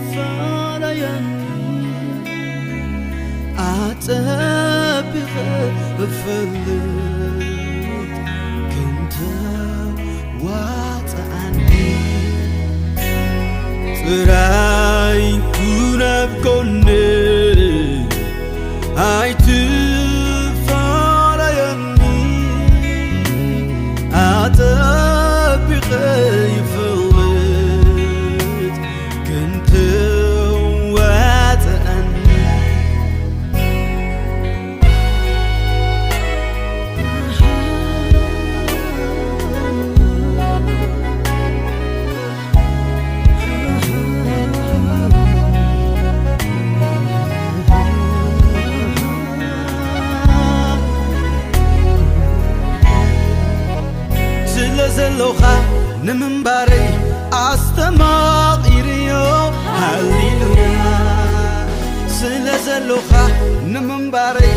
ትፋላየኒ ኣጸቢቐ እፈልጥ ክንተ ዋጽኣኒ ጥራይ ኩን ኣብ ጎነይ ኣይትፋላየኒ ኣጸቢቐ ይፈልጥ ክንተ ዋጽኣኒ ስለ ዘሎኻ ንምንባረይ ኣስተማቒርዮ። ሃሌሉያ። ስለ ዘሎኻ ንምንባረይ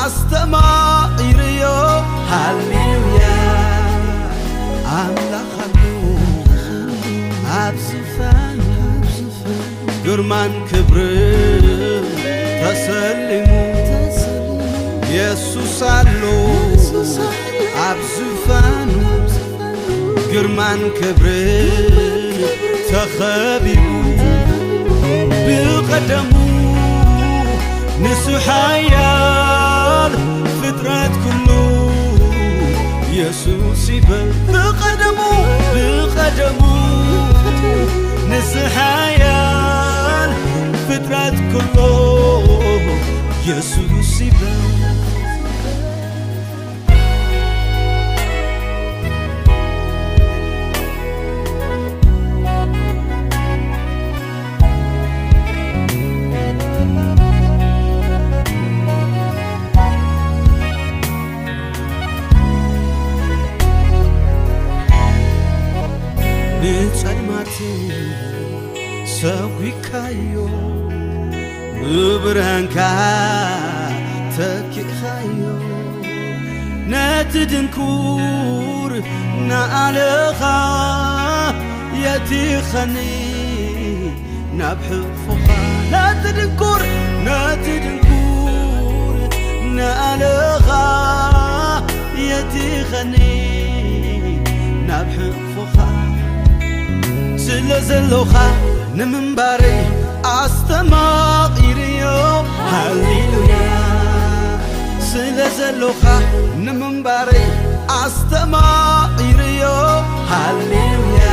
ኣስተማቒርዮ። ሃሌሉያ። ኣምላኽ ኣሎ ኣብ ዝፋኑ ግርማን ክብርን ተሰሊሙ የሱስ ኣሎ ኣብ ዝፋኑ ግርማን ክብርን ተኸቢቡ ብቐደሙ ንሱ ሓያል ፍጥረት ኩሉ የሱስ ይበል ብቐደሙ ብቐደሙ ንዝሓያል ፍጥረት ኩሎ የሱስ ይበል ንጸልማት ሰጒካዮ ብብርሃንካ ተኪኻዮ ነቲ ድንኩር ንኣለኻ የቲኸኒ ናብ ሕቕፎኻ ነቲ ድንኩር ነቲ ድንኩር ንኣለኻ የቲኸኒ ናብ ሕቕፎኻ ስለ ዘሎኻ ንምንባረይ ኣስተማቒርዮ ሃሌሉያ ስለ ዘሎኻ ንምንባረይ ኣስተማቒርዮ ሃሌሉያ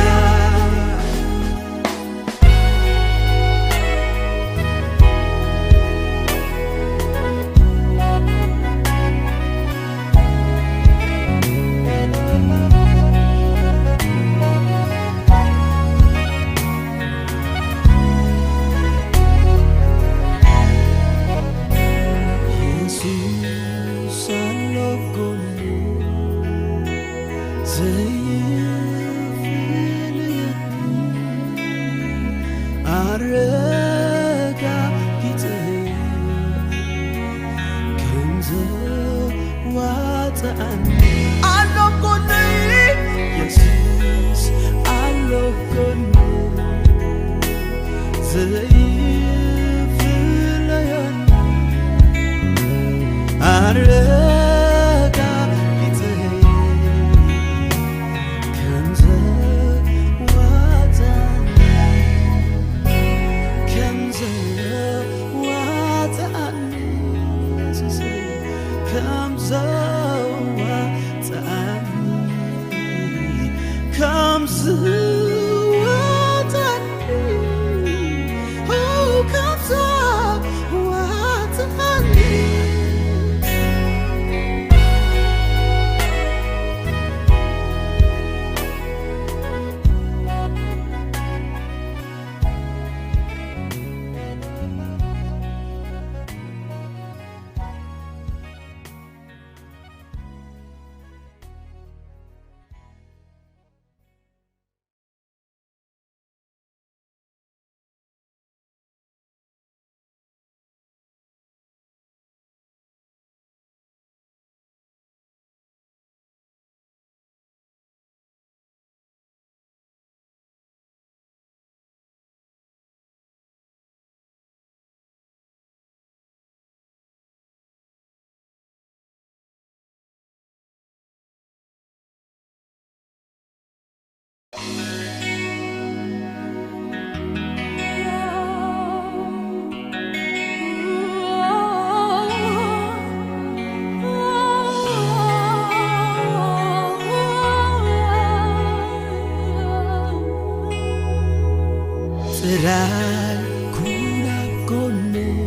ጥራይ ኩን ኣብ ጎነይ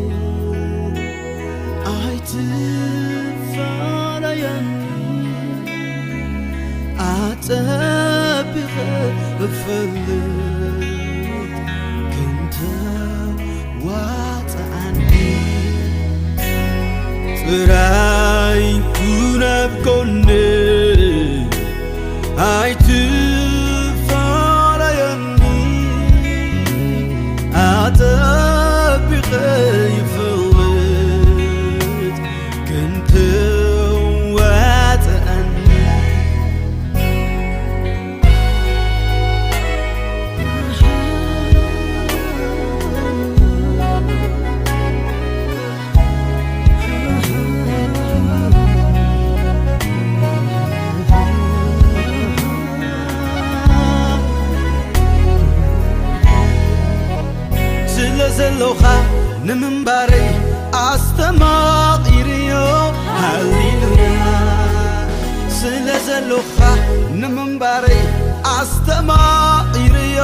ኣይትፈላለየኒ፣ ኣጸቢቐ እፈልጥ ክንተ ዋጽኣኒ። ጥራይ ኩን ኣብ ጎነይ ኣይትፈላለየኒ፣ ኣጸቢቐ ይፈልጥ ክንተ ዋጽኣኒ። ስለ ዘሎኻ ንምንባረይ ኣስተማቒርዮ። ሃሌሉያ። ስለ ዘሎኻ ንምንባረይ ኣስተማቒርዮ።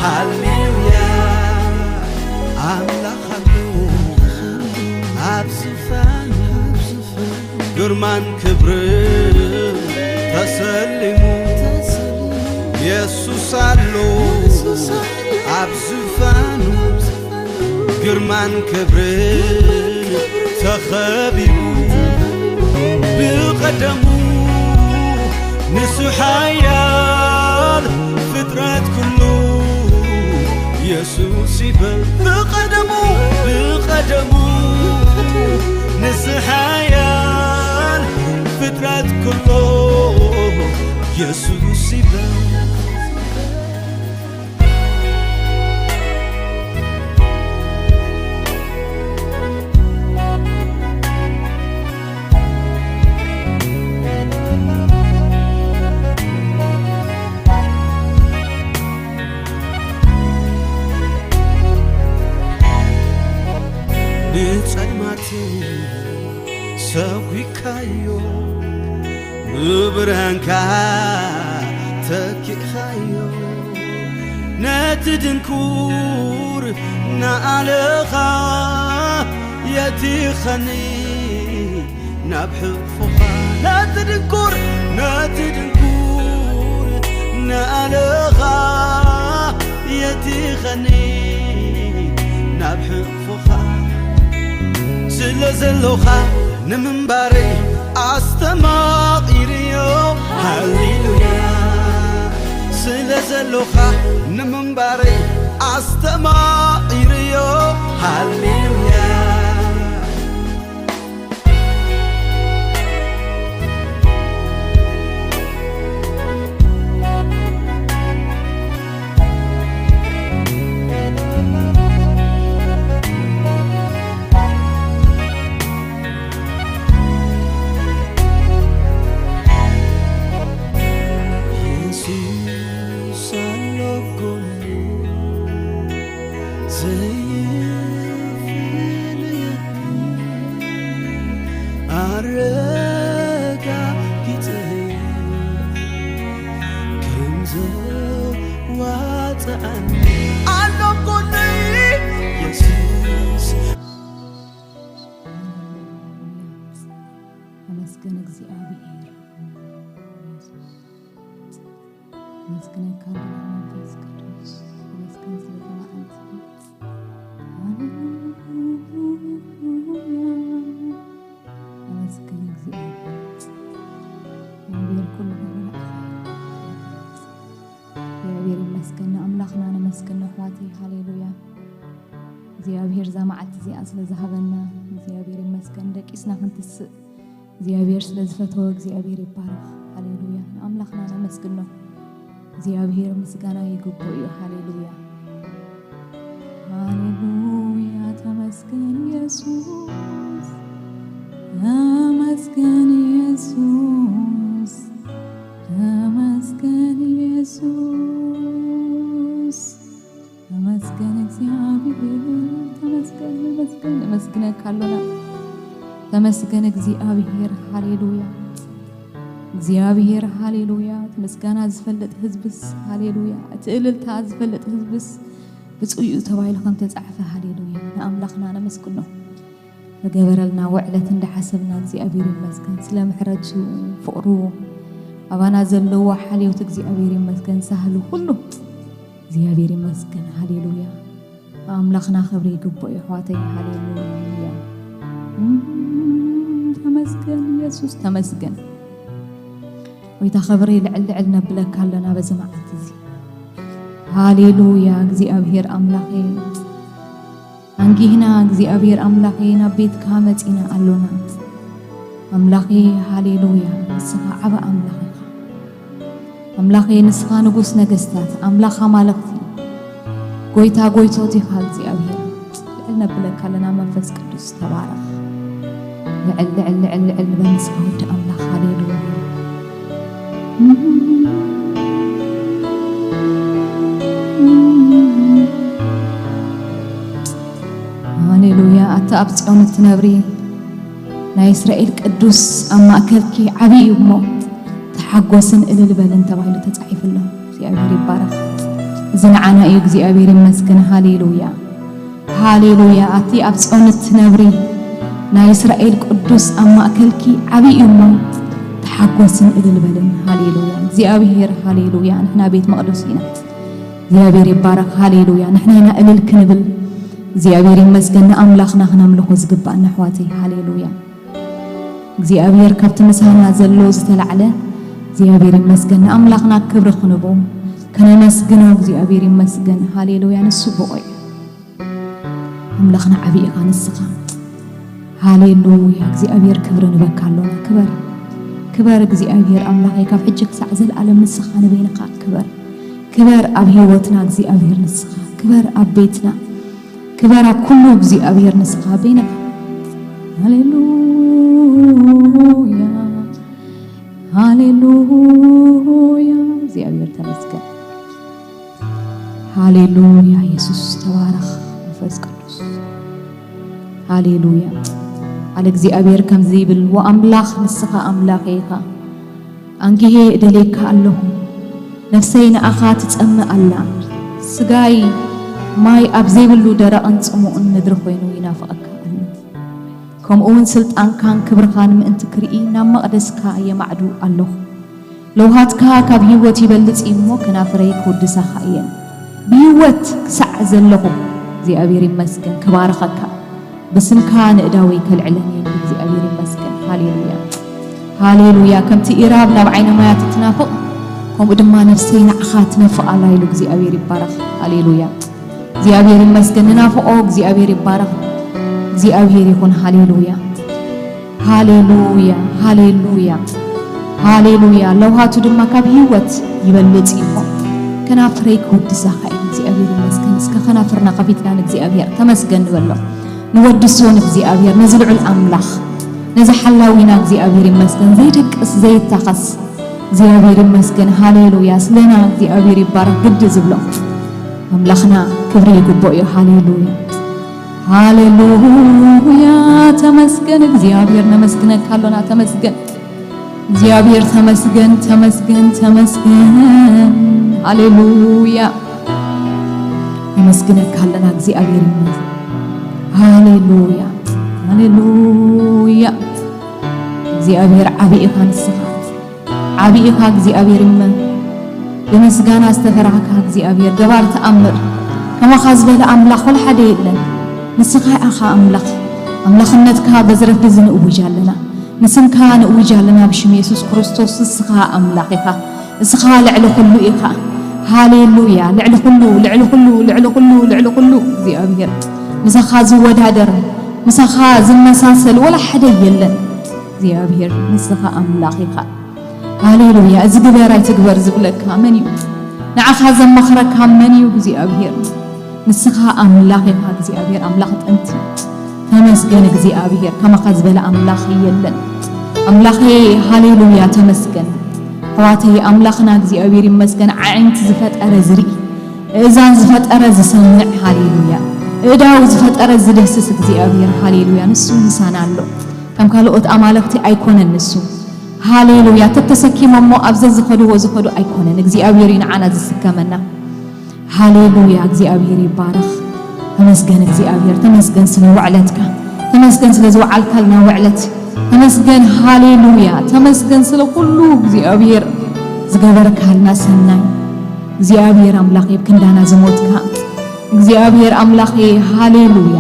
ሃሌሉያ። ኣምላኽ ኣሎ ኣብ ዝፋኑ፣ ግርማን ክብርን ተሰሊሙ። የሱስ ኣሎ ኣብ ዝፋኑ፣ ግርማን ክብርን ተኸቢቡ። ብቐደሙ ንሱ ሓያል፣ ፍጥረት ኩሉ የሱስ ይበል። ብቐደሙ፣ ብቐደሙ ንሱ ሓያል፣ ፍጥረት ኩሉ የሱስ ይበል። ንጸልማት ሰጒግካዮ፣ ብብርሃንካ ተኪእኻዮ። ነቲ ድንኩር ንኣለኻ የቲኸኒ ናብ ሕቕፎኻ። ነቲ ድንኩር፣ ነቲ ድንኩር ንኣለኻ የቲኸኒ ናብ ሕቕፎኻ። ስለ ዘሎኻ ንምንባረይ ኣስተማቒርዮ። ሃሌሉያ። ስለ ዘሎኻ ንምንባረይ ኣስተማቒርዮ። ሃሌሉያ። የሱስ ኣሎ ጎነይ፣ ዘይፍለየኒ፣ ኣረጋጊጸዮ ከም ዘዋጽኣኒ። ኣሎ ጎነይ የሱስ። ኣመስግን እግዚኣብሔር። የሱስ፣ ኣመስግነካ ኣለና መንፈስ ቅዱስ፣ ተመስገን ስለዛ መዓልቲ። ሃሌሉያ። ኣመስግን እግዚኣብሔር። እግዚኣብሔር ኩሉ ነገር። እግዚኣብሔር ይመስገን፣ ንኣምላኽና ነመስግን ኣሕዋተይ። ሃሌሉያ። እግዚኣብሔር እዛ መዓልቲ እዚኣ ስለ ዝሃበና እግዚኣብሔር ይመስገን። ደቂስና ክንትስእ እግዚኣብሔር ስለ ዝፈተወ እግዚኣብሔር ይባረኽ። ሃሌሉያ። ንኣምላኽና ነመስግኖ። እግዚኣብሔር ምስጋና ይግብኦ እዩ። ሃሌሉያ። ሃሌሉያ። ተመስገን የሱስ፣ ተመስገን የሱስ፣ ተመስገን የሱስ። ተመስገን እግዚኣብሔር፣ ተመስገን፣ ተመስገን። ነመስግነካ ኣሎና። ተመስገን እግዚኣብሔር። ሃሌሉያ። እግዚኣብሔር፣ ሃሌሉያ። እቲ ምስጋና ዝፈልጥ ህዝብስ፣ ሃሌሉያ። እቲ እልልታ ዝፈልጥ ህዝብስ፣ ብፁዕ እዩ ተባሂሉ ከም ተጻሕፈ፣ ሃሌሉያ፣ ንኣምላኽና ነመስግኖ። ዝገበረልና ውዕለት እንዳሓሰብና እግዚኣብሔር ይመስገን። ስለ ምሕረቱ፣ ፍቕሩ፣ ኣባና ዘለዎ ሓልዮት እግዚኣብሔር ይመስገን። ሳህሉ ኩሉ እግዚኣብሔር ይመስገን። ሃሌሉያ። ኣምላኽና ክብሪ ይግብኦ እዩ፣ ኣሕዋተይ። ሃሌሉያ። እም፣ ተመስገን ኢየሱስ፣ ተመስገን። ጎይታ፣ ክብሪ ልዕል ልዕል ነብለካ ኣለና በዚ መዓልቲ እዚ። ሃሌሉያ። እግዚኣብሔር ኣምላኸይ፣ ኣንጊህና እግዚኣብሔር ኣምላኸይ፣ ናብ ቤትካ መጺና ኣሎና። ኣምላኸይ፣ ሃሌሉያ። ንስኻ ዓቢ ኣምላኽ ኢኻ። ኣምላኸይ፣ ንስኻ ንጉስ ነገስታት፣ ኣምላኽ ኣማልኽቲ፣ ጎይታ ጎይቶት ኢኻ እግዚኣብሔር። ልዕል ነብለካ ኣለና። መንፈስ ቅዱስ ተባረኽ። ልዕል፣ ልዕል፣ ልዕል፣ ልዕል ንበል ንስኻ ወዲ ኣምላኽ። ሃሌሉያ። ሃሌሉያ። ኣታ ኣብ ጽዮን እትነብሪ ናይ እስራኤል ቅዱስ፣ ኣብ ማእከልኪ ዓቢ እዩ እሞ፣ ተሓጎስን እልል በልን ተባሂሉ ተጻሒፉ ኣሎ። እግዚኣብሔር ይባረኽ። እዚ ንዓና እዩ። እግዚኣብሔር ይመስገን። ሃሌሉያ፣ ሃሌሉያ። ኣቲ ኣብ ጽዮን እትነብሪ ናይ እስራኤል ቅዱስ፣ ኣብ ማእከልኪ ዓቢ እዩ እሞ፣ ተሓጎስን እልል በልን። ሃሌሉያ፣ እግዚኣብሔር፣ ሃሌሉያ። ንሕና ቤት መቕደሱ ኢና። እግዚኣብሔር ይባረኽ። ሃሌሉያ። ንሕና ኢና እልል ክንብል። እግዚኣብሔር ይመስገን። ንኣምላኽና ክነምልኾ ዝግባእና፣ ኣሕዋተይ። ሃሌሉያ። እግዚኣብሔር ካብቲ ምሳና ዘሎ ዝተላዕለ፣ እግዚኣብሔር ይመስገን። ንኣምላኽና ክብሪ ክንቦ፣ ከነመስግኖ። እግዚኣብሔር ይመስገን። ሃሌሉያ። ንሱ ብቑዕ። ኣምላኽና ዓቢ ኢኻ ንስኻ። ሃሌሉያ። እግዚኣብሔር ክብሪ ንበካ ኣሎና። ክበር፣ ክበር እግዚኣብሔር ኣምላኸይ፣ ካብ ሕጂ ክሳዕ ዘለኣለም ንስኻ ንበይንኻ ክበር። ክበር ኣብ ህይወትና እግዚኣብሔር ንስኻ። ክበር ኣብ ቤትና። ክበር ኣብ ኩሉ እግዚኣብሔር ንስኻ በይንኻ። ሃሌሉያ፣ ሃሌሉያ። እግዚኣብሔር ተመስገን። ሃሌሉያ። የሱስ ተባረኽ። መንፈስ ቅዱስ። ሃሌሉያ። ቃል እግዚኣብሔር ከምዚ ይብል፣ "ወኣምላኽ ንስኻ ኣምላኸይ ኢኻ፣ ኣንጊሄ እደልየካ ኣለኹ፣ ነፍሰይ ንኣኻ ትጸምእ ኣላ፣ ስጋይ ማይ ኣብ ዘይብሉ ደረቕን ጽሙእን ምድሪ ኮይኑ ይናፍቐካ ኣሎ። ከምኡ እውን ስልጣንካን ክብርኻን ምእንቲ ክርኢ ናብ መቕደስካ የማዕዱ ኣለኹ። ለውሃትካ ካብ ህይወት ይበልጽ እዩ እሞ፣ ከናፍረይ ክውድሳኻ እየን። ብህይወት ክሳዕ ዘለኹ እግዚኣብሔር ይመስገን፣ ክባርኸካ፣ ብስምካ ንእዳወይ ከልዕለን እየ" ይብል። እግዚኣብሔር ይመስገን። ሃሌሉያ፣ ሃሌሉያ። "ከምቲ ኢራብ ናብ ዓይነ ማያት እትናፍቕ፣ ከምኡ ድማ ነፍሰይ ንዓኻ ትነፍቕ ኣላ" ኢሉ። እግዚኣብሔር ይባረኽ። ሃሌሉያ። እግዚኣብሔር ይመስገን። ንናፍቖ። እግዚኣብሔር ይባረኽ። እግዚኣብሔር ይኹን። ሃሌሉያ፣ ሃሌሉያ፣ ሃሌሉያ፣ ሃሌሉያ። ለውሃቱ ድማ ካብ ህይወት ይበልጽ እዩ እሞ፣ ከናፍረይ ክውድሳኻ እዩ። እግዚኣብሔር ይመስገን። እስከ ከናፍርና ከፊትና ንእግዚኣብሔር ተመስገን ንበሎ። ንወድሶ ንእግዚኣብሔር፣ ነዚ ልዑል ኣምላኽ፣ ነዚ ሓላዊና እግዚኣብሔር ይመስገን። ዘይደቅስ፣ ዘይታኸስ እግዚኣብሔር ይመስገን። ሃሌሉያ። ስለና እግዚኣብሔር ይባረኽ። ግዲ ዝብሎ ኣምላኽና ክብሪ ይግብኦ እዩ። ሃሌሉያ፣ ሃሌሉያ። ተመስገን እግዚኣብሔር፣ ነመስግነካ ኣሎና። ተመስገን እግዚኣብሔር፣ ተመስገን፣ ተመስገን፣ ተመስገን። ሃሌሉያ። ነመስግነካ ኣለና እግዚኣብሔር ይመስገን። ሃሌሉያ፣ ሃሌሉያ። እግዚኣብሔር ዓቢ ኢኻ ንስኻ። ዓቢ ኢኻ እግዚኣብሔር እመ። ብምስጋና ዝተፈራህካ እግዚኣብሔር፣ ገባር ተኣምር። ከማኻ ዝበለ ኣምላኽ ወላ ሓደ የለን። ንስኻ ኢኻ ኣምላኽ። ኣምላኽነትካ በዚ ረፍዲ እዚ ንእውጅ ኣለና። ንስምካ ንእውጅ ኣለና ብሽም የሱስ ክርስቶስ። ንስኻ ኣምላኽ ኢኻ። ንስኻ ልዕሊ ኩሉ ኢኻ። ሃሌሉያ። ልዕሊ ኩሉ፣ ልዕሊ ኩሉ፣ ልዕሊ ኩሉ፣ ልዕሊ ኩሉ እግዚኣብሔር። ምሳኻ ዝወዳደር፣ ምሳኻ ዝመሳሰል ወላ ሓደ የለን። እግዚኣብሔር ንስኻ ኣምላኽ ኢኻ። ሃሌሉያ። እዚ ግበር ኣይትግበር ዝብለካ መን እዩ? ንዓኻ ዘማኽረካ መን እዩ? እግዚኣብሔር። ንስኻ ኣምላኽ ኢኻ እግዚኣብሔር፣ ኣምላኽ ጥንቲ። ተመስገን እግዚኣብሔር፣ ከማኻ ዝበለ ኣምላኽ የለን። ኣምላኸይ፣ ሃሌሉያ፣ ተመስገን። ኣሕዋተይ፣ ኣምላኽና እግዚኣብሔር ይመስገን። ኣዒንቲ ዝፈጠረ ዝርኢ፣ እዛን ዝፈጠረ ዝሰምዕ፣ ሃሌሉያ። እዳው ዝፈጠረ ዝድህስስ እግዚኣብሔር፣ ሃሌሉያ፣ ንሱ ምሳና ኣሎ። ከም ካልኦት ኣማልኽቲ ኣይኮነን ንሱ። ሃሌሉያ። ተተሰኪሞሞ ኣብ ዘዝኸድዎ ዝኸዱ ኣይኮነን። እግዚኣብሔር እዩ ንዓና ዝስከመና። ሃሌሉያ፣ እግዚኣብሔር ይባረኽ። ተመስገን እግዚኣብሔር፣ ተመስገን ስለ ውዕለትካ፣ ተመስገን ስለ ዝወዓልካልና ውዕለት፣ ተመስገን። ሃሌሉያ፣ ተመስገን ስለ ኩሉ እግዚኣብሔር ዝገበርካልና ሰናይ። እግዚኣብሔር ኣምላኽ፣ ኣብ ክንዳና ዝሞትካ እግዚኣብሔር ኣምላኸ፣ ሃሌሉያ።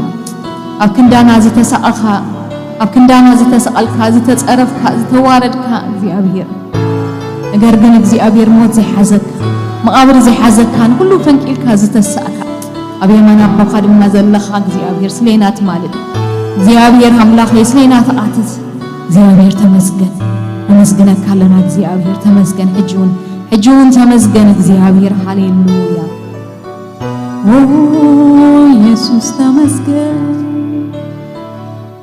ኣብ ክንዳና ዝተሳቐኻ፣ ኣብ ክንዳና ዝተሰቐልካ፣ ዝተጸረፍካ፣ ዝተዋረድካ እግዚኣብሔር፣ ነገር ግን እግዚኣብሔር ሞት ዘይሓዘካ፣ መቓብር ዘይሓዘካ፣ ንኹሉ ፈንቂልካ ዝተሳእካ፣ ኣብ የማን ኣቦኻ ድማ ዘለኻ እግዚኣብሔር፣ ስሌና ትማልድ እግዚኣብሔር ኣምላኸ፣ ስሌና ትቓትት እግዚኣብሔር፣ ተመስገን። ነመስግነካ ኣለና እግዚኣብሔር፣ ተመስገን። ሕጂ እውን፣ ሕጂ እውን ተመስገን እግዚኣብሔር። ሃሌሉያ። ኦ ኢየሱስ ተመስገን፣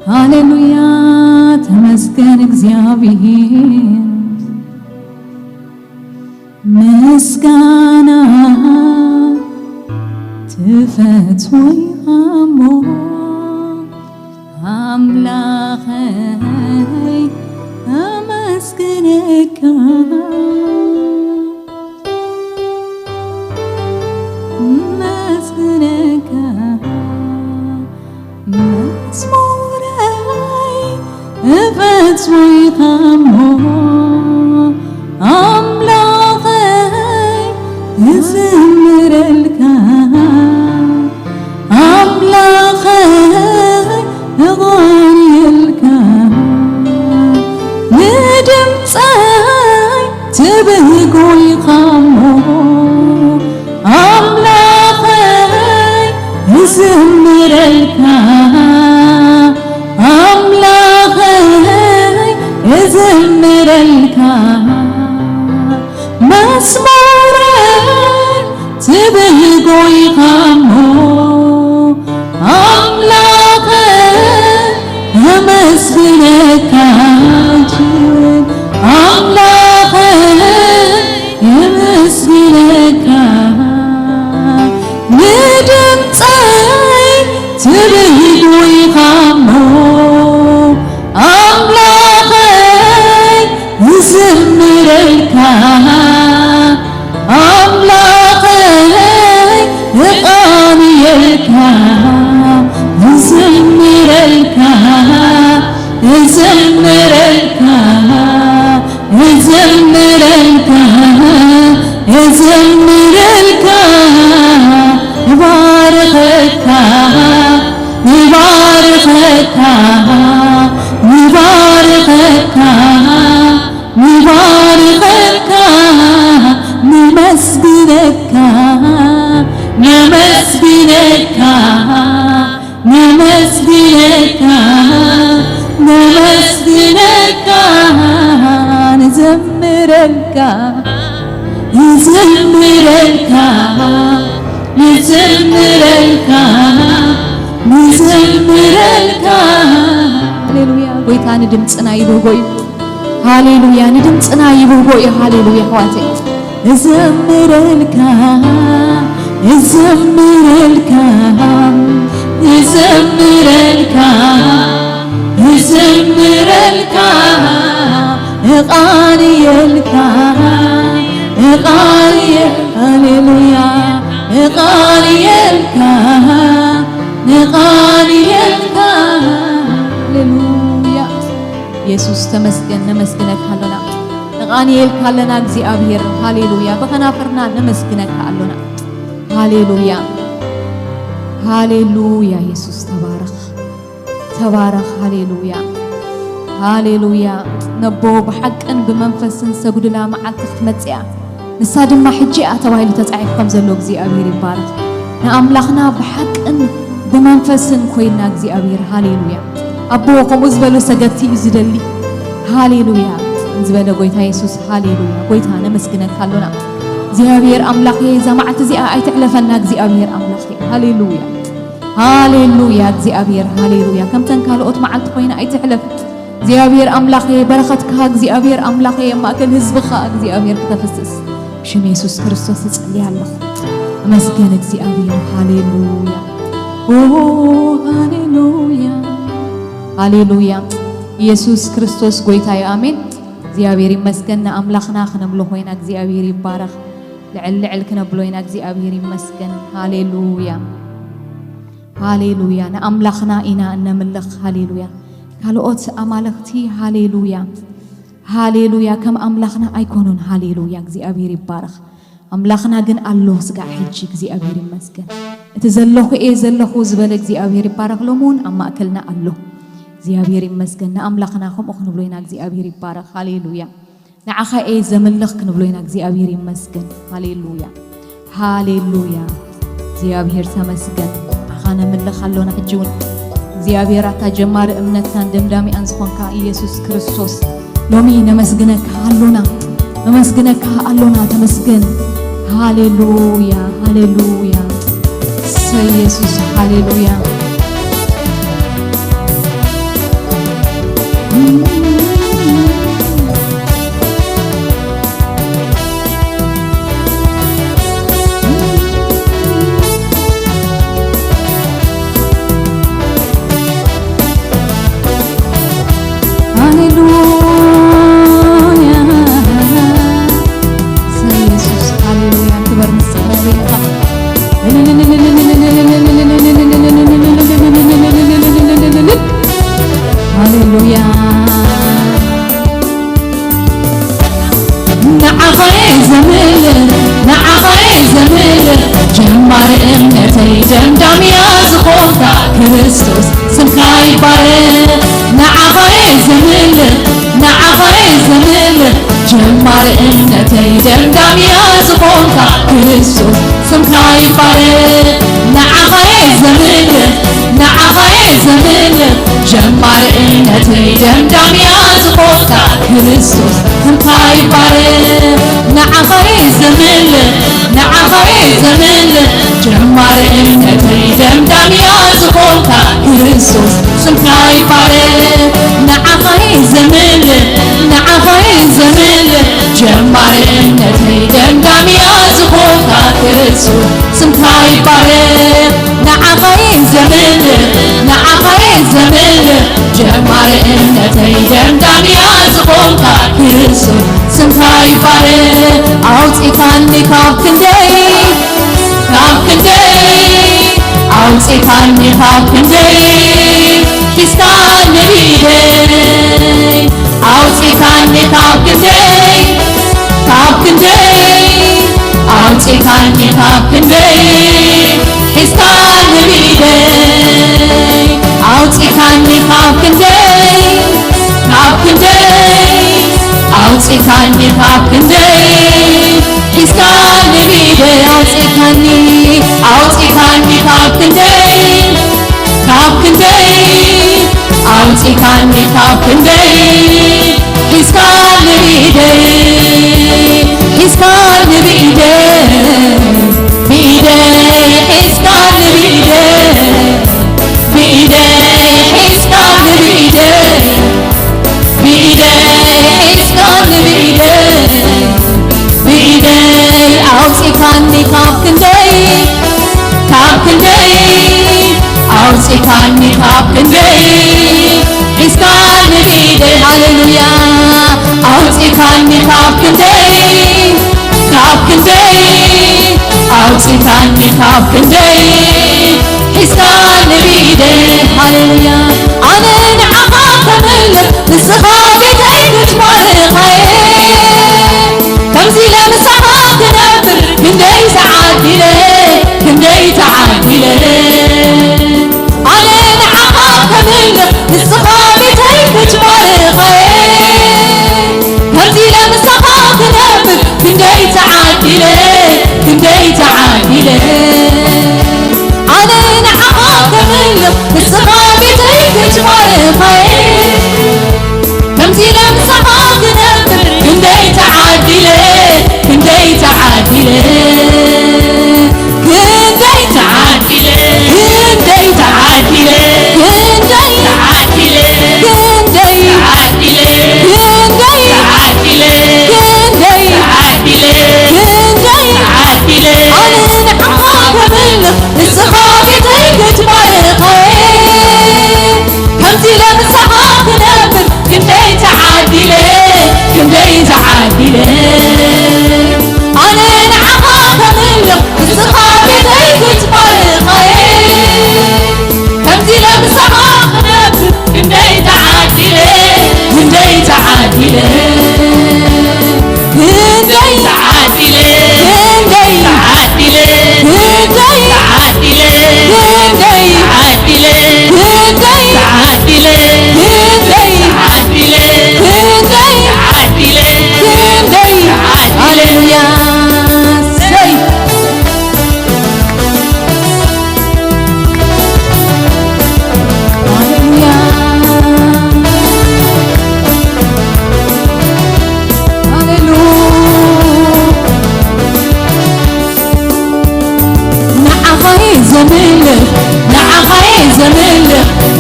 ሃሌሉያ፣ ተመስገን እግዚኣብሔር። ምስጋና ትፈትዎ ኢኻ እሞ ኣምላኸይ፣ ኣመስግነካ፣ ኣመስግነካ። መዝሙረይ እፈትዎ ኢኻ እሞ ኣምላኸይ፣ እዝምረልካ ኣምላኸይ፣ እቐንየልካ። ንድምፀይ ትብህጎ ኢኻ እሞ ኣምላኸይ፣ እዝምረልካ ኣምላኸይ፣ እዝምረልካ። መዝሙረይ ትብህጎ ኢኻ እሞ ኣምላኸይ፣ እመስግነካ፣ ኣምላኸይ፣ እመስግነካ። ንድምፀይ ትብህጎ ኢኻ እሞ ኣምላኸይ፣ እዝምረልካ ኣምላኸይ፣ እቐንየልካ፣ እዝምረልካ፣ እዝምረልካ፣ እዝምረልካ፣ እዝምረልካ፣ እባርኸካ፣ እባርኸካ፣ እባርኸካ። ንባርኸካ፣ ንመስግነካ፣ ነመስግነካ፣ ነመስግነካ፣ ነመስግነካ፣ ንዘምረልካ፣ ንዘምረልካ፣ ንዘምረልካ፣ ንዘምረልካ። ሃሌሉያ። ጎይታ ንድምፅና ይብህጎ እዩ። ሃሌሉያ። ንድምፅና ይብህጎ እዩ። ሃሌሉያ ኣሕዋተይ። እዘምረልካ፣ እዘምረልካ፣ እዘምረልካ፣ እዘምረልካ፣ እቓንየልካ፣ እቓንየ-፣ ሃሌሉያ፣ እቓንየልካ፣ እቓንየልካ። ሃሌሉያ። የሱስ ተመስገን፣ ነመስግነካ ኣሎና። ነቓንየልካ ኣለና እግዚኣብሔር። ሃሌሉያ። ብኸናፍርና ነመስግነካ ኣሎና። ሃሌሉያ። ሃሌሉያ። የሱስ ተባረኽ። ተባረኽ። ሃሌሉያ። ሃሌሉያ። ነቦ ብሓቅን ብመንፈስን ሰጉድላ መዓልቲ ክትመጽእ እያ። ንሳ ድማ ሕጂ እያ ተባሂሉ ተጻሒፉ ከም ዘሎ እግዚኣብሔር ይባረኽ። ንኣምላኽና ብሓቅን ብመንፈስን ኮይና እግዚኣብሔር። ሃሌሉያ። ኣቦ ከምኡ ዝበሉ ሰገድቲ እዩ ዝደሊ። ሃሌሉያ። ዝበለ ጎይታ የሱስ። ሃሌሉያ። ጎይታ ነመስግነካ ኣሎና። እግዚኣብሔር ኣምላኽ እዛ መዓልቲ እዚኣ ኣይትሕለፈና እግዚኣብሔር ኣምላኽ። ሃሌሉያ። ሃሌሉያ እግዚኣብሔር። ሃሌሉያ። ከምተን ካልኦት መዓልቲ ኮይና ኣይትሕለፍ። እግዚኣብሔር ኣምላኸ በረኸትካ እግዚኣብሔር ኣምላኸ ኣብ ማእከል ህዝብኻ እግዚኣብሔር ክተፍስስ ብሽም የሱስ ክርስቶስ እጸልይ ኣለኹ። ተመስገን እግዚኣብሔር። ሃሌሉያ። ኦ ሃሌሉያ። ሃሌሉያ። ኢየሱስ ክርስቶስ ጎይታ እዩ። ኣሜን። እግዚኣብሔር ይመስገን። ንኣምላኽና ክነምልኾ ኢና። እግዚኣብሔር ይባረኽ። ልዕል ልዕል ክነብሎ ኢና። እግዚኣብሔር ይመስገን። ሃሌሉያ፣ ሃሌሉያ። ንኣምላኽና ኢና እነምልኽ። ሃሌሉያ። ካልኦት ኣማልኽቲ፣ ሃሌሉያ፣ ሃሌሉያ፣ ከም ኣምላኽና ኣይኮኑን። ሃሌሉያ፣ እግዚኣብሔር ይባረኽ። ኣምላኽና ግን ኣሎ ስጋዕ ሕጂ። እግዚኣብሔር ይመስገን። እቲ ዘለኹ እየ ዘለኹ ዝበለ እግዚኣብሔር ይባረኽ። ሎሚ እውን ኣብ ማእከልና ኣሎ። እግዚኣብሔር ይመስገን። ንኣምላኽና ከምኡ ክንብሎ ኢና። እግዚኣብሔር ይባረኽ። ሃሌሉያ። ንዓኻ እየ ዘምልኽ ክንብሎ ኢና። እግዚኣብሔር ይመስገን። ሃሌሉያ፣ ሃሌሉያ። እግዚኣብሔር ተመስገን። ንዓኻ ነምልኽ ኣሎና። ሕጂ እውን እግዚኣብሔር ኣታ ጀማሪ እምነትናን ደምዳሚኣን ዝኾንካ ኢየሱስ ክርስቶስ፣ ሎሚ ነመስግነካ ኣሎና፣ ነመስግነካ ኣሎና። ተመስገን። ሃሌሉያ፣ ሃሌሉያ። እሰይ ኢየሱስ፣ ሃሌሉያ። ሃሌሉያ። እሰይ ኢየሱስ፣ ሃሌሉያ። ክብር ምስጋና ይብቃዕ። ሃሌሉያ። ንዓኻ እየ ዘምልኽ፣ ንዓኻ እየ ዘምልኽ፣ ጀማሪ እምነተይ ደምዳምያ ዝኾንካ ክርስቶስ ስምካ ይባረኽ። ንዓኻ እየ ዘምልኽ፣ ንዓኻ እየ ዘምልኽ፣ ጀማሪ እምነተይ ደምዳምያ ዝኾንካ ክርስቶስ ስምካ ይባረኽ። ንዓኻ እየ ዘምልኽ፣ ንዓኻ እየ ዘምልኽ፣ ጀማሪ እምነተይ ደምዳምያ ዝኾንካ ክርስቶስ ስምካ ይባረኽ። ንዓኻ እየ ዘምልኽ፣ ንዓኻ እየ ዘምልኽ፣ ጀማሪ እምነተይ ደምዳምያ ዝኾንካ ክርስቶስ ስምካ ይባረኽ። ንዓኻ እየ ዘምልኽ፣ ንዓኻ እየ ዘምልኽ፣ ጀማሪ እምነተይ ደምዳምያ ዝኾንካ ክርስቶስ ስምካ ይባረኽ። ንዓኻ እየ ዘምልኽ፣ ንዓኻ እየ ዘምልኽ፣ ጀማሪ እምነተይ ደምዳምያ ዝኾንካ ክርስቶስ ስምካ ይባረኽ። ኣውፂእካኒ ካብ ክንደይ፣ ካብ ክንደይ፣ ኣውፂእካኒ ካብ ክንደይ፣ ሒዝካኒ ብኢደይ። ኣውፂእካኒ ካብ ክንደይ፣ ካብ ክንደይ፣ ኣውፂእካኒ ካብ ክንደይ፣ ሒዝካኒ ብኢደይ። ኣውፂእካኒ ካብ ክንደይ፣ ካብ ክንደይ፣ ኣውፂእካኒ ካብ ክንደይ፣ ሒዝካኒ ብኢደይ። ኣውፂእካኒ፣ ኣውፂእካኒ ካብ ክንደይ፣ ካብ ክንደይ፣ ኣውፂእካኒ ካብ ክንደይ፣ ሒዝካኒ ብኢደይ፣ ሒዝካኒ ብኢደይ፣ ብኢደይ ሒዝካኒ ብኢደይ፣ ብኢደይ ሒዝካኒ ብኢደይ፣ ብኢደይ ሒዝካኒ ብኢደይ፣ ብኢደይ ኣውፂእካኒ ካብ ክንደይ፣ ካብ ክንደይ ኣውፂእካኒ ካብ ክንደይ፣ ሒዝካኒ ብኢደይ። ሃሌሉያ። ኣውፂእካኒ ካብ ክንደይ፣ ካብ ክንደይ፣ ኣውፂእካኒ ካብ ክንደይ፣ ሒዝካኒ ብኢደይ። ሃሌሉያ። ኣነ ንዓኻ ከመልኽ፣ ንስኻ ጌታዬ ክትባርኸይ፣ ከምዚ ኢለ ምሳኻ ክነብር ክንደይ ተዓዲለ፣ ክንደይ ተዓዲለ። ኣነ ንዓኻ ከመልኽ፣ ንስኻ ጌታዬ ክትባርኸይ፣ ከምዚ ኢለ ምሳኻ ክነብር ክንደይ ተዓዲለ፣ ክንደይ ተዓዲለ። ኣነ ንዓኻ ከመልኽ፣ ንስኻ ጌታዬ ክትባርኸይ፣ ከምዚ ኢለ ምሳኻ ክነብር ክንደይ ተዓዲለ፣ ክንደይ ተዓዲለ፣ ክንደይ ተዓዲለ፣ ክንደይ ተዓዲለ፣ ክንደይ ተዓዲለ፣ ክንደይ ተዓዲለ፣ ክንደይ ተዓዲለ፣ ክንደይ ተዓዲለ፣ ክንደይ ተዓዲለ። ኣነ ንዓኻ ከመልኽ፣ ንስኻ ጌታዬ ክትባርኸይ፣ ከምዚ ኢለ ምሳኻ ክነብር ክንደይ ተዓዲለ፣ ክንደይ ተዓዲለ። ኣነ ንዓኻ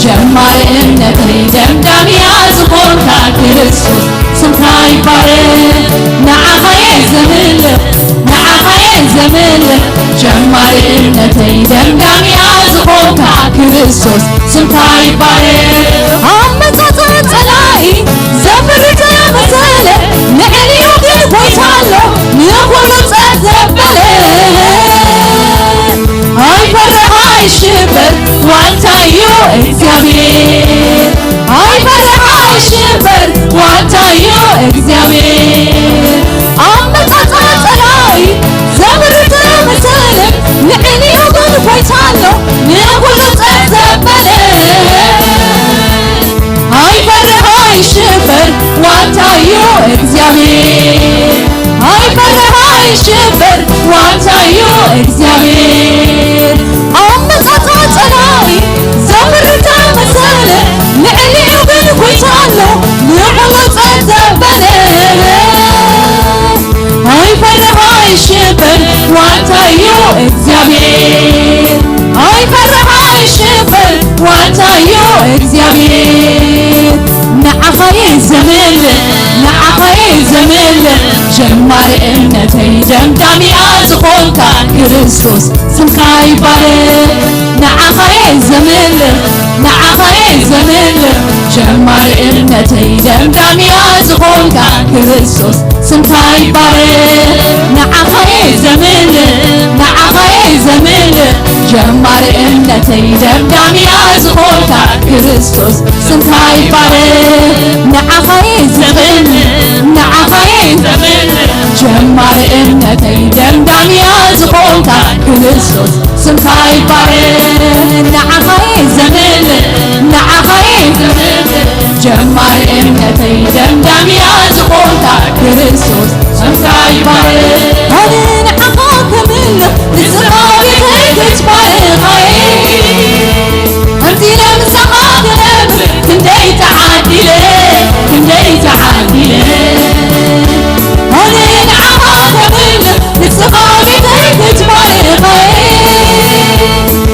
ጀማሪ እምነተይ ደምዳሚያ ዝኾንካ ክርስቶስ ስምካ ይባረክ። ንዓኻ እየ ዘምልኽ፣ ንዓኻ እየ ዘምልኽ። ጀማሪ እምነተይ ደምዳሚያ ዝኾንካ ክርስቶስ ስምካ ይባረክ። ኣመጻጽኣ ጸላኢ ዘፍርድ መሰለ፣ ንዕሊኡ ግን ጎይታ ኣሎ፣ ንኹሉ ጸጥ ዘበለ። ኣይፈርሕ ኣይሽበር ዋልታዩ እግዚኣብሔር። ኣይፈርሕ ኣይሽበር ዋልታዩ እግዚኣብሔር። ኣመጻጽኣ ጸላኢ ዘብርት መሰለ፣ ንዕሊኡ ግን ጎይታ ኣሎ፣ ንኹሉ ጸጥ ዘበለ። ኣይፈርሕ ኣይሽበር ዋልታዩ እግዚኣብሔር። ኣይፈርሕ ኣይሽበር ዋልታዩ እግዚኣብሔር። ኣመጻጽኣ ጸላኢ ዘፍርድ መሰለ፣ ንዕሊኡ ግን ጎይታ ኣሎ፣ ንኹሉ ጸጥ ዘበለ። ኣይፈርሕ ኣይሽበር ዋልታዩ እግዚኣብሔር። ኣይፈርሕ ኣይሽበር ዋልታዩ እግዚኣብሔር። ንዓኻ እየ ዘምልኽ፣ ንዓኻ እየ ዘምልኽ። ጀማሪ እምነተይ ደምዳሚኣ ዝኾንካ ክርስቶስ ስምካ ይባረክ። ንዓኻ እየ ዘምልኽ፣ ንዓኻ እየ ዘምልኽ። ጀማሪ እምነተይ ደምዳሚኣ ዝኾንካ ክርስቶስ ስምካ ይባረክ። ንዓኻ እየ ዘምልኽ፣ ንዓኻ እየ ዘምልኽ። ጀማሪ እምነተይ ደምዳሚኣ ዝኾንካ ክርስቶስ ስምካ ይባረክ። ንዓኻ እየ ዘምልኽ፣ ንዓኻ እየ ዘምልኽ። ጀማሪ እምነተይ ደምዳሚኣ ዝኾንካ ክርስቶስ ስምካ ይባረክ። ንዓኻ እየ ዘምልኽ፣ ንዓኻ እየ ዘምልኽ። ጀማሪ እምነተይ ደምዳሚኣ ዝኾንካ ክርስቶስ ስምካ ይባረክ። ኣነ ንዓኻ ከምልኽ፣ ንስኻ ቤተይ ክትባርኻ እየ። ከምዚ ኢለ ምሳኻ ክነብር ክንደይ ተዓዲለ፣ ክንደይ ተዓዲለ። ኣነ ንዓኻ ከምልኽ፣ ንስኻ ቤተይ ክትባርኻ እየ።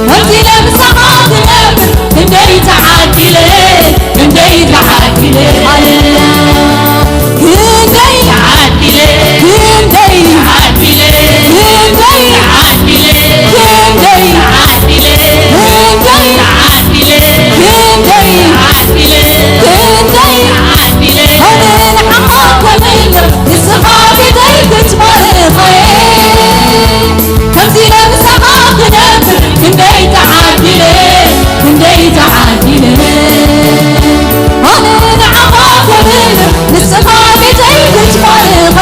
ከምዚ ኢለ ምሳኻ ክነብር ክንደይ ተዓዲለ፣ ክንደይ ተዓዲለ። ሃሌሉያ። ክንደይ ተዓዲለ፣ ክንደይ ተዓዲለ፣ ክንደይ ተዓዲለ፣ ክንደይ ተዓዲለ፣ ክንደይ ተዓዲለ፣ ክንደይ ተዓዲለ፣ ክንደይ ተዓዲለ። ኣነ ንዓኻ ከምልኽ፣ ንስኻ ቤተይ ክትባርኻ እየ። ከምዚ ኢለ ምሳኻ ክነብር ክንደይ ተዓዲለ፣ ክንደይ ተዓዲለ። ኣነ ንዓኻ ክብል ንስኻ ቤተይ ክትባርኸ።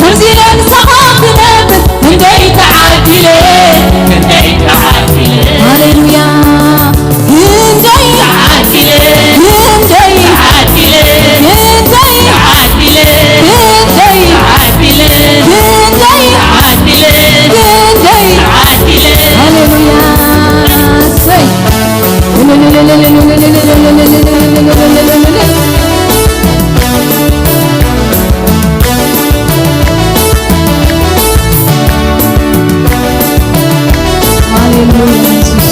ከምዚ ኢለ ምሳኻ ክነብር ክንደይ ተዓዲለ፣ ክንደይ ተዓዲለ። ሃሌሉያ። ክንደይ ተዓዲለ፣ ክንደይ ተዓዲለ፣ ክንደይ ተዓዲለ፣ ክንደይ ተዓዲለ፣ ክንደይ ተዓዲለ፣ ክንደይ ተዓዲለ። ሃሌሉያ። እሰይ። ሃሌሉያ ኢየሱስ።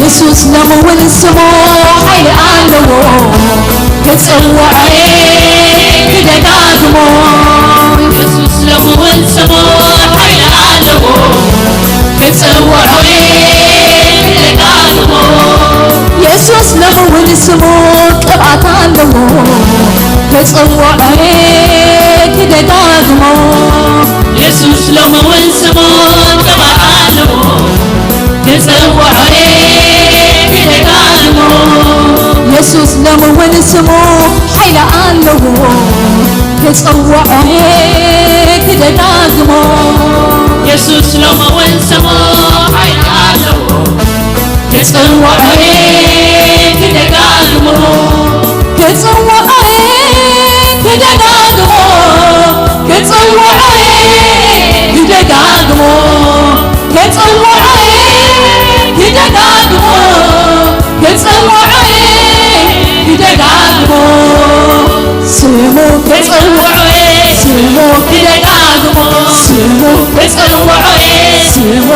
የሱስ ሎሚ እውን ስሙ ሓይሊ ኣለዎ፣ ክጽውዖ ክደጋግሞ። የሱስ ሎሚ እውን ስሙ ሓይሊ ኣለዎ፣ ክጽውዖ ክደጋግሞ። የሱስ ሎሚ እውን ስሙ ቅብኣት ኣለዎ፣ ክጽውዖ ክደጋግሞ። የሱስ ሎሚ እውን ስሙ ቅብኣት ኣለዎ፣ ክጽውዖ ክደጋግሞ። የሱስ ሎሚ እውን ስሙ ሓይሊ ኣለዎ፣ ክጽውዖ ክደጋግሞ። የሱስ ሎሚ እውን ስሙ ሓይሊ ኣለዎ፣ ክጽውዖ ክደጋግሞ። ክጽውዖ ክደጋግሞ፣ ክጽውዖ ክደጋግሞ፣ ክጽውዖ ክደጋግሞ፣ ክጽውዖ ክደጋግሞ። ስሙ ክጽውዖ፣ ስሙ ክደጋግሞ፣ ስሙ ክጽ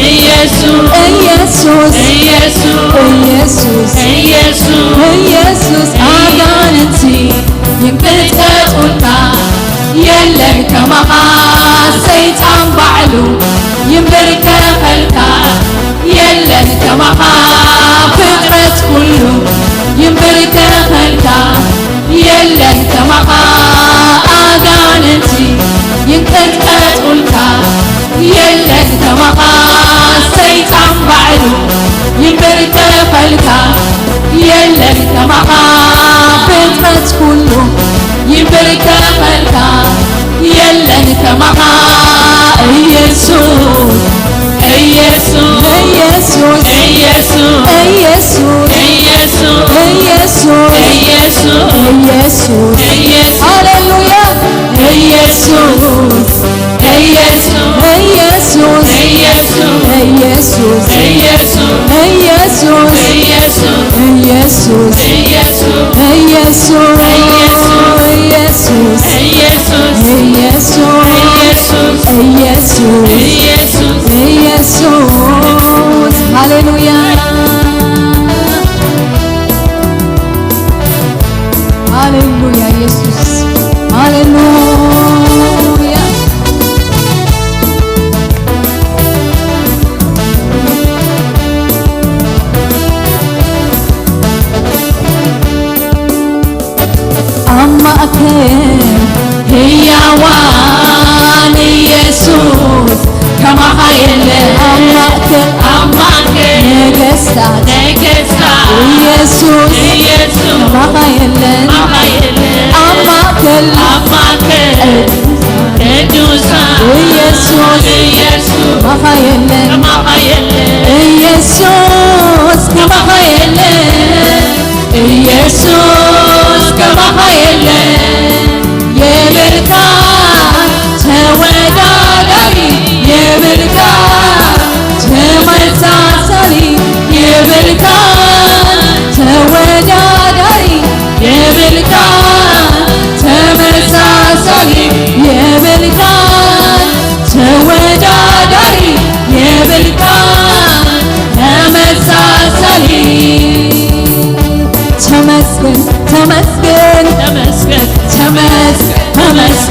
ኢየሱስ ኢየሱስ ኢየሱስ ኢየሱስ ኢየሱስ ኢየሱስ ኣጋንንቲ ይንቀጥቀጡልካ፣ የለን ከማኻ ሰይጣን ባዕሉ ይንበርከኸልካ፣ የለን ከማኻ ፍጥረት ኩሉ ይንበርከኸልካ፣ የለን ከማኻ ኣጋንንቲ ይንቀጥቀጡልካ፣ የለን ከማኻ ሰይጣን ባዕሉ ይንበርከኸልካ፣ የለን ከማኻ ፍጥረት ኩሉ ይንበርከኸልካ፣ የለን ከማኻ ኢየሱስ ኢየሱስ ኢየሱስ ኢየሱስ ኢየሱስ ኢየሱስ ኢየሱስ ኢየሱስ ኢየሱስ ሃሌሉያ ኢየሱስ ኢየሱስ ኢየሱስ ኢየሱስ ኢየሱስ ኢየሱስ ኢየሱስ ኢየሱስ ኢየሱስ ኢየሱስ ኢየሱስ ኢየሱስ ኢየሱስ ኢየሱስ ኢየሱስ ኢየሱስ ኢየሱስ ሃሌሉያ ሃሌሉያ ኢየሱስ ሃሌሉያ ኣብ ማእከል ህያዋን ኢየሱስ ከማኻ የለ ኣብ ማእከል ኣብ ማእከል ነገስታት ነገስታት ኢየሱስ ኢየሱስ ከማኻ የለን ከማኻ የለ ኣብ ማእከል ኣብ ማእከል ቅዱሳን ኢየሱስ ኢየሱስ ከማኻ የለን ከማኻ የለ ኢየሱስ ከማኻ የለን ኢየሱስ ከማኻ የለን የብልካ ተወዳዳሪ የብልካ ተመሳሳሊ የብልካ ተወዳዳሪ የብልካ ተመሳሳሊ የብልካ ተወዳዳሪ የብልካ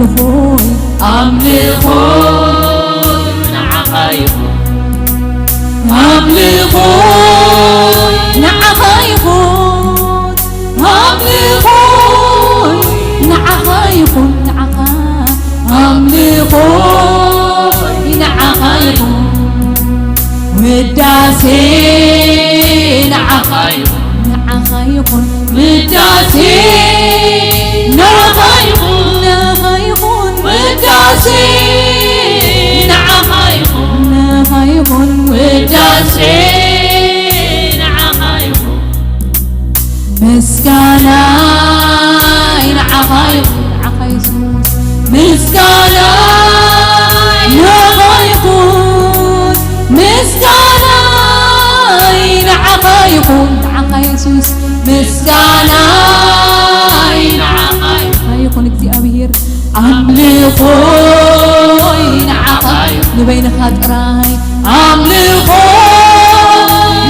ኣምልኾይ ኣምልኾይ ንዓኻ ይኹን። ኣምልኾ ንዓኻ ይኹን። ኣምልኾ ንዓኻ ይኹን። ንዓኻ ኣምልኾ ንዓኻ ይኹን። ውዳሴ ንዓኻ ይኹን። ንዓኻ ይኹን። ውዳሴ ንዓኻ ይኹን። ንዓኻ ይኹን። ውዳሴ ንዓኻ ይኹን። ንዓኻ ይኹን። ውዳሴ ንዓኻ ይኹን። ምስጋናይ ንዓኻ ይኹን። ንዓኻ የሱስ ምስጋናይ ንዓኻ ይኹን። ምስጋናይ ንዓኻ ይኹን። ንዓኻ የሱስ ምስጋናይ ንዓኻ ይኹን። እግዚኣብሔር ኣምልኾይ ንዓኻ ይኹን። ንበይንኻ ጥራይ ኣምልኾ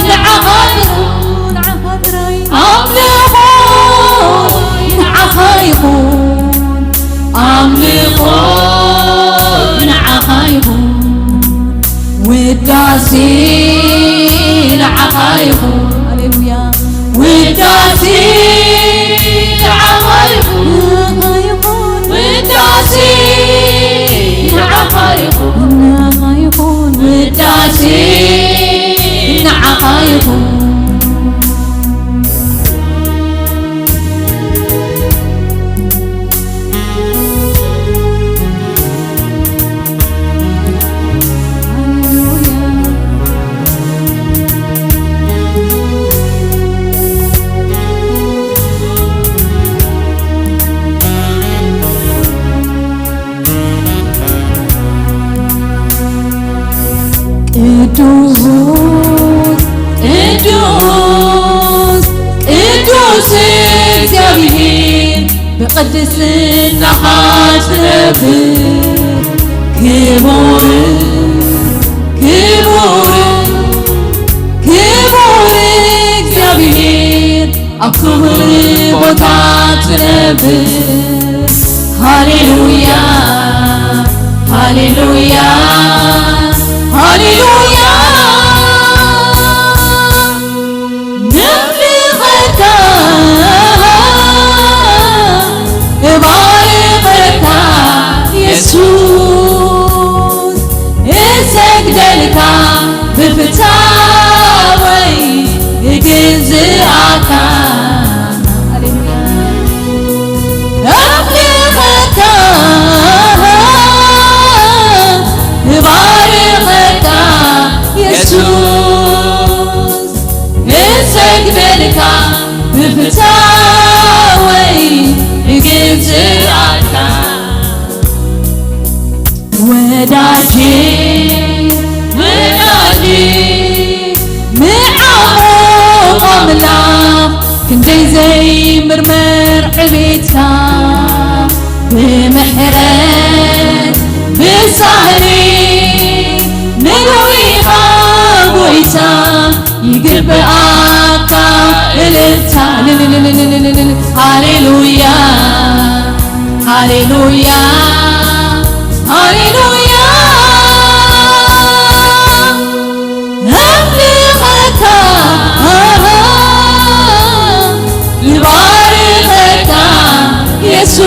ንዓኻ ይኹን። ንዓኻ ጥራይ ኣምልኾ ንዓኻ ይኹን። ኣምልኾ ንዓኻ ይኹን። ውዳሴ ንዓኻ ይኹን። ሃሌሉያ። ውዳሴ ንዓኻ ይኹን። ንዓኻ ይኹን። ውዳሴ ንዓኻ ይኹን። ንዓኻ ይኹን። ውዳሴ ንዓኻ ይኹን። ቅዱስ ቅዱስ ቅዱስ እግዚኣብሔር ብቅድስናኻ ትነብር። ክቡር ክቡር ክቡር እግዚኣብሔር ኣብ ክቡር ቦታ ትነብር። ሃሌሉያ ሃሌሉያ ሃሌሉያ። ነምልኸካ እባርኸካ የሱስ እሰግደልካ ብፍታወይ እግዝኣካ። ኣምልኸካ እባርኸካ የሱስ እሰግደልካ ብፍታወይ እግዝኣካ። ወዳጄ ወዳጄ ምዓሙቕ ኣምላኽ ክንደይ ዘይምርመር ዕቤትካ ብምሕረት ብሳህሪ ምሉእ ኢኻ ጎይታ ይግብኣካ እልልታ። ሃሌሉያ ሃሌሉያ ሃሌሉያ። ኣምልኸካ እባርኸካ የሱስ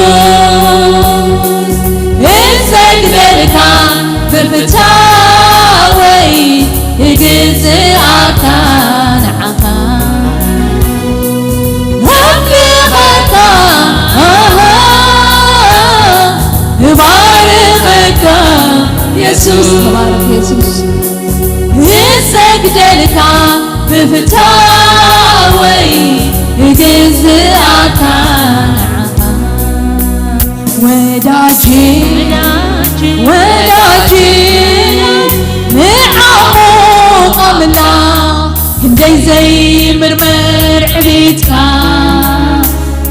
እሰግደልካ ብፍታወይ እግዝኣካ ንዓኻ ኣምልኸካ እባርኸካ የሱስ። ተባረኽ የሱስ። እሰግደልካ ብፍታወይ እግዝኣካ ንዓኻ ወዳጄ ወዳጄ ምዓሙቕ ኣምላኽ ክንደይ ዘይምርመር ዕቤትካ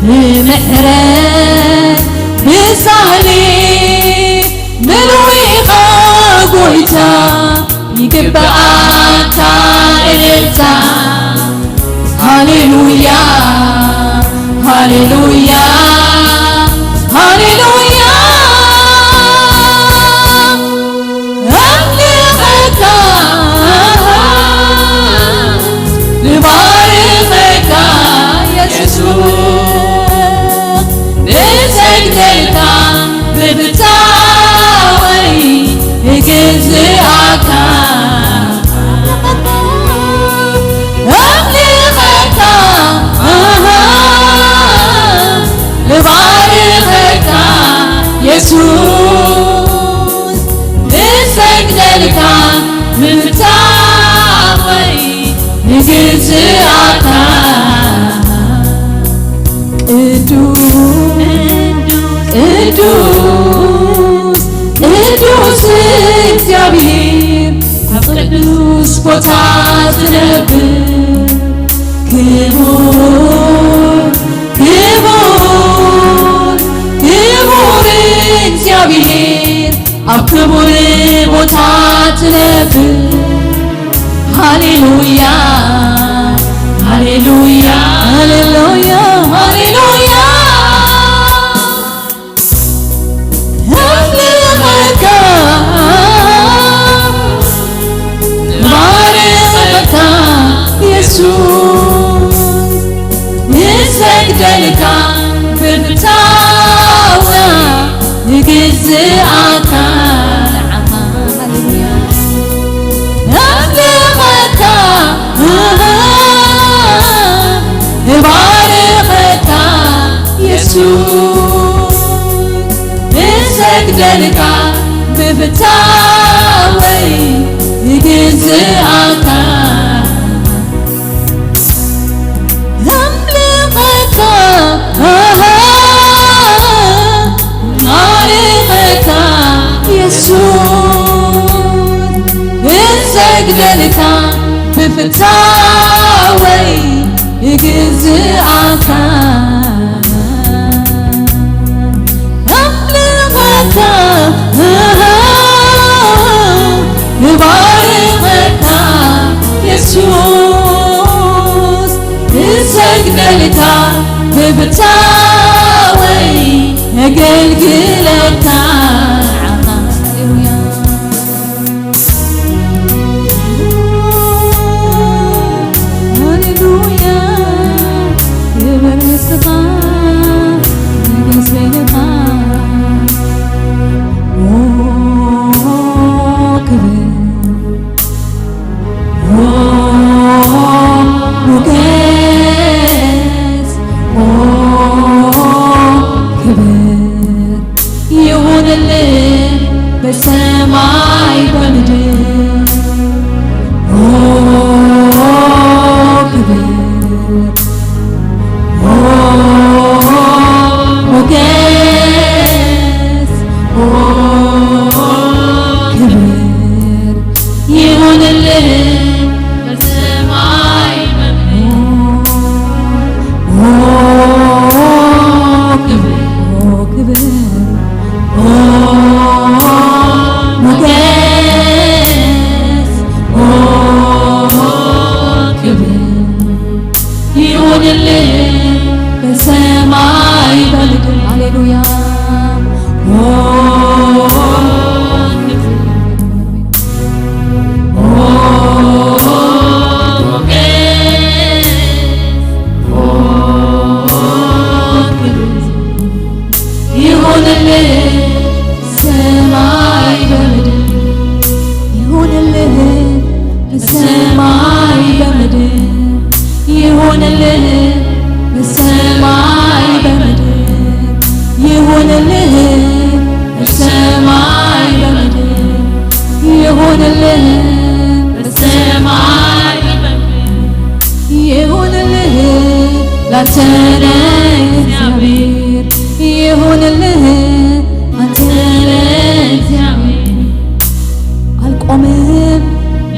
ብምሕረት ብሳህሊ ምሉእ ኢኻ ጎይታ ይግብኣካ እልልታ። ሃሌሉያ ሃሌሉያ ሃሌሉያ። ምፍታወይ ንግዝኣታ ቅዱስ ቅዱስ ቅዱስ እግዚኣብሔር ኣብ ቅዱስ ቦታ ትነብር። ክቡር ክቡር ክቡር እግዚኣብሔር ኣብ ክቡር ቦታ ትነብር። ሃሌሉያ ሃሌሉያ ሃሌሉያ ሃሌሉያ። ኣምልኸካ ባርኸካ የሱስ ንሰግደልካ ብፍታውና ንግዝኣካ ኣምልኸካ ንባርኸካ የሱስ ንሰግደልካ ብፍታወይ ንግዝኣካ ኣምልኸካ ኣሃ ማርኸካ የሱስ ንሰግደልካ ብፍታወይ ንግዝኣካ ኣምልኸካ ኣሃ ንባርኸካ የሱስ ንሰግደልካ ብፍታወይ ነገልግለካ። ሃሌሉያ ሃሌሉያ ክብር ንስኻ ንግስ በይንኻ ኦ ክብር ሞገስ ክብር ይሁንልህ በሰማይ በምድር ክብር ሞገስ ክብር ይሁንልህ በሰማይ በምድር ክብር ክብር ሞገስ ክብር ይሁንልህ በሰማይ በምድር። ሃሌሉያ። ይሁንልህ ሰማይ በምድር ይሁንልህ በሰማይ በምድር ይሁንልህ በሰማይ በምድር ይሁንልህ በሰማይ በምድር ይሁንልህ በሰማይ በምድር ይሁንልህ ላንተ ነው እግዚአብሔር ይሁንልህ አንተ ነህ እግዚአብሔር አልቆምም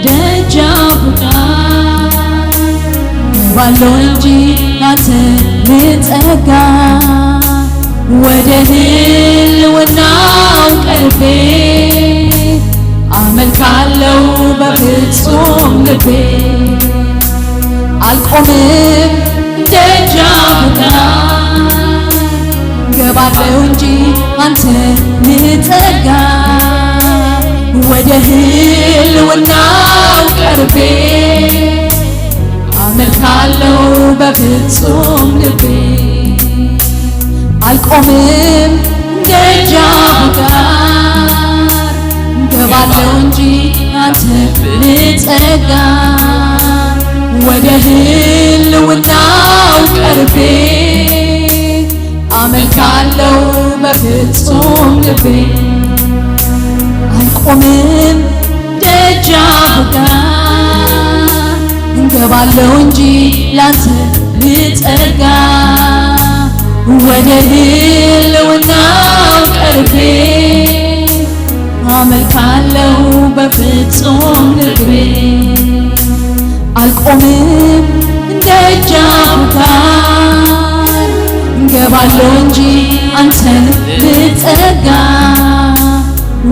ደጃፉ ጋር ባለው እንጂ ላንተ ልጠጋ ወደ ህልውናው ቀርቤ አመልካለው በፍጹም ልቤ አልቆምም ደጃፉ ጋር ገባለው እንጂ አንተ ልጠጋ ወደ ህልውናው ቀርቤ አመልካለው በፍጹም ልቤ አልቆምም ደጃፉ ጋር ገባለው እንጂ አንተ ልጠጋ ወደ ህልውናው ቀርቤ አመልካለው በፍጹም ልቤ አልቆምም ጋ እንገባለው እንጂ ላንተ ልጠጋ ወደ ህልውናው ቀርቤ አመልካለው በፍጹም ልቤ አልቆምም ደጃፍ ጋር እንገባለው እንጂ አንተን ልጠጋ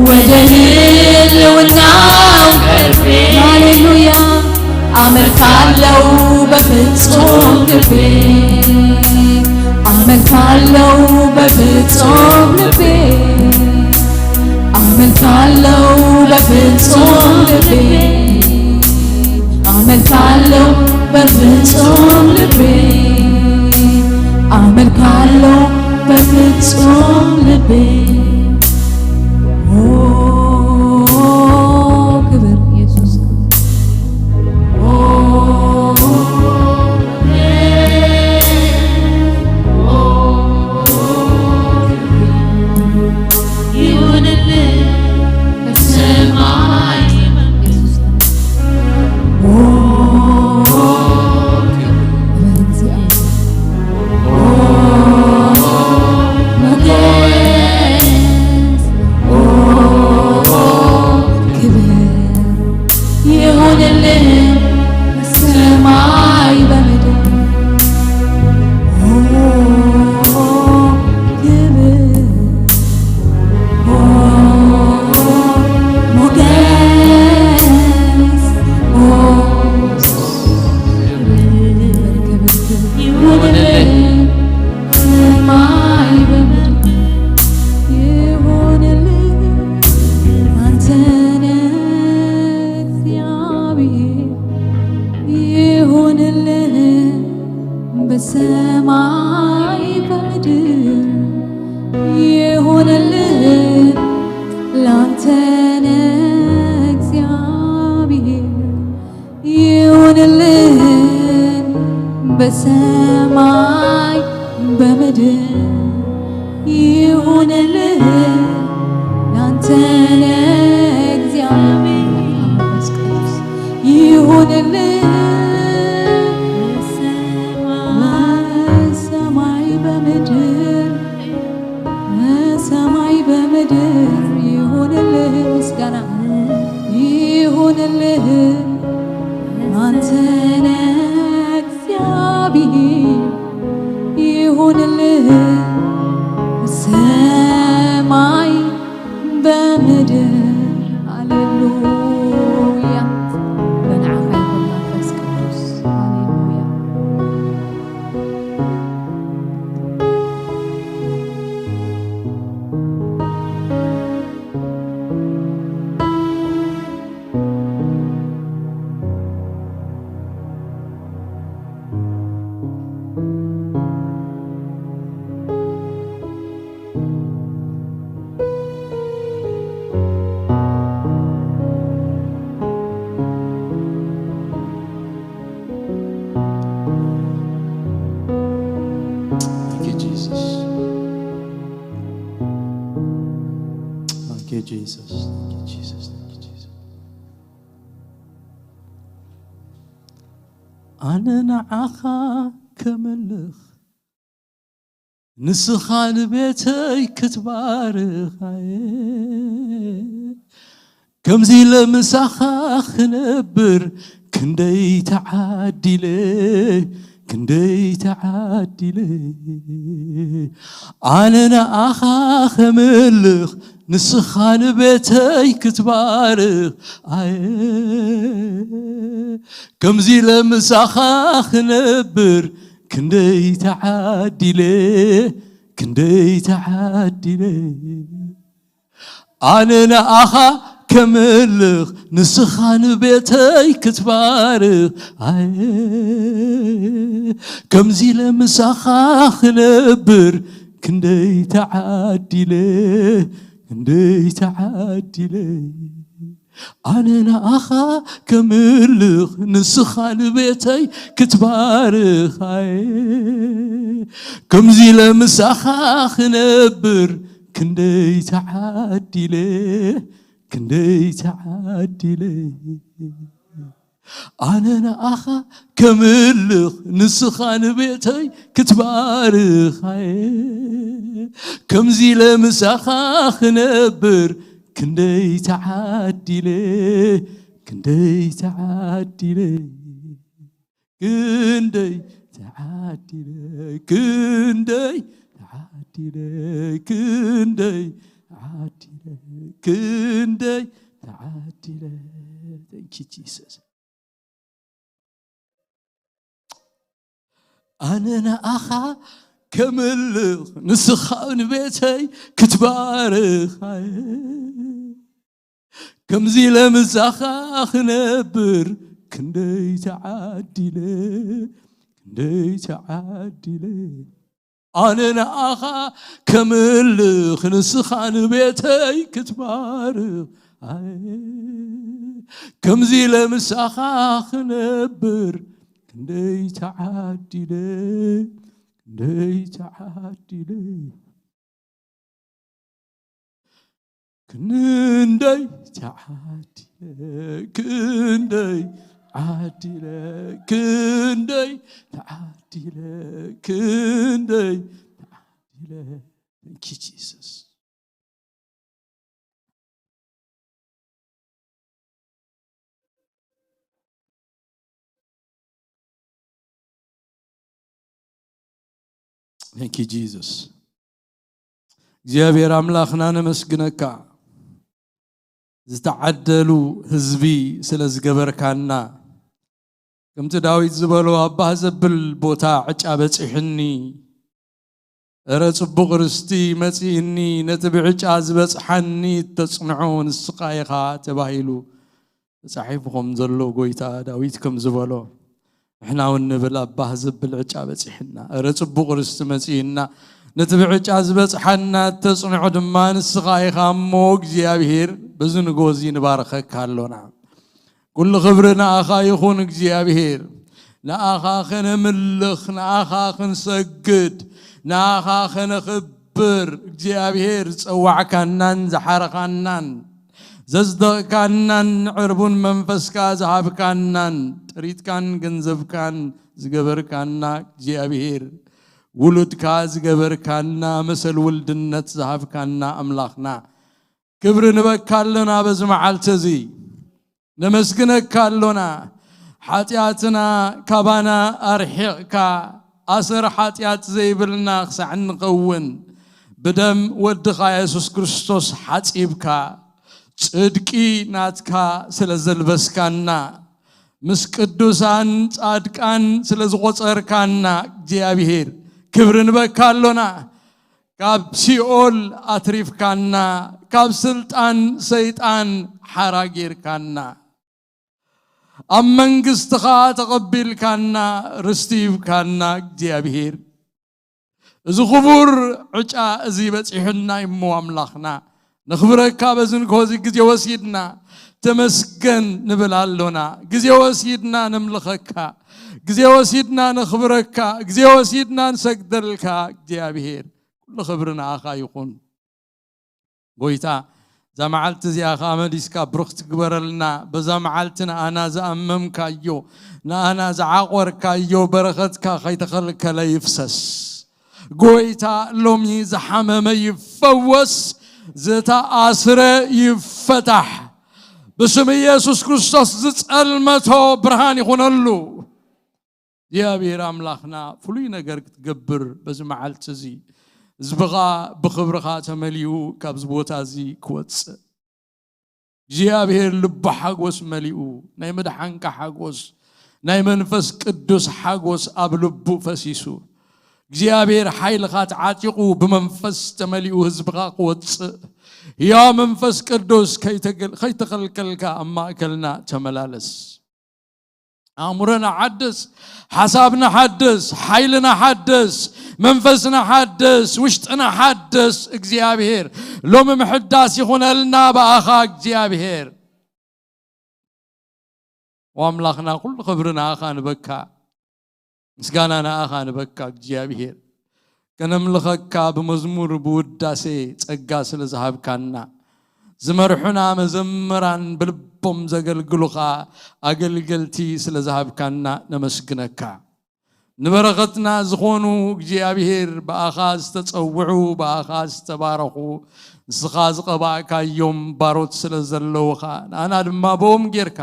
ወደ ህልውናው ቀርቤ ሃሌሉያ አመልካለው በፍጹም ልቤ አመልካለው በፍጹም ልቤ አመልካለው በፍጹም ልቤ አመልካለው በፍጹም ልቤ አመልካለው በፍጹም ልቤ ኦ ክብር ኢየሱስ ኦ ይሁንልህ በሰማይ መንግስት። ኦ፣ ክብር እግዚአብሔር። ኦ፣ ሞገስ። ኦ፣ ክብር ይሁንልህ በሰማይ በምድር። ኦ፣ ክብር ሞገስ ይሁንልህ ሰማይ በምድር ይሁንልህ አንተ ነህ እግዚአብሔር ይሁንልህ በሰማይ በምድር ይሁንልህ ላንተ ነህ እግዚአብሔር ይሁንልህ በሰማይ በምድር ይሁንልህ ላንተ ነህ እግዚአብሔር መንፈስ ቅዱስ ይሁንልህ በሰማይ በምድር በሰማይ በምድር ይሁንልህ ምስጋና ይሁንልህ አንተ ነህ እግዚአብሔር ይሁንልህ በሰማይ በምድር ሃሌሉያ በንዓኻ ይኹን መንፈስ ቅዱስ ሃሌሉያ Thank you, Jesus. Thank you, Jesus. Thank you, Jesus. Thank you, Jesus. ኣነ ንዓኻ ከመልኽ ንስኻ ንቤተይ ክትባርኻየ ከምዚ ኢለ ምሳኻ ክነብር ክንደይ ተዓዲለ ክንደይ ተዓዲለ ኣነ ንኣኻ ከምልኽ ንስኻ ንቤተይ ክትባርኽ ኣየ ከምዚ ኢለ ምሳኻ ክነብር ክንደይ ተዓዲለ ክንደይ ተዓዲለ ኣነ ንኣኻ ከምልኽ ንስኻ ንቤተይ ክትባርኽ ኣየ ከምዚ ኢለ ምሳኻ ክነብር ክንደይ ተዓዲለ ክንደይ ተዓዲለ ኣነ ንኣኻ ከምልኽ ንስኻ ንቤተይ ክትባርኻየ ከምዚ ኢለ ምሳኻ ክነብር ክንደይ ተዓዲለ ክንደይ ተዓዲለ። ኣነ ንኣኻ ከምልኽ ንስኻ ንቤተይ ክትባርኻየ። ከምዚ ኢለ ምሳኻ ክነብር ክንደይ ተዓዲለ፣ ክንደይ ተዓዲለ። ክንደይ ተዓዲለ፣ ክንደይ ተዓዲለ፣ ክንደይ ተዓዲለ፣ ክንደይ ተዓዲለ። Thank you, Jesus. ኣነ ንኣኻ ከምልኽ ንስኻ ንቤተይ ክትባርኻየ። ከምዚ ለምሳኻ ክነብር ክንደይ ተዓዲለ፣ ክንደይ ተዓዲለ። ኣነ ንኣኻ ከምልኽ ንስኻ ንቤተይ ክትባርኽ። ኣየ፣ ከምዚ ለምሳኻ ክነብር ክንደይ ተዓዲለ፣ ክንደይ ተዓዲለ። ክንደይ ተዓዲለ፣ ክንደይ ዓዲለ፣ ክንደይ ተዓዲለ፣ ክንደይ ተዓዲለ። Thank you, Jesus. Thank you, Jesus. እግዚኣብሔር ኣምላኽና ነመስግነካ፣ ዝተዓደሉ ህዝቢ ስለ ዝገበርካና። ከምቲ ዳዊት ዝበሎ፣ ኣብ ባህ ዘብል ቦታ ዕጫ በጺሑኒ፣ እረ ጽቡቕ ርስቲ መጺእኒ፣ ነቲ ብዕጫ ዝበጽሓኒ እተጽንዖ ንስኻ ኢኻ ተባሂሉ ተጻሒፉ ከም ዘሎ፣ ጎይታ ዳዊት ከም ዝበሎ፣ ንሕና እውን ንብል፣ ኣብ ባህ ዘብል ዕጫ በጺሕና፣ እረ ጽቡቕ ርስቲ መጺእና፣ ነቲ ብዕጫ ዝበጽሓና እተጽንዖ ድማ ንስኻ ኢኻ። እሞ እግዚኣብሔር፣ በዚ ንግሆ እዚ ንባርኸካ ኣሎና። ኩሉ ክብሪ ንኣኻ ይኹን እግዚኣብሔር። ንኣኻ ከነምልኽ፣ ንኣኻ ክንሰግድ፣ ንኣኻ ከነኽብር፣ እግዚኣብሔር ዝጸዋዕካናን ዝሓረኻናን ዘጽደቕካናን ዕርቡን መንፈስካ ዝሃብካናን ጥሪትካን ገንዘብካን ዝገበርካና እግዚኣብሔር፣ ውሉድካ ዝገበርካና፣ መሰል ውልድነት ዝሃብካና ኣምላኽና፣ ክብሪ ንበካ ኣሎና በዚ መዓልቲ እዚ። ነመስግነካ ኣሎና። ሓጢኣትና ካባና ኣርሒቕካ፣ ኣሰር ሓጢኣት ዘይብልና ክሳዕ እንኸውን፣ ብደም ወድኻ የሱስ ክርስቶስ ሓጺብካ፣ ጽድቂ ናትካ ስለ ዘልበስካና፣ ምስ ቅዱሳን ጻድቃን ስለ ዝቖጸርካና፣ እግዚኣብሔር፣ ክብሪ ንበካ ኣሎና። ካብ ሲኦል ኣትሪፍካና፣ ካብ ስልጣን ሰይጣን ሓራ ጌርካና፣ ኣብ መንግስትኻ ተቐቢልካና፣ ርስቲ ሂብካና እግዚኣብሔር። እዚ ክቡር ዕጫ እዚ በጺሑና እሞ ኣምላኽና፣ ነኽብረካ በዚ ንግሆ እዚ ግዜ ወሲድና ተመስገን ንብል ኣሎና። ግዜ ወሲድና ነምልኸካ፣ ግዜ ወሲድና ነኽብረካ፣ ግዜ ወሲድና ንሰግደልካ እግዚኣብሔር። ኩሉ ክብሪ ንኣኻ ይኹን። ጎይታ፣ እዛ መዓልቲ እዚኣ ኸዓ መሊስካ ብሩኽቲ ግበረልና። በዛ መዓልቲ ንኣና ዝኣመምካዮ፣ ንኣና ዝዓቖርካዮ በረኸትካ ከይተኸልከለ ይፍሰስ። ጎይታ፣ ሎሚ ዝሓመመ ይፈወስ፣ ዝተኣስረ ይፈታሕ። ብስም ኢየሱስ ክርስቶስ ዝጸልመቶ ብርሃን ይኹነሉ። እግዚኣብሔር ኣምላኽና ፍሉይ ነገር ክትገብር በዚ መዓልቲ እዚ ህዝብኻ ብኽብርኻ ተመሊኡ ካብዚ ቦታ እዚ ክወፅእ እግዚኣብሔር ልቡ ሓጎስ መሊኡ ናይ ምድሓንካ ሓጎስ ናይ መንፈስ ቅዱስ ሓጎስ ኣብ ልቡ ፈሲሱ እግዚኣብሔር ሓይልኻ ተዓጢቑ ብመንፈስ ተመሊኡ ህዝብኻ ክወፅእ ሕያው መንፈስ ቅዱስ ከይተገል- ከይተኸልከልካ ኣብ ማእከልና ተመላለስ ኣእምሮና ሓድስ፣ ሓሳብና ሓድስ፣ ሓይልና ሓድስ፣ መንፈስና ሓድስ፣ ውሽጥና ሓድስ። እግዚኣብሔር ሎሚ ምሕዳስ ይኹነልና ብኣኻ እግዚኣብሔር። ወኣምላኽና ኩሉ ክብሪ ንኣኻ ንበካ፣ ምስጋና ንኣኻ ንበካ እግዚኣብሔር። ከነምልኸካ ብመዝሙር ብውዳሴ ጸጋ ስለ ዝሃብካና፣ ዝመርሑና መዘምራን፣ ብልቦም ዘገልግሉኻ ኣገልገልቲ ስለ ዝሃብካና ነመስግነካ። ንበረኸትና ዝኾኑ እግዚኣብሔር ብኣኻ ዝተጸውዑ፣ ብኣኻ ዝተባረኹ፣ ንስኻ ዝቐባእካዮም ባሮት ስለ ዘለውኻ፣ ንኣና ድማ ብኦም ጌርካ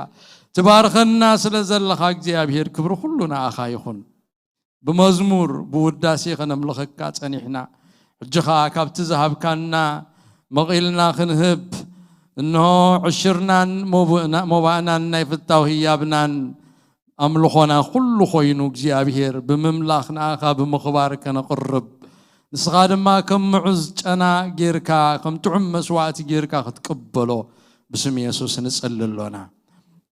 ትባርኸና ስለ ዘለኻ እግዚኣብሔር ክብሪ ኩሉ ንኣኻ ይኹን። ብመዝሙር ብውዳሴ ከነምልኸካ ጸኒሕና። ሕጂ ኸኣ ካብቲ ዝሃብካና መቒልና ክንህብ፣ እንሆ ዕሽርናን ሞባእናን ናይ ፍታው ህያብናን ኣምልኾና ኩሉ ኮይኑ እግዚኣብሔር ብምምላኽ ንኣኻ ብምኽባር ከነቕርብ፣ ንስኻ ድማ ከም ምዑዝ ጨና ጌርካ፣ ከም ጥዑም መስዋእቲ ጌርካ ክትቅበሎ ብስም የሱስ ንጸሊ ኣሎና።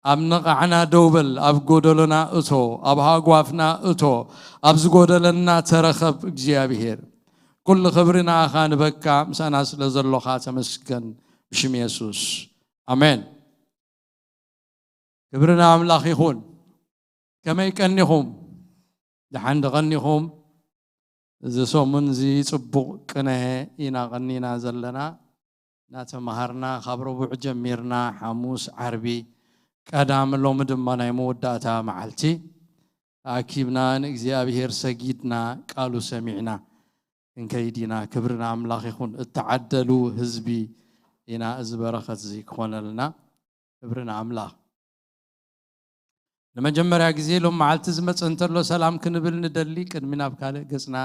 ኣብ ነቓዕና ደው በል፣ ኣብ ጎደሎና እቶ፣ ኣብ ሃጓፍና እቶ፣ ኣብ ዝጎደለና ተረኸብ እግዚኣብሔር። ኩሉ ክብሪ ንኣኻ ንበካ፣ ምሳና ስለ ዘሎኻ ተመስገን፣ ብሽም የሱስ። ኣሜን። ክብሪ ንኣምላኽ ይኹን። ከመይ ቀኒኹም? ደሓን ዶ ቀኒኹም? እዚ ሰሙን እዚ ጽቡቕ ቅነ ኢና ቀኒና ዘለና። እናተምሃርና ካብ ረቡዕ ጀሚርና ሓሙስ፣ ዓርቢ፣ ቀዳም፣ ሎሚ ድማ ናይ መወዳእታ መዓልቲ ተኣኪብና ንእግዚኣብሔር ሰጊድና ቃሉ ሰሚዕና ክንከይድ ኢና። ክብሪ ንኣምላኽ ይኹን። እተዓደሉ ህዝቢ ኢና እዚ በረኸት እዚ ክኾነልና። ክብሪ ንኣምላኽ። ንመጀመርያ ግዜ ሎም መዓልቲ ዝመጸ እንተሎ ሰላም ክንብል ንደሊ። ቅድሚ ናብ ካልእ ገጽና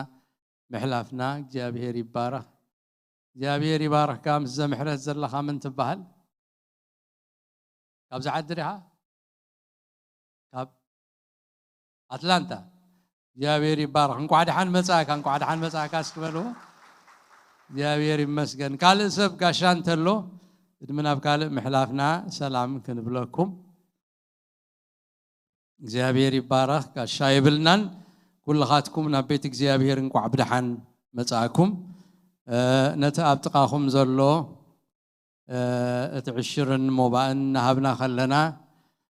ምሕላፍና እግዚኣብሔር ይባረኽ። እግዚኣብሔር ይባረኽካ። ምስ ዘምሕረት ዘለኻ መን ትበሃል? ካብዚ ዓዲ ዲኻ? ካብ ኣትላንታ። እግዚኣብሔር ይባረኽ። እንቋዕ ደሓን መጻእካ፣ እንቋዕ ደሓን መጻእካ እስኪ በልዎ። እግዚኣብሔር ይመስገን። ካልእ ሰብ ጋሻ እንተሎ ቅድሚ ናብ ካልእ ምሕላፍና ሰላም ክንብለኩም። እግዚኣብሔር ይባረኽ። ጋሻ የብልናን። ኩልኻትኩም ናብ ቤት እግዚኣብሔር እንቋዕ ብደሓን መጻእኩም። እ፣ ነቲ ኣብ ጥቓኹም ዘሎ፣ እ፣ እቲ ዕሽርን ሞባእን እናሃብና ከለና፣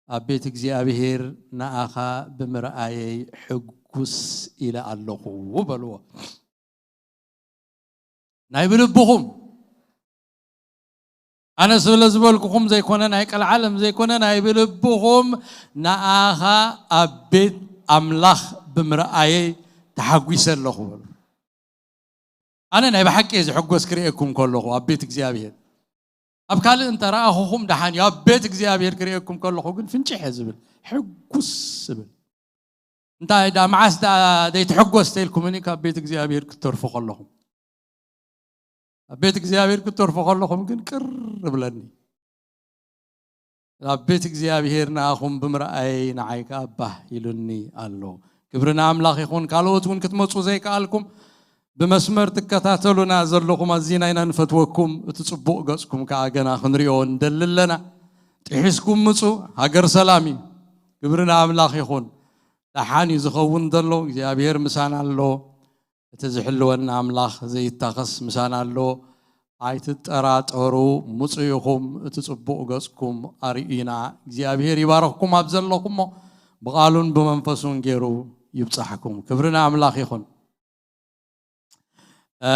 ኣብ ቤት እግዚኣብሔር ንኣኻ ብምርኣየይ ሕጉስ ኢለ ኣለኹ በልዎ። ናይ ብልብኹም፣ ኣነ ስለ ዝበልኩኹም ዘይኮነ፣ ናይ ቀልዓለም ዘይኮነ፣ ናይ ብልብኹም ንኣኻ ኣብ ቤት ኣምላኽ ብምርኣየይ ተሓጒሰ ኣለኹ በሉ። ኣነ ናይ ብሓቂ እየ ዝሕጎስ ክርእየኩም ከለኹ ኣብ ቤት እግዚኣብሔር። ኣብ ካልእ እንተ ረኣኹኹም ደሓን እዩ፣ ኣብ ቤት እግዚኣብሔር ክርእየኩም ከለኹ ግን ፍንጭሕ እየ ዝብል፣ ሕጉስ ዝብል። እንታይ ደኣ፣ መዓስ ደኣ ዘይትሕጎስ ተኢልኩምኒ ካብ ቤት እግዚኣብሔር ክትተርፉ ከለኹም? ኣብ ቤት እግዚኣብሔር ክትተርፉ ከለኹም ግን ቅር እብለኒ። ኣብ ቤት እግዚኣብሔር ንኣኹም ብምርኣየይ ንዓይ ከኣ ባህ ኢሉኒ ኣሎ። ክብሪ ንኣምላኽ ይኹን። ካልኦት እውን ክትመጹ ዘይከኣልኩም ብመስመር ትከታተሉና ዘለኹም ኣዚና ኢና ንፈትወኩም። እቲ ጽቡቕ ገጽኩም ከኣ ገና ክንሪኦ እንደሊ ኣለና። ጥሒስኩም ምጹ፣ ሃገር ሰላም እዩ። ክብሪ ንኣምላኽ ይኹን። ደሓን እዩ ዝኸውን ዘሎ፣ እግዚኣብሔር ምሳና ኣሎ። እቲ ዝሕልወና ኣምላኽ ዘይታኸስ ምሳና ኣሎ። ኣይትጠራጠሩ፣ ምጹ ኢኹም፣ እቲ ጽቡቕ ገጽኩም ኣርእዩና። እግዚኣብሔር ይባርኽኩም ኣብ ዘለኹሞ፣ ብቓሉን ብመንፈሱን ገይሩ ይብጻሕኩም። ክብሪ ንኣምላኽ ይኹን። እ፣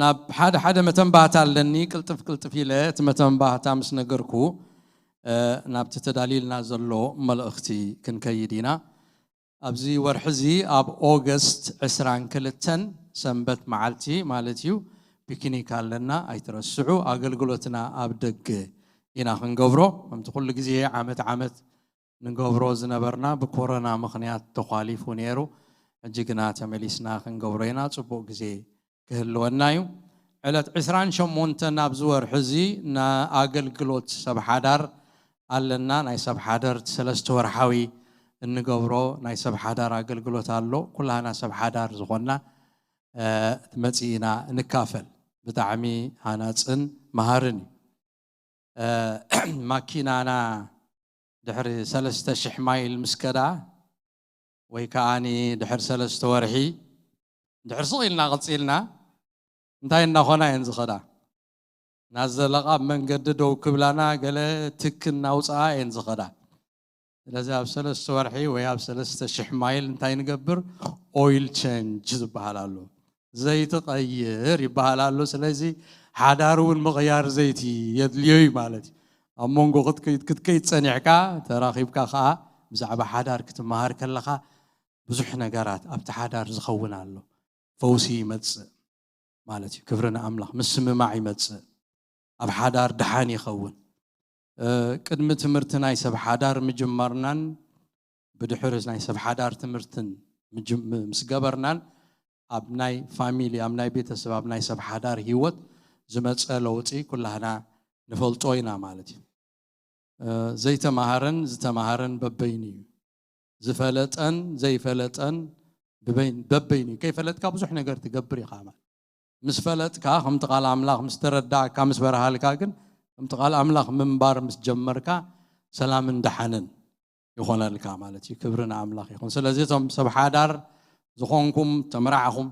ናብ ሓደ ሓደ መተንባህታ ኣለኒ፣ ቅልጥፍ ቅልጥፍ ኢለ እቲ መተንባህታ ምስ ነገርኩ፣ እ፣ ናብቲ ተዳልዩልና ዘሎ መልእኽቲ ክንከይድ ኢና። ኣብዚ ወርሒ እዚ ኣብ ኦገስት ዕስራን ክልተን ሰንበት መዓልቲ ማለት እዩ፣ ፒክኒክ ኣለና፣ ኣይትረስዑ። ኣገልግሎትና ኣብ ደገ ኢና ክንገብሮ፣ ከምቲ ኩሉ ግዜ ዓመት ዓመት ንገብሮ ዝነበርና ብኮሮና ምኽንያት ተዃሊፉ ነይሩ። ሕጂ ግና ተመሊስና ክንገብሮ ኢና። ጽቡቕ ግዜ ክህልወና እዩ። ዕለት ዕስራን ሸሞንተን ኣብዚ ወርሒ እዚ ንኣገልግሎት ሰብ ሓዳር ኣለና። ናይ ሰብ ሓደር ሰለስተ ወርሓዊ እንገብሮ ናይ ሰብ ሓዳር ኣገልግሎት ኣሎ። ኩላህና ሰብ ሓዳር ዝኾንና፣ እ፣ መጺእና ንካፈል። ብጣዕሚ ሃናጽን መሃርን እዩ። እ፣ ማኪናና ድሕሪ ሰለስተ ሽሕ ማይል ምስ ከዳ፣ ወይ ከኣኒ ድሕሪ ሰለስተ ወርሒ፣ ድሕሪ ስቕ ኢልና ቀጺልና፣ እንታይ እናኾና እየን ዝኸዳ? ናዘለቓ ኣብ መንገዲ ደው ክብላና፣ ገለ ትክ እናውፅኣ እየን ዝኸዳ። ስለዚ ኣብ ሰለስተ ወርሒ ወይ ኣብ ሰለስተ ሽሕ ማይል እንታይ ንገብር? ኦይል ቸንጅ ዝበሃል ኣሎ። ዘይቲ ቀይር ይበሃል ኣሎ። ስለዚ ሓዳር እውን ምቕያር ዘይቲ የድልዮ እዩ ማለት እዩ። ኣብ መንጎ ክትከይድ ክትከይድ ጸኒሕካ ተራኺብካ ከዓ ብዛዕባ ሓዳር ክትመሃር ከለኻ ብዙሕ ነገራት ኣብቲ ሓዳር ዝኸውን ኣሎ። ፈውሲ ይመጽእ ማለት እዩ። ክብሪ ንኣምላኽ። ምስምማዕ ይመጽእ። ኣብ ሓዳር ደሓን ይኸውን። ቅድሚ ትምህርቲ ናይ ሰብ ሓዳር ምጅማርናን ብድሕሪ ናይ ሰብ ሓዳር ትምህርትን ምስ ገበርናን ኣብ ናይ ፋሚሊ ኣብ ናይ ቤተሰብ ኣብ ናይ ሰብ ሓዳር ህይወት ዝመፀ ለውጢ ኩላህና ንፈልጦ ኢና ማለት እዩ። ዘይተማሃረን ዝተማሃረን በበይኑ እዩ። ዝፈለጠን ዘይፈለጠን በበይኑ እዩ። ከይፈለጥካ ብዙሕ ነገር ትገብር ኢኻ ማለት። ምስ ፈለጥካ ከምቲ ቃል ኣምላኽ ምስ ተረዳእካ ምስ በርሃልካ ግን ከምቲ ቃል ኣምላኽ ምንባር ምስ ጀመርካ ሰላምን ደሓንን ይኾነልካ ማለት እዩ። ክብሪ ንኣምላኽ ይኹን። ስለዚ እቶም ሰብ ሓዳር ዝኾንኩም ተመራዕኹም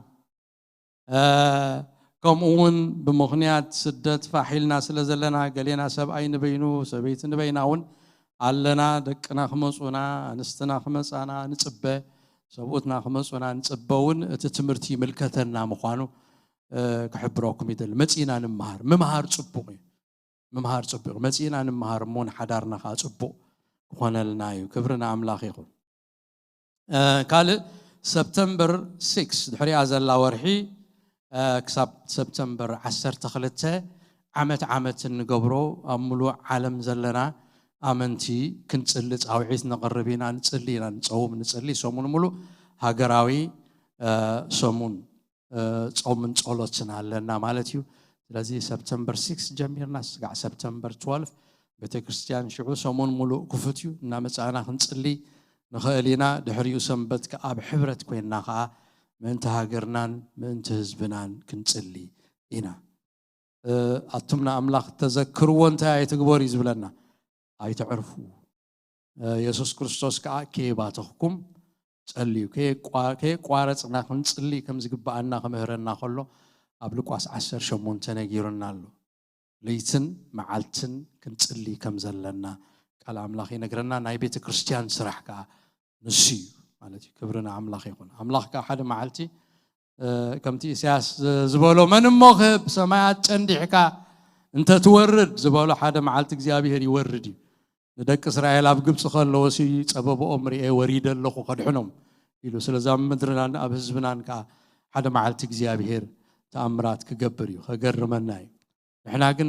ከምኡ እውን ብምኽንያት ስደት ፋሕ ኢልና ስለ ዘለና ገሌና ሰብኣይ ንበይኑ ሰበይቲ ንበይና እውን ኣለና። ደቅና ክመፁና ኣንስትና ክመፃና ንፅበ፣ ሰብኡትና ክመፁና ንፅበ እውን እቲ ትምህርቲ ይምልከተና ምዃኑ ክሕብረኩም ይደሊ። መፂና ንምሃር ምምሃር ፅቡቕ እዩ። ምምሃር ፅቡቕ እዩ። መፂና ንምሃር እሞ ንሓዳርና ከዓ ፅቡቕ ክኾነልና እዩ። ክብሪ ንኣምላኽ ይኹን። ካልእ ሰፕተምበር ሲክስ ድሕሪኣ ዘላ ወርሒ ክሳብ ሰፕተምበር ዓሰርተ ክልተ ዓመት ዓመት እንገብሮ ኣብ ሙሉእ ዓለም ዘለና ኣመንቲ ክንፅሊ ፃውዒት ነቕርብ ኢና። ንፅሊ ኢና፣ ንፀውም፣ ንፅሊ። ሰሙን ሙሉእ ሃገራዊ ሰሙን ጾምን ጸሎትን ኣለና ማለት እዩ። ስለዚ ሰፕተምበር ሲክስ ጀሚርና ስጋዕ ሰፕተምበር ትወልፍ ቤተክርስትያን ሽዑ ሰሙን ሙሉእ ክፉት እዩ። እናመጻእና ክንጽሊ ንኽእል ኢና። ድሕሪኡ ሰንበት ከኣ ኣብ ሕብረት ኮይንና ከኣ ምእንቲ ሃገርናን ምእንቲ ህዝብናን ክንጽሊ ኢና። ኣቱም ንኣምላኽ ተዘክርዎ እንታይ ኣይትግበሩ እዩ ዝብለና። ኣይተዕርፉ። የሱስ ክርስቶስ ከኣ ከየባተኽኩም ጸልዩ። ከየቋረጽና ክንጽሊ ከም ዝግብኣና ክምህረና ከሎ ኣብ ሉቃስ ዓሰርተ ሸሞንተ ነጊሩና ኣሎ። ለይትን መዓልትን ክንጽሊ ከም ዘለና ቃል ኣምላኽ ይነግረና። ናይ ቤተ ክርስቲያን ስራሕ ከኣ ንሱ እዩ ማለት እዩ። ክብሪ ንኣምላኽ ይኹን። ኣምላኽ ከኣ ሓደ መዓልቲ ከምቲ ኢሳያስ ዝበሎ መን እሞ ክህብ ሰማያት ጨንዲሕካ እንተ ትወርድ ዝበሎ ሓደ መዓልቲ እግዚኣብሔር ይወርድ እዩ። ንደቂ እስራኤል ኣብ ግብፂ ከለዎ ሲ ጸበብኦም ርኤ ወሪደ ኣለኹ ከድሕኖም ኢሉ። ስለዚ ኣብ ምድርናን ኣብ ህዝብናን ከዓ ሓደ መዓልቲ እግዚኣብሔር ተኣምራት ክገብር እዩ። ከገርመና እዩ። ንሕና ግን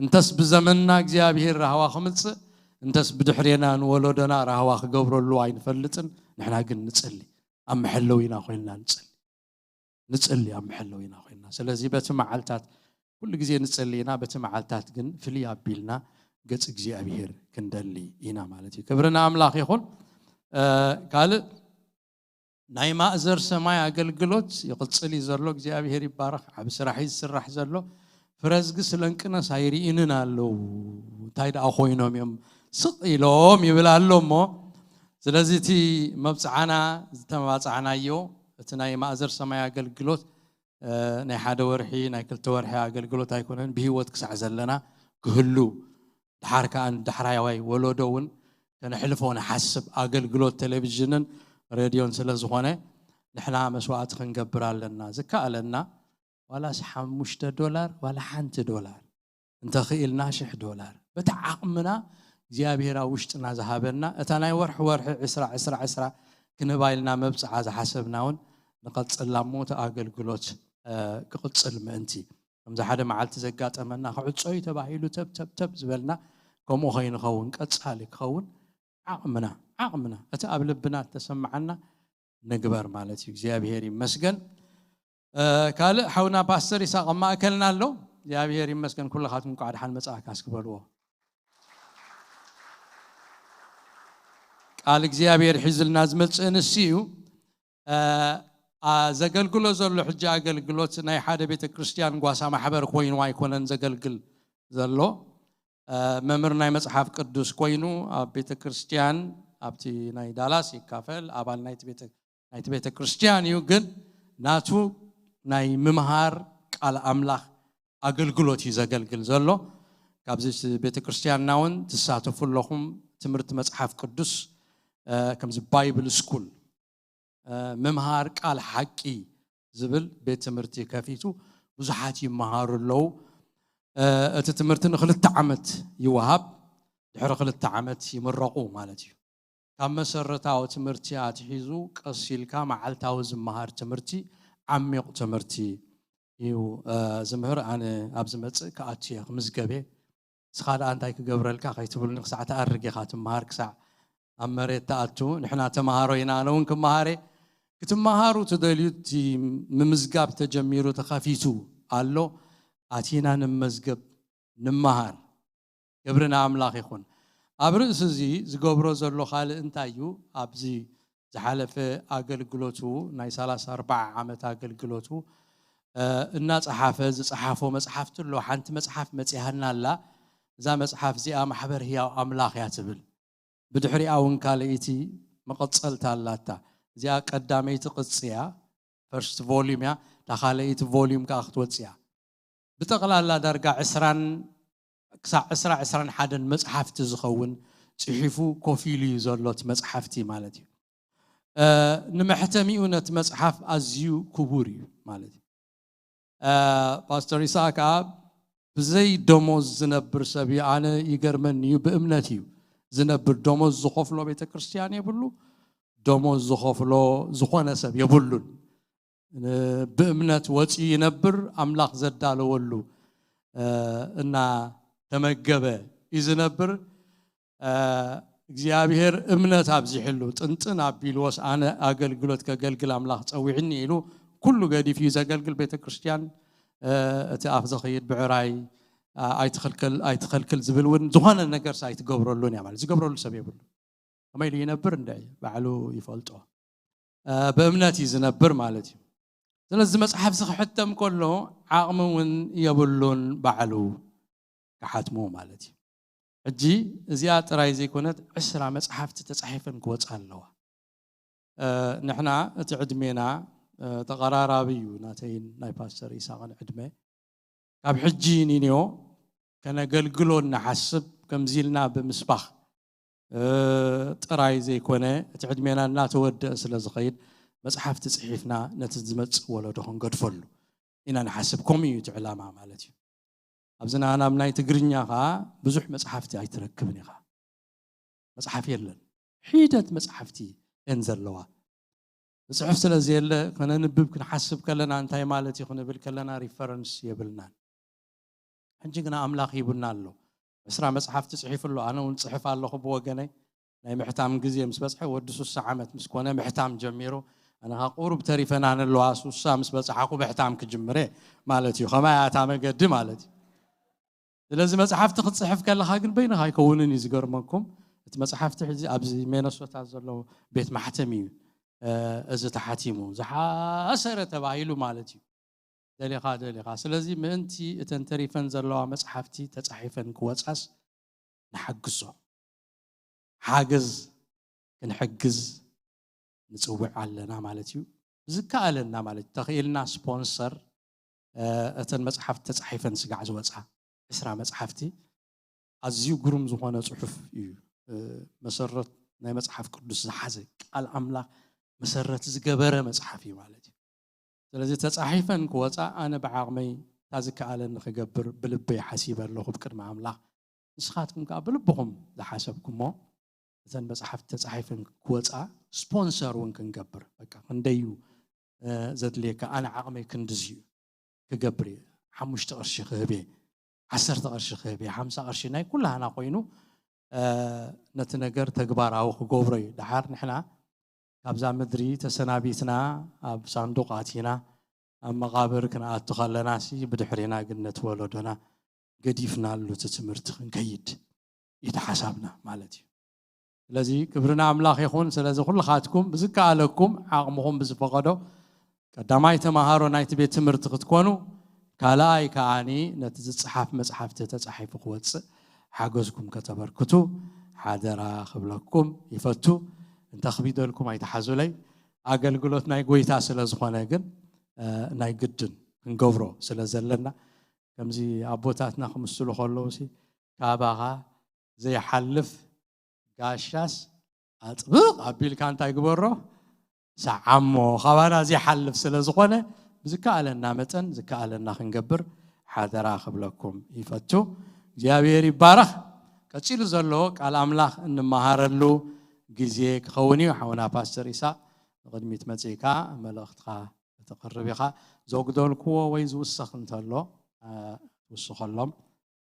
እንተስ ብዘመንና እግዚኣብሔር ራህዋ ክምፅእ እንተስ ብድሕሬና ንወለዶና ራህዋ ክገብረሉ ኣይንፈልጥን። ንሕና ግን ንፅሊ ኣብ መሐለዊና ኮይንና ንፅሊ ንጽሊ ኣብ መሐለዊና ኮይንና። ስለዚ በቲ መዓልታት ኩሉ ግዜ ንጽሊ ኢና፣ በቲ መዓልታት ግን ፍልይ ኣቢልና ገጽ እግዚኣብሔር ክንደሊ ኢና ማለት እዩ። ክብሪ ንኣምላኽ ይኹን። ካልእ ናይ ማእዘር ሰማይ ኣገልግሎት ይቕጽል እዩ ዘሎ። እግዚኣብሔር ይባረኽ። ዓብ ስራሕ እዩ ዝስራሕ ዘሎ። ፍረዝጊ ስለንቅነስ ኣይርኢንን ኣለዉ። እንታይ ደኣ ኮይኖም እዮም ስቕ ኢሎም ይብል ኣሎ እሞ ስለዚ እቲ መብጽዓና ዝተመባጻዕናዮ እቲ ናይ ማእዘር ሰማይ ኣገልግሎት ናይ ሓደ ወርሒ ናይ ክልተ ወርሒ ኣገልግሎት ኣይኮነን። ብህይወት ክሳዕ ዘለና ክህሉ ድሓር ከዓ ንዳሕራዋይ ወለዶ እውን ከነሕልፎ ንሓስብ ኣገልግሎት ቴሌቪዥንን ሬድዮን ስለ ዝኾነ ንሕና መስዋዕቲ ክንገብር ኣለና። ዝከኣለና ዋላስ ሓሙሽተ ዶላር ዋላ ሓንቲ ዶላር እንተኽኢልና ሽሕ ዶላር በቲ ዓቕምና እግዚኣብሔር ኣብ ውሽጥና ዝሃበና እታ ናይ ወርሒ ወርሒ ዕስራ ዕስራ ዕስራ ክንህባ ኢልና መብፅዓ ዝሓሰብና እውን ንቐፅላ እሞ እቲ ኣገልግሎት ክቕፅል ምእንቲ ከምዚ ሓደ መዓልቲ ዘጋጠመና ክዕፆ እዩ ተባሂሉ ተብ ተብ ተብ ዝበልና ከምኡ ከይንኸውን ቀፃሊ ክኸውን ዓቕምና ዓቕምና እቲ ኣብ ልብና እተሰማዓና ንግበር ማለት እዩ። እግዚኣብሔር ይመስገን። ካልእ ሓውና ፓስተር ይሳቅ ኣብ ማእከልና ኣሎ። እግዚኣብሔር ይመስገን። ኩልኻትኩም እንኳዕ ደሓን መጻእካ እስኪ በልዎ። ቃል እግዚኣብሔር ሒዝልና ዝመጽእ ንሱ እዩ። ዘገልግሎ ዘሎ ሕጂ ኣገልግሎት ናይ ሓደ ቤተ ክርስቲያን ጓሳ ማሕበር ኮይኑ ኣይኮነን ዘገልግል ዘሎ። መምህር ናይ መጽሓፍ ቅዱስ ኮይኑ ኣብ ቤተ ክርስቲያን ኣብቲ ናይ ዳላስ ይካፈል ኣባል ናይቲ ቤተ ናይቲ ቤተ ክርስቲያን እዩ። ግን ናቱ ናይ ምምሃር ቃል ኣምላኽ ኣገልግሎት እዩ ዘገልግል ዘሎ። ካብዚ ቤተ ክርስቲያንና እውን ትሳተፉ ኣለኹም። ትምህርቲ መጽሓፍ ቅዱስ ከምዚ ባይብል ስኩል ምምሃር ቃል ሓቂ ዝብል ቤት ትምህርቲ ከፊቱ ብዙሓት ይመሃሩ ኣለዉ። እቲ ትምህርቲ ንክልተ ዓመት ይወሃብ። ድሕሪ ክልተ ዓመት ይምረቑ ማለት እዩ። ካብ መሰረታዊ ትምህርቲ ኣትሒዙ ቀስ ኢልካ መዓልታዊ ዝመሃር ትምህርቲ፣ ዓሚቕ ትምህርቲ እዩ ዝምህር። ኣነ ኣብ ዝመጽእ ክኣቱ እየ ክምዝገብ እየ። ንስኻ ደኣ እንታይ ክገብረልካ ከይትብሉኒ፣ ክሳዕ ትኣርግ ኢኻ ትመሃር፣ ክሳዕ ኣብ መሬት ትኣቱ። ንሕና ተምሃሮ ኢና፣ ኣነ እውን ክመሃር እየ። ክትመሃሩ ትደልዩ፣ እቲ ምምዝጋብ ተጀሚሩ ተኸፊቱ ኣሎ። ኣቲና ንመዝገብ፣ ንመሃር። ክብሪ ንኣምላኽ ይኹን። ኣብ ርእሲ እዚ ዝገብሮ ዘሎ ካልእ እንታይ እዩ? ኣብዚ ዝሓለፈ ኣገልግሎቱ፣ ናይ ሰላሳ ኣርባዓ ዓመት ኣገልግሎቱ፣ እ፣ እናጸሓፈ ዝጸሓፎ መጽሓፍቲ ኣሎ። ሓንቲ መጽሓፍ መጺሃና ኣላ። እዛ መጽሓፍ እዚኣ ማሕበር ህያው ኣምላኽ እያ ትብል። ብድሕሪኣ እውን ካልኣይቲ መቐጸልታ ኣላታ። እዚኣ ቀዳመይቲ ቅጺ እያ፣ ፈርስት ቮሊዩም እያ። እታ ካልኣይቲ ቮሊዩም ከኣ ክትወጽእ እያ። ብጠቕላላ ዳርጋ ዕስራን ክሳዕ ዕስራ፣ ዕስራን ሓደን መጽሓፍቲ ዝኸውን ጽሒፉ ኮፍ ኢሉ እዩ ዘሎ እቲ መጽሓፍቲ ማለት እዩ። እ፣ ንመሕተሚኡ ነቲ መጽሓፍ ኣዝዩ ክቡር እዩ ማለት እዩ። እ፣ ፓስተር ኢሳቅ ከኣ ብዘይ ደሞዝ ዝነብር ሰብ እዩ። ኣነ ይገርመኒ እዩ፣ ብእምነት እዩ ዝነብር። ደሞዝ ዝኸፍሎ ቤተ ክርስቲያን የብሉ፣ ደሞዝ ዝኸፍሎ ዝኾነ ሰብ የብሉን። ን-፣ ብእምነት ወፂኡ ይነብር፣ ኣምላኽ ዘዳለወሉ፣ እ፣ እናተመገበ እዩ ዝነብር። እ፣ እግዚኣብሔር እምነት ኣብዚሕሉ፣ ጥንጥን ኣቢልዎስ፣ ኣነ ኣገልግሎት ከገልግል ኣምላኽ ጸዊዕኒ ኢሉ፣ ኩሉ ገዲፍ እዩ ዘገልግል። ቤተ ክርስቲያን፣ እ፣ እቲ ኣፍ ዘኸይድ ብዕራይ፣ እ፣ ኣይትኸልክል፣ ኣይትኸልክል ዝብል እውን ዝኾነ ነገርስ ኣይትገብረሉን እያ ማለት፣ ዝገብረሉ ሰብ የብሉ። ከመይ ኢሉ ይነብር? እንደ ባዕሉ ይፈልጦ። እ፣ ብእምነት እዩ ዝነብር ማለት እዩ። ስለዚ መጽሓፍ እዚ ክሕተም ከሎ ዓቕሚ እውን የብሉን ባዕሉ ክሓትሞ ማለት እዩ። ሕጂ እዚኣ ጥራይ ዘይኮነት፣ ዕስራ መጽሓፍቲ ተጻሒፈን ክወጻ ኣለዋ። እ፣ ንሕና እቲ ዕድሜና፣ እ፣ ተቐራራቢ እዩ፣ ናተይን ናይ ፓስተር ኢሳቕን ዕድመ። ካብ ሕጂ ንንዮ ከነገልግሎ እናሓስብ፣ ከምዚ ኢልና ብምስባኽ፣ እ፣ ጥራይ ዘይኮነ፣ እቲ ዕድሜና እናተወደአ ስለ ዝኸይድ፣ መጽሓፍቲ ጽሒፍና ነቲ ዝመጽእ ወለዶ ክንገድፈሉ ኢና ንሓስብ። ከምኡ እዩ እቲ ዕላማ ማለት እዩ። ኣብዚ ንኣና ኣብ ናይ ትግርኛ ኸዓ ብዙሕ መጽሓፍቲ ኣይትረክብን ኢኻ። መጽሓፍ የለን። ሒደት መጽሓፍቲ እየን ዘለዋ። ብጽሑፍ ስለ ዘየለ፣ ከነንብብ ክንሓስብ ከለና፣ እንታይ ማለት እዩ ክንብል ከለና፣ ሪፈረንስ የብልናን። ሕጂ ግና ኣምላኽ ሂቡና ኣሎ። ዕስራ መጽሓፍቲ ጽሒፉ ኣሎ። ኣነ እውን ጽሕፍ ኣለኹ ብወገነይ። ናይ ምሕታም ግዜ ምስ በጽሐ፣ ወዲ ሱሳ ዓመት ምስ ኮነ ምሕታም ጀሚሩ። ኣነ ኸኣ ቁሩብ ተሪፈና ንለዋ፣ ሱሳ ምስ በጽሓኹ ምሕታም ክጅምር እየ ማለት እዩ። ኸማይ እያ እታ መገዲ ማለት እዩ። ስለዚ መጽሓፍቲ ክትጽሕፍ ከለኻ ግን በይንኻ ኣይከውንን እዩ። ዝገርመኩም፣ እቲ መጽሓፍቲ ሕዚ ኣብዚ ሚነሶታ ዘሎ ቤት ማሕተም እዩ፣ እ፣ እዚ ተሓቲሙ። ዝሓሰረ ተባሂሉ ማለት እዩ። ደሊኻ፣ ደሊኻ። ስለዚ ምእንቲ እተን ተሪፈን ዘለዋ መጽሓፍቲ ተጻሒፈን ክወጻስ ንሓግዞ። ሓገዝ ክንሕግዝ ንጽውዕ ኣለና ማለት እዩ። ብዝከኣለና ማለት እዩ። ተኽኢልና ስፖንሰር፣ እ፣ እተን መጽሓፍቲ ተጻሒፈን ስጋዕ ዝወጻ ዕስራ መጽሓፍቲ፣ ኣዝዩ ግሩም ዝኾነ ጽሑፍ እዩ። እ፣ መሰረት ናይ መጽሓፍ ቅዱስ ዝሓዘ፣ ቃል ኣምላኽ መሰረት ዝገበረ መጽሓፍ እዩ ማለት እዩ። ስለዚ ተጻሒፈን ክወጻ ኣነ ብዓቕመይ እታ ዝከኣለኒ ክገብር ብልበይ ሓሲበ ኣለኹ ብቅድሚ ኣምላኽ። ንስኻትኩም ከኣ ብልብኹም ዝሓሰብኩሞ እተን መጽሓፍቲ ተጻሒፈን ክወጻ ስፖንሰር እውን ክንገብር። በቃ ክንደዩ፣ እ፣ ዘድልየካ፣ ኣነ ዓቕመይ ክንድዚ እዩ ክገብር እየ። ሓሙሽተ ቅርሺ ክህብ እየ፣ ዓሰርተ ቅርሺ ክህብ እየ፣ ሓምሳ ቅርሺ ናይ ኩላህና ኮይኑ፣ እ፣ ነቲ ነገር ተግባራዊ ክገብሮ እዩ። ደሓር ንሕና ካብዛ ምድሪ ተሰናቢትና ኣብ ሳንዱቕ ኣቲና ኣብ መቓብር ክንኣቱ ከለናሲ ብድሕሪና ግን ነቲ ወለዶና ገዲፍናሉ እቲ ትምህርቲ ክንከይድ እዩ እቲ ሓሳብና ማለት እዩ። ስለዚ ክብሪ ንኣምላኽ ይኹን። ስለዚ ኩልኻትኩም ብዝከኣለኩም ዓቕምኹም ብዝፈቐዶ ቀዳማይ ተምሃሮ ናይቲ ቤት ትምህርቲ ክትኮኑ፣ ካልኣይ ከኣኒ ነቲ ዝጸሓፍ መጽሓፍቲ ተጻሒፉ ክወጽእ ሓገዝኩም ከተበርክቱ ሓደራ ክብለኩም ይፈቱ። እንተ ክቢደልኩም ኣይትሓዙለይ። ኣገልግሎት ናይ ጎይታ ስለ ዝኾነ ግን፣ እ፣ ናይ ግድን ክንገብሮ ስለ ዘለና፣ ከምዚ ኣቦታትና ክምስሉ ከለዉ ሲ፣ ካባኻ ዘይሓልፍ ጋሻስ ኣጥብቕ ኣቢልካ እንታይ ግበሮ? ሰዓሞ። ካባና ዘይሓልፍ ስለ ዝኾነ፣ ብዝከኣለና መጠን ዝከኣለና ክንገብር ሓደራ ክብለኩም ይፈቱ። እግዚኣብሔር ይባረኽ። ቀጺሉ ዘሎ ቃል ኣምላኽ እንመሃረሉ ግዜ ክኸውን እዩ። ሓውና ፓስተር ኢሳቅ ንቕድሚት መጺእካ መልእኽትኻ እተቕርብ ኢኻ። ዘጉደልክዎ ወይ ዝውሰኽ እንተሎ፣ እ፣ ትውስኸሎም።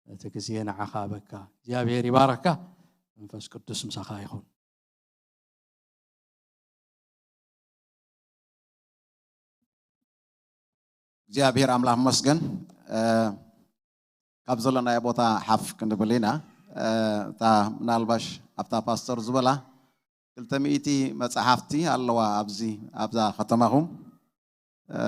እቲ ግዜ ንዓኻ በካ። እግዚኣብሔር ይባረካ። መንፈስ ቅዱስ ምሳኻ ይኹን። እግዚኣብሔር ኣምላኽ መስገን። እ፣ ካብ ዘለናዮ ቦታ ሓፍ ክንብል ኢና። እ፣ እታ ምናልባሽ ኣብታ ፓስተር ዝበላ ክልተ ሚእቲ መጽሓፍቲ ኣለዋ ኣብዚ ኣብዛ ከተማኹም። እ፣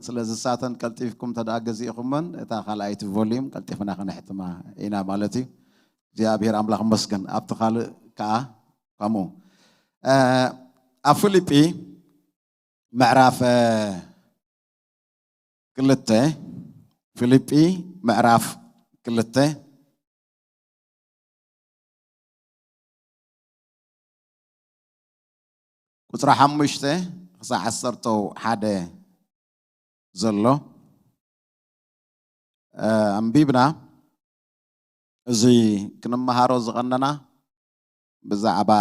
ስለዚ ሳተን ቀልጢፍኩም ተደኣ ገዚእኹመን እታ ካልኣይቲ ቮሊዩም ቀልጢፍና ከነሕትማ ኢና ማለት እዩ። እግዚኣብሔር ኣምላኽ መስገን። ኣብቲ ካልእ ከኣ ከምኡ። እ፣ ኣብ ፊልጲ ምዕራፍ፣ እ፣ ክልተ፣ ፊልጲ ምዕራፍ ክልተ ቁጽሪ ሓሙሽተ ክሳዕ ዓሰርተ ሓደ ዘሎ፣ እ፣ ኣንቢብና። እዚ ክንመሃሮ ዝቐነና ብዛዕባ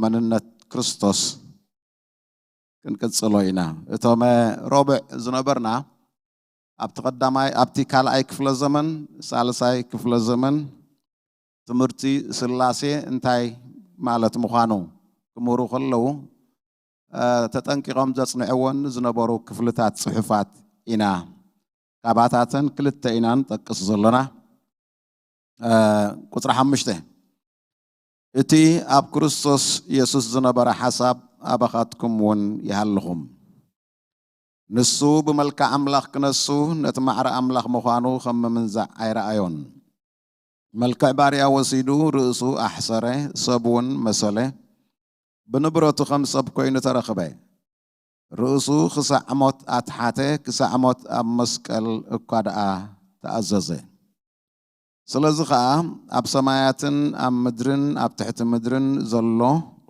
መንነት ክርስቶስ ክንቅጽሎ ኢና። እቶም ረቡዕ ዝነበርና ኣብቲ ቀዳማይ፣ ኣብቲ ካልኣይ ክፍለ ዘመን፣ ሳልሳይ ክፍለ ዘመን ትምህርቲ ስላሴ እንታይ ማለት ምዃኑ ክምህሩ ከለዉ፣ እ፣ ተጠንቂቖም ዘጽንዕወን ዝነበሩ ክፍልታት ጽሑፋት ኢና። ካባታተን ክልተ ኢና ንጠቅስ ዘሎና። እ፣ ቁጽሪ ሓሙሽተ፣ እቲ ኣብ ክርስቶስ የሱስ ዝነበረ ሓሳብ ኣባኻትኩም እውን ይሃልኹም። ንሱ ብመልክዕ ኣምላኽ ክነሱ ነቲ ማዕረ ኣምላኽ ምዃኑ ከም ምምንዛዕ ኣይረኣዮን። መልክዕ ባርያ ወሲዱ ርእሱ ኣሕሰረ፣ ሰብ እውን መሰለ። ብንብረቱ ከም ሰብ ኮይኑ ተረኽበ። ርእሱ ክሳዕ ሞት ኣትሓተ፣ ክሳዕ ሞት ኣብ መስቀል እኳ ደኣ ተኣዘዘ። ስለዚ ኸኣ ኣብ ሰማያትን ኣብ ምድርን ኣብ ትሕቲ ምድርን ዘሎ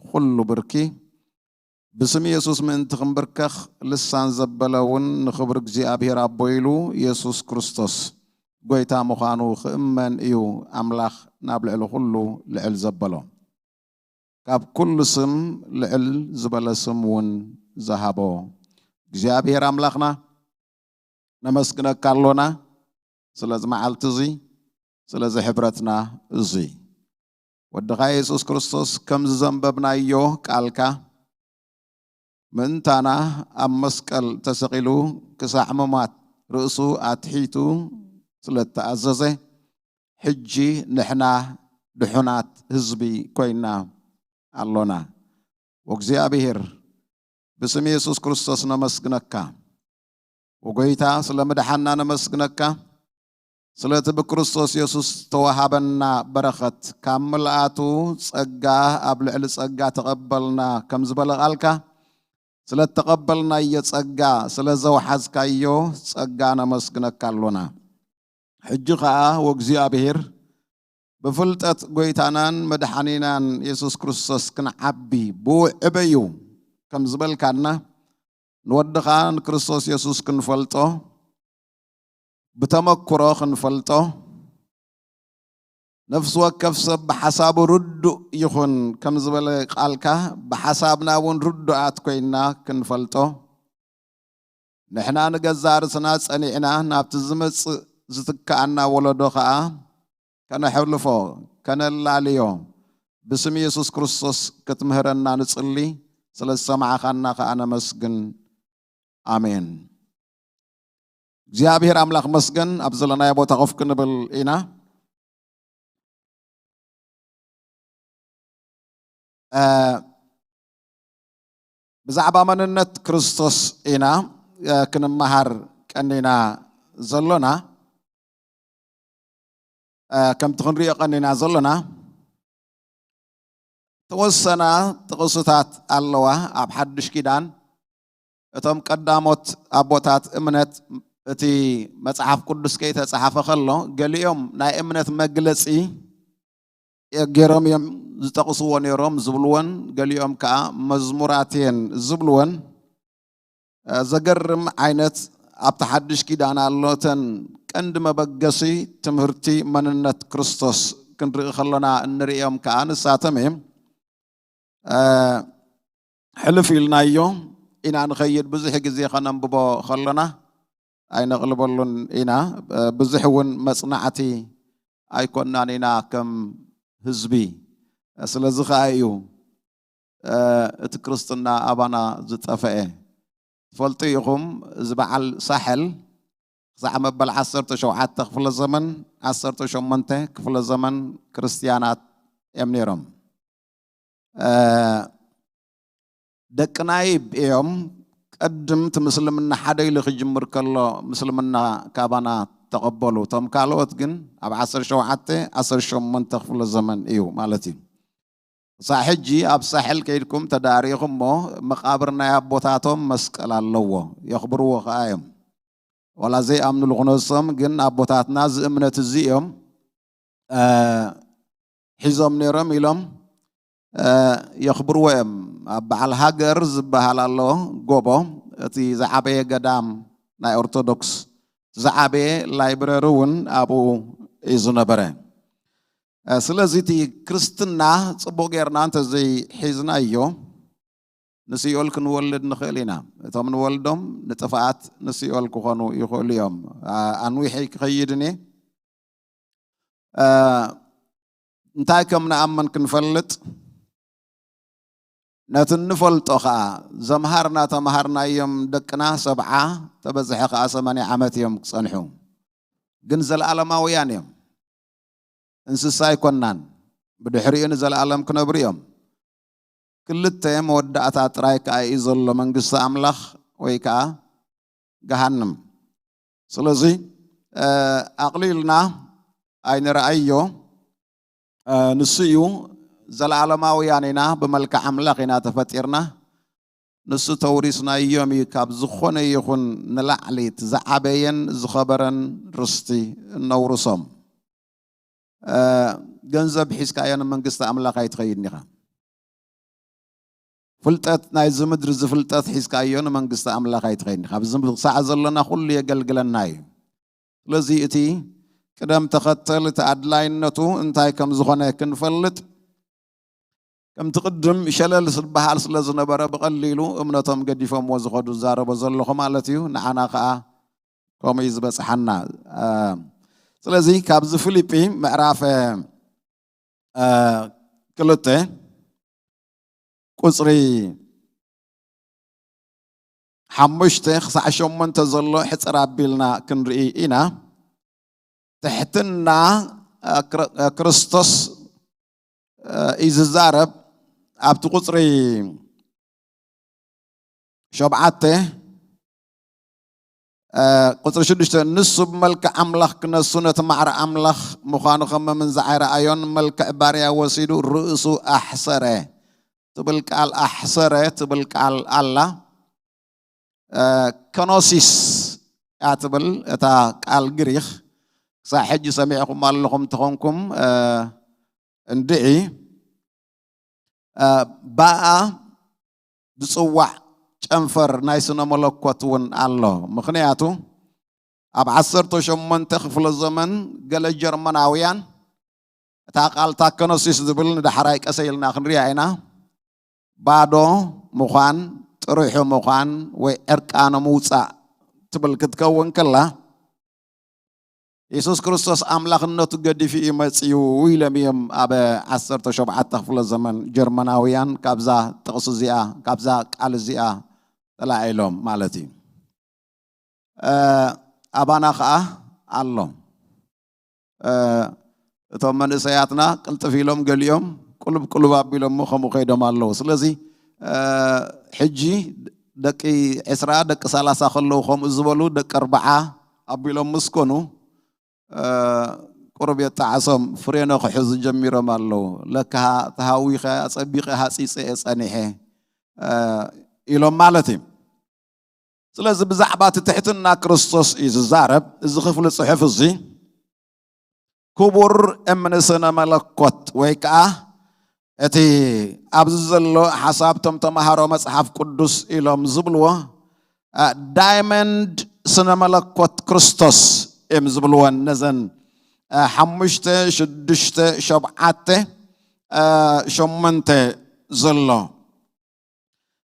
ኹሉ ብርኪ ብስም የሱስ ምእንቲ ኽንብርከኽ፣ ልሳን ዘበለ እውን ንኽብሪ እግዚኣብሄር ኣቦ ኢሉ፣ የሱስ ክርስቶስ ጐይታ ምዃኑ ኽእመን እዩ ኣምላኽ ናብ ልዕሊ ኹሉ ልዕል ዘበሎ። ካብ ኩሉ ስም ልዕል ዝበለ ስም እውን ዝሃቦ እግዚኣብሄር ኣምላኽና ነመስግነካ ኣሎና። ስለዚ መዓልቲ እዚ፣ ስለዚ ሕብረትና እዚ ወድኻ የሱስ ክርስቶስ ከም ዝዘንበብናዮ ቃልካ ምእንታና ኣብ መስቀል ተሰቒሉ ክሳዕ ምማት ርእሱ ኣትሒቱ ስለ እተኣዘዘ ሕጂ ንሕና ድሑናት ህዝቢ ኮይና ኣሎና። ወእግዚኣብሔር ብስም የሱስ ክርስቶስ ነመስግነካ። ወጎይታ ስለ ምድሓና ነመስግነካ። ስለቲ ብክርስቶስ የሱስ ዝተዋሃበና በረኸት ካብ ምልኣቱ ጸጋ ኣብ ልዕሊ ጸጋ ተቐበልና ከም ዝበለ ቃልካ ስለ እተቐበልናዮ ጸጋ ስለ ዘውሓዝካዮ ጸጋ ነመስግነካ ኣሎና። ሕጂ ኸኣ ወእግዚኣብሔር ብፍልጠት ጐይታናን መድሓኒናን የሱስ ክርስቶስ ክንዓቢ ብውዕበዩ ከም ዝበልካና ንወድኻ ንክርስቶስ የሱስ ክንፈልጦ ብተመክሮ ክንፈልጦ ነፍሲ ወከፍ ሰብ ብሓሳቡ ርዱእ ይኹን ከም ዝበለ ቃልካ ብሓሳብና እውን ርዱኣት ኮይንና ክንፈልጦ ንሕና ንገዛእ ርእስና ጸኒዕና ናብቲ ዝመጽእ ዝትክኣና ወለዶ ኸኣ ከነሕልፎ ከነላልዮ ብስም የሱስ ክርስቶስ ክትምህረና ንጽሊ። ስለ ዝሰማዕኻና ኸኣ ነመስግን። ኣሜን። እግዚኣብሔር ኣምላኽ መስገን። ኣብ ዘለናዮ ቦታ ኮፍ ክንብል ኢና። ብዛዕባ መንነት ክርስቶስ ኢና ክንመሃር ቀኒና ዘሎና። ከምቲ ክንሪኦ ቀኒና ዘሎና ተወሰና ጥቕስታት ኣለዋ ኣብ ሓድሽ ኪዳን። እቶም ቀዳሞት ኣቦታት እምነት እቲ መጽሓፍ ቅዱስ ከይተጻሓፈ ከሎ ገሊኦም ናይ እምነት መግለጺ ገይሮም እዮም ዝጠቕስዎ ነይሮም ዝብልወን፣ ገሊኦም ከዓ መዝሙራት እየን ዝብልወን። ዘገርም ዓይነት ኣብቲ ሓድሽ ኪዳን ኣሎ። እተን ቀንዲ መበገሲ ትምህርቲ መንነት ክርስቶስ ክንርኢ ከሎና እንርእዮም ከኣ ንሳቶም እዮም። ሕልፍ ኢልናዮ ኢና ንኸይድ። ብዙሕ ግዜ ከነንብቦ ከሎና ኣይነቕልበሉን ኢና። ብዙሕ እውን መጽናዕቲ ኣይኮናን ኢና ከም ህዝቢ። ስለዚ ኸኣ እዩ እቲ ክርስትና ኣባና ዝጠፈአ። ትፈልጡ ኢኹም፣ እዚ በዓል ሳሕል ክሳዕ መበል ዓሰርተ ሸውዓተ ክፍለ ዘመን፣ ዓሰርተ ሸሞንተ ክፍለ ዘመን ክርስትያናት እዮም ነይሮም። ደቅናይ እዮም። ቀድምቲ ምስልምና ሓደ ኢሉ ክጅምር ከሎ ምስልምና ካባና ተቐበሉ። እቶም ካልኦት ግን ኣብ ዓሰርተ ሸውዓተ ዓሰርተ ሸሞንተ ክፍለ ዘመን እዩ ማለት እዩ። ክሳዕ ሕጂ ኣብ ሳሕል ከይድኩም ተዳሪኹም እሞ መቓብር ናይ ኣቦታቶም መስቀል ኣለዎ፣ የኽብርዎ ከኣ እዮም። ዋላ ዘይኣምኑሉ ክነሶም ግን ኣቦታትና እዚ እምነት እዚ እዮም ሒዞም ነይሮም ኢሎም የኽብርዎ እዮም። ኣብ በዓል ሃገር ዝበሃል ኣሎ ጎቦ፣ እቲ ዝዓበየ ገዳም ናይ ኦርቶዶክስ፣ ዝዓበየ ላይብረሪ እውን ኣብኡ እዩ ዝነበረ። ስለዚ እቲ ክርስትና ጽቡቕ ጌርና እንተዘይሒዝናዮ ንሲኦል ክንወልድ ንኽእል ኢና። እቶም ንወልዶም ንጥፍኣት ንሲኦል ክኾኑ ይኽእሉ እዮም። ኣንዊሐ ክኸይድን እየ። እንታይ ከም ንኣምን ክንፈልጥ፣ ነቲ እንፈልጦ ኸኣ ዘምሃርና ተምሃርናዮም ደቅና ሰብዓ፣ ተበዝሐ ኸኣ ሰማንያ ዓመት እዮም ክጸንሑ። ግን ዘለኣለማውያን እዮም። እንስሳ ኣይኮናን። ብድሕሪኡ ንዘለኣለም ክነብሩ እዮም። ክልተ መወዳእታ ጥራይ ከኣ እዩ ዘሎ፣ መንግስቲ ኣምላኽ ወይ ከኣ ገሃንም። ስለዚ ኣቕሊልና ኣይንረኣዮ። ንሱ እዩ፣ ዘለኣለማውያን ኢና፣ ብመልክዕ ኣምላኽ ኢና ተፈጢርና። ንሱ ተውሪስናዮም እዩ፣ ካብ ዝኾነ ይኹን ንላዕሊ እቲ ዝዓበየን ዝኸበረን ርስቲ እነውርሶም። ገንዘብ ሒዝካዮ ንመንግስቲ ኣምላኽ ኣይትኸይድን ኢኻ። ፍልጠት ናይዚ ምድሪ እዚ ፍልጠት ሒዝካዮ ንመንግስቲ ኣምላኽ ኣይትኸይድን ኢኻ። ኣብዚ ክሳዕ ዘለና ኩሉ የገልግለና እዩ። ስለዚ እቲ ቅደም ተኸተል እቲ ኣድላይነቱ እንታይ ከም ዝኾነ ክንፈልጥ፣ ከምቲ ቅድም ሸለል ዝበሃል ስለ ዝነበረ ብቐሊሉ እምነቶም ገዲፎምዎ ዝኸዱ ዝዛረቦ ዘለኹ ማለት እዩ። ንዓና ኸኣ ከምኡ እዩ ዝበጽሓና። ስለዚ ካብዚ ፊልጲ ምዕራፍ ክልተ ቁጽሪ ሓሙሽተ ክሳዕ ሸሞንተ ዘሎ ሕጽር ኣቢልና ክንርኢ ኢና። ትሕትና ክርስቶስ እዩ ዝዛረብ። ኣብቲ ቁጽሪ ሸብዓተ ቁጽሪ ሽዱሽተ፣ ንሱ ብመልክዕ ኣምላኽ ክነሱ ነቲ ማዕረ ኣምላኽ ምዃኑ ከም ምንዛዕ ኣይረኣዮን፣ መልክዕ ባርያ ወሲዱ ርእሱ ኣሕሰረ ትብል ቃል፣ ኣሕሰረ ትብል ቃል ኣላ። ከኖሲስ እያ ትብል እታ ቃል ግሪኽ። ክሳብ ሕጂ ሰሚዕኹም ኣለኹም ተኾንኩም እንድዒ፣ ብኣ ዝጽዋዕ ጨንፈር ናይ ስነ መለኮት እውን ኣሎ። ምኽንያቱ ኣብ ዓሰርተ ሸሞንተ ክፍለ ዘመን ገለ ጀርመናውያን እታ ቃል ታከኖሲስ ዝብል ንዳሕራይ ቀሰ ኢልና ክንሪኣ ኢና። ባዶ ምዃን፣ ጥርሑ ምዃን ወይ ዕርቃኑ ምውጻእ ትብል ክትከውን ከላ፣ የሱስ ክርስቶስ ኣምላኽነቱ ገዲፉ እዩ መጺኡ ኢሎም እዮም ኣብ ዓሰርተ ሸውዓተ ክፍለ ዘመን ጀርመናውያን ካብዛ ጥቕሲ እዚኣ፣ ካብዛ ቃል እዚኣ ተላዒሎም ማለት እዩ። ኣባና ኸኣ ኣሎ። እቶም መንእሰያትና ቅልጥፍ ኢሎም ገሊኦም ቁልብ ቁልብ ኣቢሎም ከምኡ ከይዶም ኣለዉ። ስለዚ ሕጂ ደቂ ዕስራ ደቂ ሰላሳ ከለዉ ከምኡ ዝበሉ ደቂ ኣርብዓ ኣቢሎም ምስ ኮኑ ቁሩብ የጣዕሶም፣ ፍሬኖ ክሕዙ ጀሚሮም ኣለዉ። ለካ ተሃዊኸ ኣጸቢቐ ሃጺጸ እየ ጸኒሐ ኢሎም ማለት እዩ። ስለዚ ብዛዕባ እቲ ትሕትና ክርስቶስ እዩ ዝዛረብ እዚ ክፍሊ ጽሑፍ እዚ። ክቡር እምኒ ስነ መለኮት ወይ ከኣ እቲ ኣብዚ ዘሎ ሓሳብ እቶም ተምሃሮ መጽሓፍ ቅዱስ ኢሎም ዝብልዎ ዳይመንድ ስነ መለኮት ክርስቶስ እዮም ዝብልወን፣ ነዘን እ፣ ሓሙሽተ፣ ሽዱሽተ፣ ሸብዓተ፣ እ፣ ሸሞንተ ዘሎ።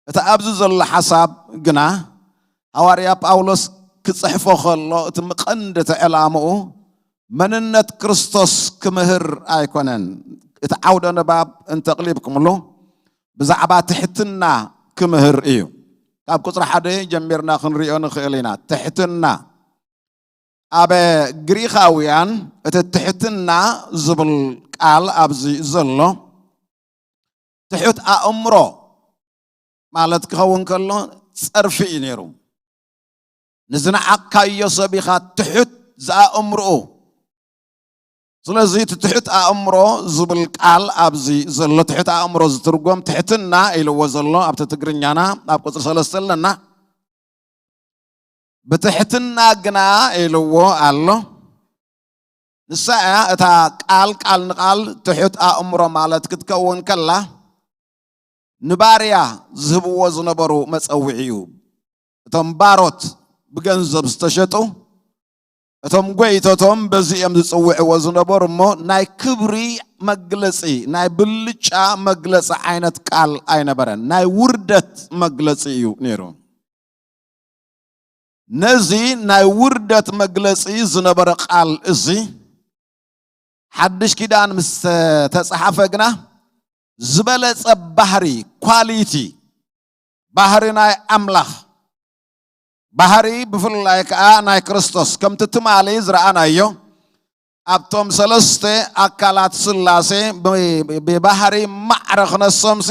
እቲ ኣብዚ ዘሎ ሓሳብ ግና ሃዋርያ ጳውሎስ ክጽሕፎ ከሎ እቲ ምቐንዲ እቲ ዕላምኡ መንነት ክርስቶስ ክምህር ኣይኮነን። እቲ ዓውደ ንባብ እንተቕሊብኩምሉ ብዛዕባ ትሕትና ክምህር እዩ። ካብ ቁጽሪ ሓደ ጀሚርና ክንሪኦ ንኽእል ኢና። ትሕትና ኣብ ግሪኻውያን እቲ ትሕትና ዝብል ቃል ኣብዚ ዘሎ ትሑት ኣእምሮ ማለት ክኸውን ከሎ ጸርፊ እዩ ነይሩ። ንዝነዓቕካዮ ሰብ ኢኻ ትሑት ዝኣእምርኡ። ስለዚ እቲ ትሑት ኣእምሮ ዝብል ቃል ኣብዚ ዘሎ ትሑት ኣእምሮ ዝትርጎም ትሕትና ኢልዎ ዘሎ ኣብቲ ትግርኛና ኣብ ቁጽሪ ሰለስተ ኣለና። ብትሕትና ግና ኢልዎ ኣሎ። ንሳ እያ እታ ቃል ቃል ንቃል ትሑት ኣእምሮ ማለት ክትከውን ከላ ንባርያ ዝህብዎ ዝነበሩ መጸውዒ እዩ። እቶም ባሮት ብገንዘብ ዝተሸጡ እቶም ጎይቶቶም በዚ እዮም ዝጽውዕዎ ዝነበሩ እሞ ናይ ክብሪ መግለጺ ናይ ብልጫ መግለጺ ዓይነት ቃል ኣይነበረን። ናይ ውርደት መግለጺ እዩ ነይሩ። ነዚ ናይ ውርደት መግለጺ ዝነበረ ቃል እዚ ሓድሽ ኪዳን ምስ ተጻሓፈ ግና ዝበለጸ ባህሪ ኳሊቲ ባህሪ ናይ ኣምላኽ ባህሪ ብፍላይ ከዓ ናይ ክርስቶስ ከምቲ ትማሊ ዝረኣናዮ ኣብቶም ሰለስተ ኣካላት ስላሴ ብባህሪ ማዕረ ክነሶምሲ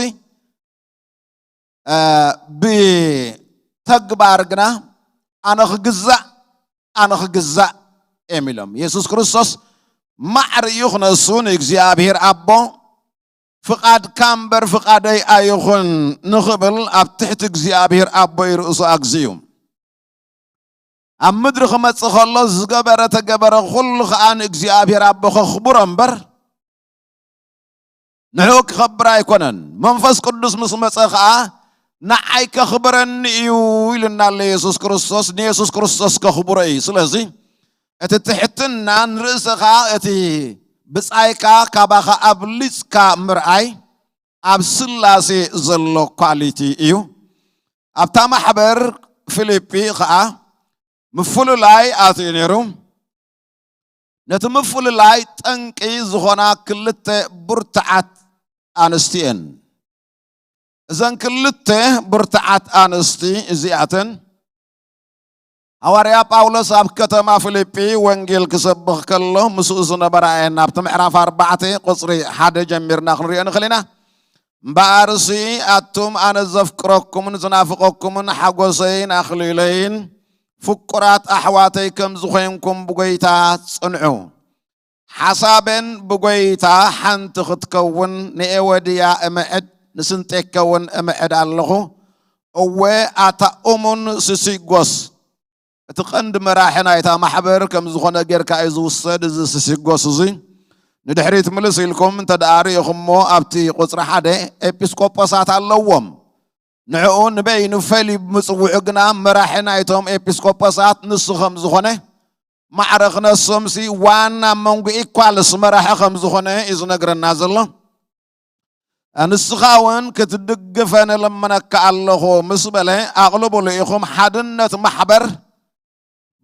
ብተግባር ግና ኣነ ክግዛእ ኣነ ክግዛእ እዮም ኢሎም። የሱስ ክርስቶስ ማዕረ እዩ ክነሱ ንእግዚኣብሔር ኣቦ ፍቓድካ እምበር ፍቓደይ ኣይኹን ንኽብል ኣብ ትሕቲ እግዚኣብሔር ኣቦይ ርእሱ ኣግዚኡ ኣብ ምድሪ ክመጽእ ከሎ ዝገበረ ተገበረ ኩሉ ኸኣ ንእግዚኣብሔር ኣቦ ከኽብሮ እምበር ንዕኡ ክኸብር ኣይኮነን። መንፈስ ቅዱስ ምስ መጸ ኸኣ ንዓይ ከኽብረኒ እዩ ኢሉና ኣሎ የሱስ ክርስቶስ። ንየሱስ ክርስቶስ ከኽብሮ እዩ። ስለዚ እቲ ትሕትና ንርእስኻ እቲ ብጻይካ ካባኻ ኣብሊጽካ ምርኣይ ኣብ ስላሴ ዘሎ ኳሊቲ እዩ። ኣብታ ማሕበር ፊልጲ ኸኣ ምፍልላይ ኣትዩ ነይሩ። ነቲ ምፍልላይ ጠንቂ ዝኾና ክልተ ብርትዓት ኣንስቲ እየን። እዘን ክልተ ብርትዓት ኣንስቲ እዚኣተን ሃዋርያ ጳውሎስ ኣብ ከተማ ፊልጲ ወንጌል ክሰብኽ ከሎ ምስኡ ዝነበራ እየን። ኣብቲ ምዕራፍ ኣርባዕተ ቁጽሪ ሓደ ጀሚርና ክንሪኦ ንኽእል ኢና። እምበኣርሲ ኣቱም ኣነ ዘፍቅረኩምን ዝናፍቐኩምን ሓጎሰይን ኣኽሊለይን ፍቁራት ኣሕዋተይ ከም ዝኾንኩም ብጎይታ ጽንዑ። ሓሳበን ብጎይታ ሓንቲ ክትከውን ንኤወድያ እምዕድ ንስንጤከውን እምዕድ ኣለኹ። እወ ኣታ እሙን ስሲጎስ እቲ ቀንዲ መራሒ ናይታ ማሕበር ከም ዝኾነ ጌርካ እዩ ዝውሰድ። እዚ ስሲጎስ እዚ ንድሕሪት ምልስ ኢልኩም እንተ ደኣ ርኢኹሞ ኣብቲ ቁጽሪ ሓደ ኤጲስቆጶሳት ኣለዎም። ንዕኡ ንበይኑ ፈልዩ ብምጽውዑ ግና መራሒ ናይቶም ኤጲስቆጶሳት ንሱ ከም ዝኾነ ማዕረ ክነሶምሲ ዋና መንጎ ኢኳልስ መራሒ ከም ዝኾነ እዩ ዝነግረና ዘሎ። ንስኻ እውን ክትድግፈ ንልምነካ ኣለኹ ምስ በለ ኣቕልቡ ልኢኹም ሓድነት ማሕበር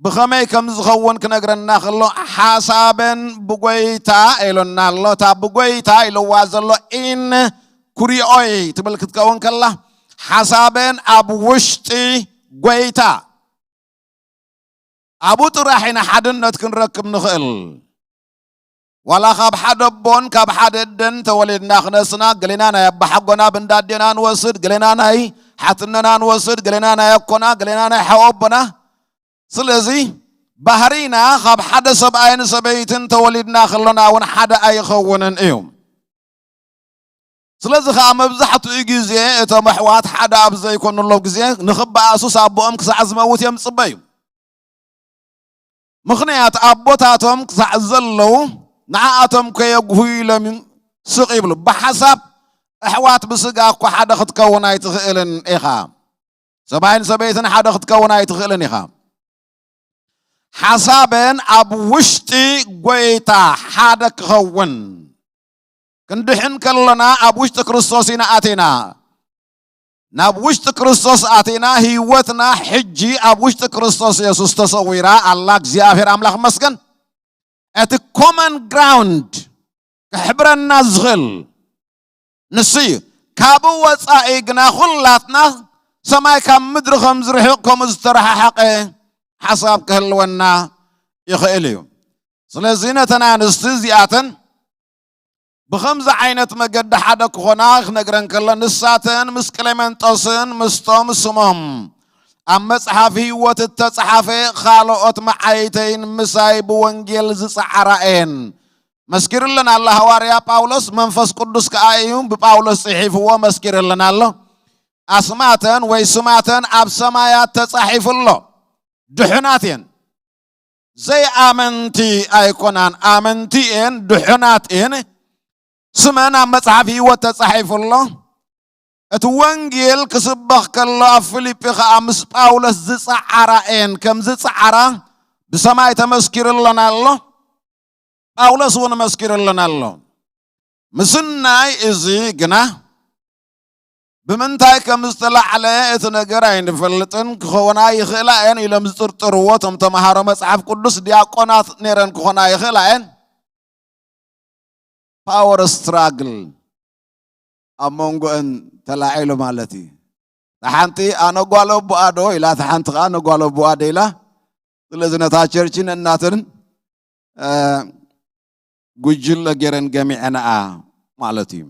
ብኸመይ ከም ዝኸውን ክነግረና ከሎ ሓሳበን ብጎይታ ኢሉና ኣሎ። እታ ብጎይታ ኢልዋ ዘሎ ኢን ኩሪኦይ ትብል ክትከውን ከላ ሓሳበን ኣብ ውሽጢ ጎይታ ኣብኡ ጥራሕ ኢና ሓድነት ክንረክብ ንኽእል። ዋላ ካብ ሓደ ኣቦን ካብ ሓደ ኣደን ተወሊድና ክነስና ገሌና ናይ ኣባሓጎና ብንዳዴና ንወስድ፣ ገሌና ናይ ሓትነና ንወስድ፣ ገሌና ናይ ኣኮና፣ ገሌና ናይ ሓወቦና። ስለዚ ባህሪና ካብ ሓደ ሰብኣይን ሰበይትን ተወሊድና ከሎና እውን ሓደ ኣይኸውንን እዩ። ስለዚ ኸዓ መብዛሕትኡ ግዜ እቶም ኣሕዋት ሓደ ኣብ ዘይኮኑሎ ግዜ ንኽበኣሱስ ኣቦኦም ክሳዕ ዝመውት እዮም ዝጽበዩ። ምኽንያት ኣቦታቶም ክሳዕ ዘለዉ ንዓኣቶም ከየጉህዩ ኢሎም ስቕ ይብሉ። ብሓሳብ ኣሕዋት ብስጋ እኳ ሓደ ክትከውን ኣይትኽእልን ኢኻ። ሰብኣይን ሰበይትን ሓደ ክትከውን ኣይትኽእልን ኢኻ። ሓሳበን ኣብ ውሽጢ ጎይታ ሓደ ክኸውን። ክንድሕን ከሎና ኣብ ውሽጢ ክርስቶስ ኢና ኣቲና። ናብ ውሽጢ ክርስቶስ ኣቲና፣ ህይወትና ሕጂ ኣብ ውሽጢ ክርስቶስ የሱስ ተሰዊራ ኣላ። እግዚኣብሔር ኣምላኽ መስገን። እቲ ኮመን ግራውንድ ክሕብረና ዝኽእል ንሱ እዩ። ካብኡ ወጻኢ ግና ኩላትና ሰማይ ካብ ምድሪ ከም ዝርሕቕ ከምኡ ዝተረሓሓቐ ሓሳብ ክህልወና ይኽእል እዩ። ስለዚ ነተን ኣንስቲ እዚኣተን ብኸምዚ ዓይነት መገዲ ሓደ ክኾና ክነግረን ከሎ፣ ንሳተን ምስ ቅሌመንጦስን ምስቶም ስሞም ኣብ መጽሓፍ ህይወት እተጸሓፈ ካልኦት መዓይተይን ምሳይ ብወንጌል ዝጸዓራ እየን። መስኪርለን ኣሎ ሃዋርያ ጳውሎስ፣ መንፈስ ቅዱስ ከኣ እዩ ብጳውሎስ ጽሒፍዎ መስኪርለን ኣሎ። ኣስማተን ወይ ስማተን ኣብ ሰማያት ተጻሒፉ ኣሎ። ድሑናት እየን። ዘይኣመንቲ ኣይኮናን፣ ኣመንቲ እየን፣ ድሑናት እየን። ስመን ኣብ መጽሓፍ ህይወት ተጻሒፉ ኣሎ። እቲ ወንጌል ክስበኽ ከሎ ኣብ ፊልጲ ኸኣ ምስ ጳውሎስ ዝጸዓራ እየን። ከም ዝጸዓራ ብሰማይ ተመስኪሩለን ኣሎ። ጳውሎስ እውን መስኪሩለን ኣሎ። ምስናይ እዚ ግና ብምንታይ ከም ዝተላዕለ እቲ ነገር ኣይንፈልጥን። ክኸውና ይኽእላ እየን ኢሎም ዝጥርጥርዎ እቶም ተምሃሮ መጽሓፍ ቅዱስ ዲያቆናት ነይረን ክኾና ይኽእላ እየን። ፓወር ስትራግል ኣብ መንጎአን ተላዒሉ ማለት እዩ። እታ ሓንቲ ኣነ ጓል ኣቦኣ ዶ ኢላ፣ እታ ሓንቲ ኸዓ ኣነ ጓል ኣቦኣ ዶ ኢላ። ስለዚ ነታ ቸርችን እናተን፣ እ፣ ጉጅለ ገይረን ገሚዐንኣ ማለት እዩ።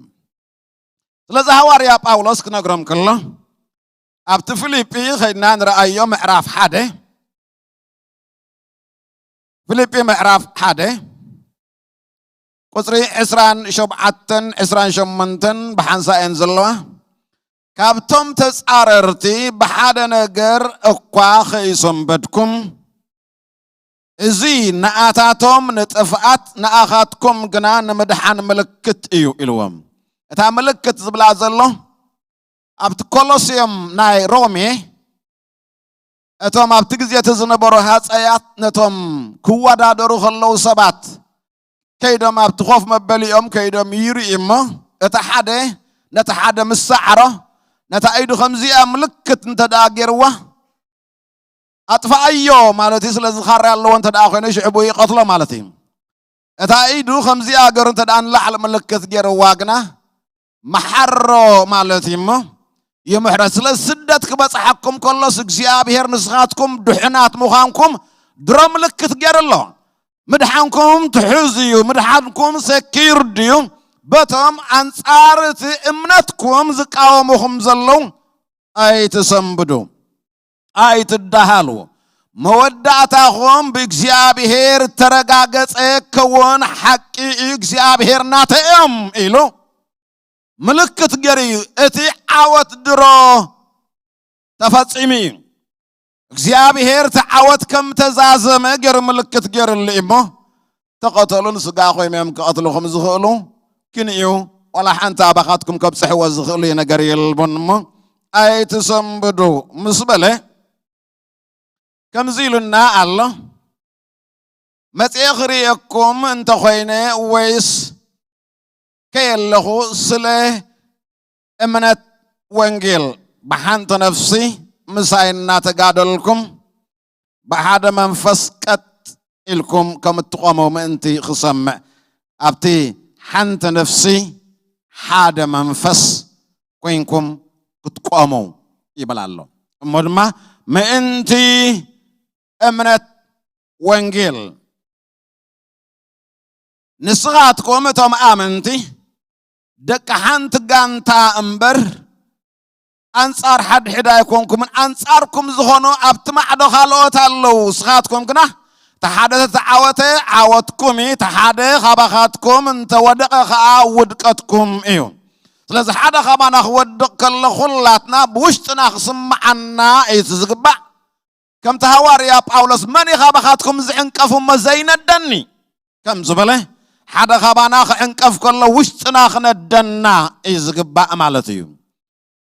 ስለዚ ሃዋርያ ጳውሎስ ክነግሮም ከሎ ኣብቲ ፊልጲ ኸይድና ንረኣዮ ምዕራፍ ሓደ፣ ፊልጲ ምዕራፍ ሓደ ቁጽሪ ዕስራን ሸውዓተን ዕስራን ሸሞንተን ብሓንሳእ እየን ዘለዋ። ካብቶም ተጻረርቲ ብሓደ ነገር እኳ ኸይሰንበድኩም፣ እዚ ንኣታቶም ንጥፍኣት ንኣኻትኩም ግና ንምድሓን ምልክት እዩ ኢልዎም። እታ ምልክት ዝብላ ዘሎ ኣብቲ ኮሎስዮም ናይ ሮሜ እቶም ኣብቲ ግዜ እቲ ዝነበሩ ሃጸያት ነቶም ክወዳደሩ ከለዉ ሰባት ከይዶም ኣብቲ ኮፍ መበሊኦም ከይዶም ይርኢ እሞ እቲ ሓደ ነቲ ሓደ ምስ ሰዓሮ ነታ ኢዱ ከምዚኣ ምልክት እንተ ደኣ ገይርዋ ኣጥፍኣዮ ማለት እዩ። ስለዚ ካራ ኣለዎ እንተ ደኣ ኮይነ ሽዑ ብኡ ይቐትሎ ማለት እዩ። እታ ኢዱ ከምዚኣ ገሩ እንተ ደኣ ንላዕሊ ምልክት ገይርዋ ግና መሓሮ ማለት እዩ እሞ ይምሕረት። ስለ ስደት ክበጽሓኩም ከሎስ እግዚኣብሔር ንስኻትኩም ድሑናት ምዃንኩም ድሮ ምልክት ገይሩ ኣሎ። ምድሓንኩም ትሑዝ እዩ፣ ምድሓንኩም ሰኪር ድዩ? በቶም ኣንጻር እቲ እምነትኩም ዝቃወሙኹም ዘለዉ ኣይትሰንብዱ፣ ኣይትዳሃሉ። መወዳእታኹም ብእግዚኣብሔር እተረጋገጸ ክኸውን ሓቂ እዩ። እግዚኣብሔር ናተይ እዮም ኢሉ ምልክት ገይሩ እዩ። እቲ ዓወት ድሮ ተፈጺሙ እዩ። እግዚኣብሔር እቲ ዓወት ከም ተዛዘመ ገይሩ ምልክት ገይሩሉ እዩ እሞ ተቐተሉን ስጋ ኮይኖም ክቐትልኹም ዝኽእሉ ክንዩ ዋላ ሓንቲ ኣባኻትኩም ከብጽሕዎ ዝኽእሉ ነገር የልቦን እሞ ኣይትሰንብዱ ምስ በለ ከምዚ ኢሉና ኣሎ። መጽኤ ክርእየኩም እንተኾይነ ወይስ ከየለኹ ስለ እምነት ወንጌል ብሓንቲ ነፍሲ ምሳይ እናተጋደልኩም ብሓደ መንፈስ ቀጥ ኢልኩም ከም እትቆሙ ምእንቲ ክሰምዕ ኣብቲ ሓንቲ ነፍሲ ሓደ መንፈስ ኮይንኩም ክትቆሙ ይብል ኣሎ። እሞ ድማ ምእንቲ እምነት ወንጌል ንስኻትኩም እቶም ኣመንቲ ደቂ ሓንቲ ጋንታ እምበር ኣንጻር ሓድሕድ ኣይኮንኩምን። ኣንጻርኩም ዝኾኑ ኣብቲ ማዕዶ ካልኦት ኣለዉ። ንስኻትኩም ግና እቲ ሓደ ተተዓወተ ዓወትኩም እዩ፣ እቲ ሓደ ካባኻትኩም እንተወደቐ ኸኣ ውድቀትኩም እዩ። ስለዚ ሓደ ካባና ክወድቕ ከሎ ኩላትና ብውሽጥና ክስምዓና እዩ እቲ ዝግባእ። ከምቲ ሃዋርያ ጳውሎስ መን እዩ ካባኻትኩም ዝዕንቀፍ እሞ ዘይነደኒ ከም ዝበለ ሓደ ካባና ክዕንቀፍ ከሎ ውሽጥና ክነደና እዩ ዝግባእ ማለት እዩ።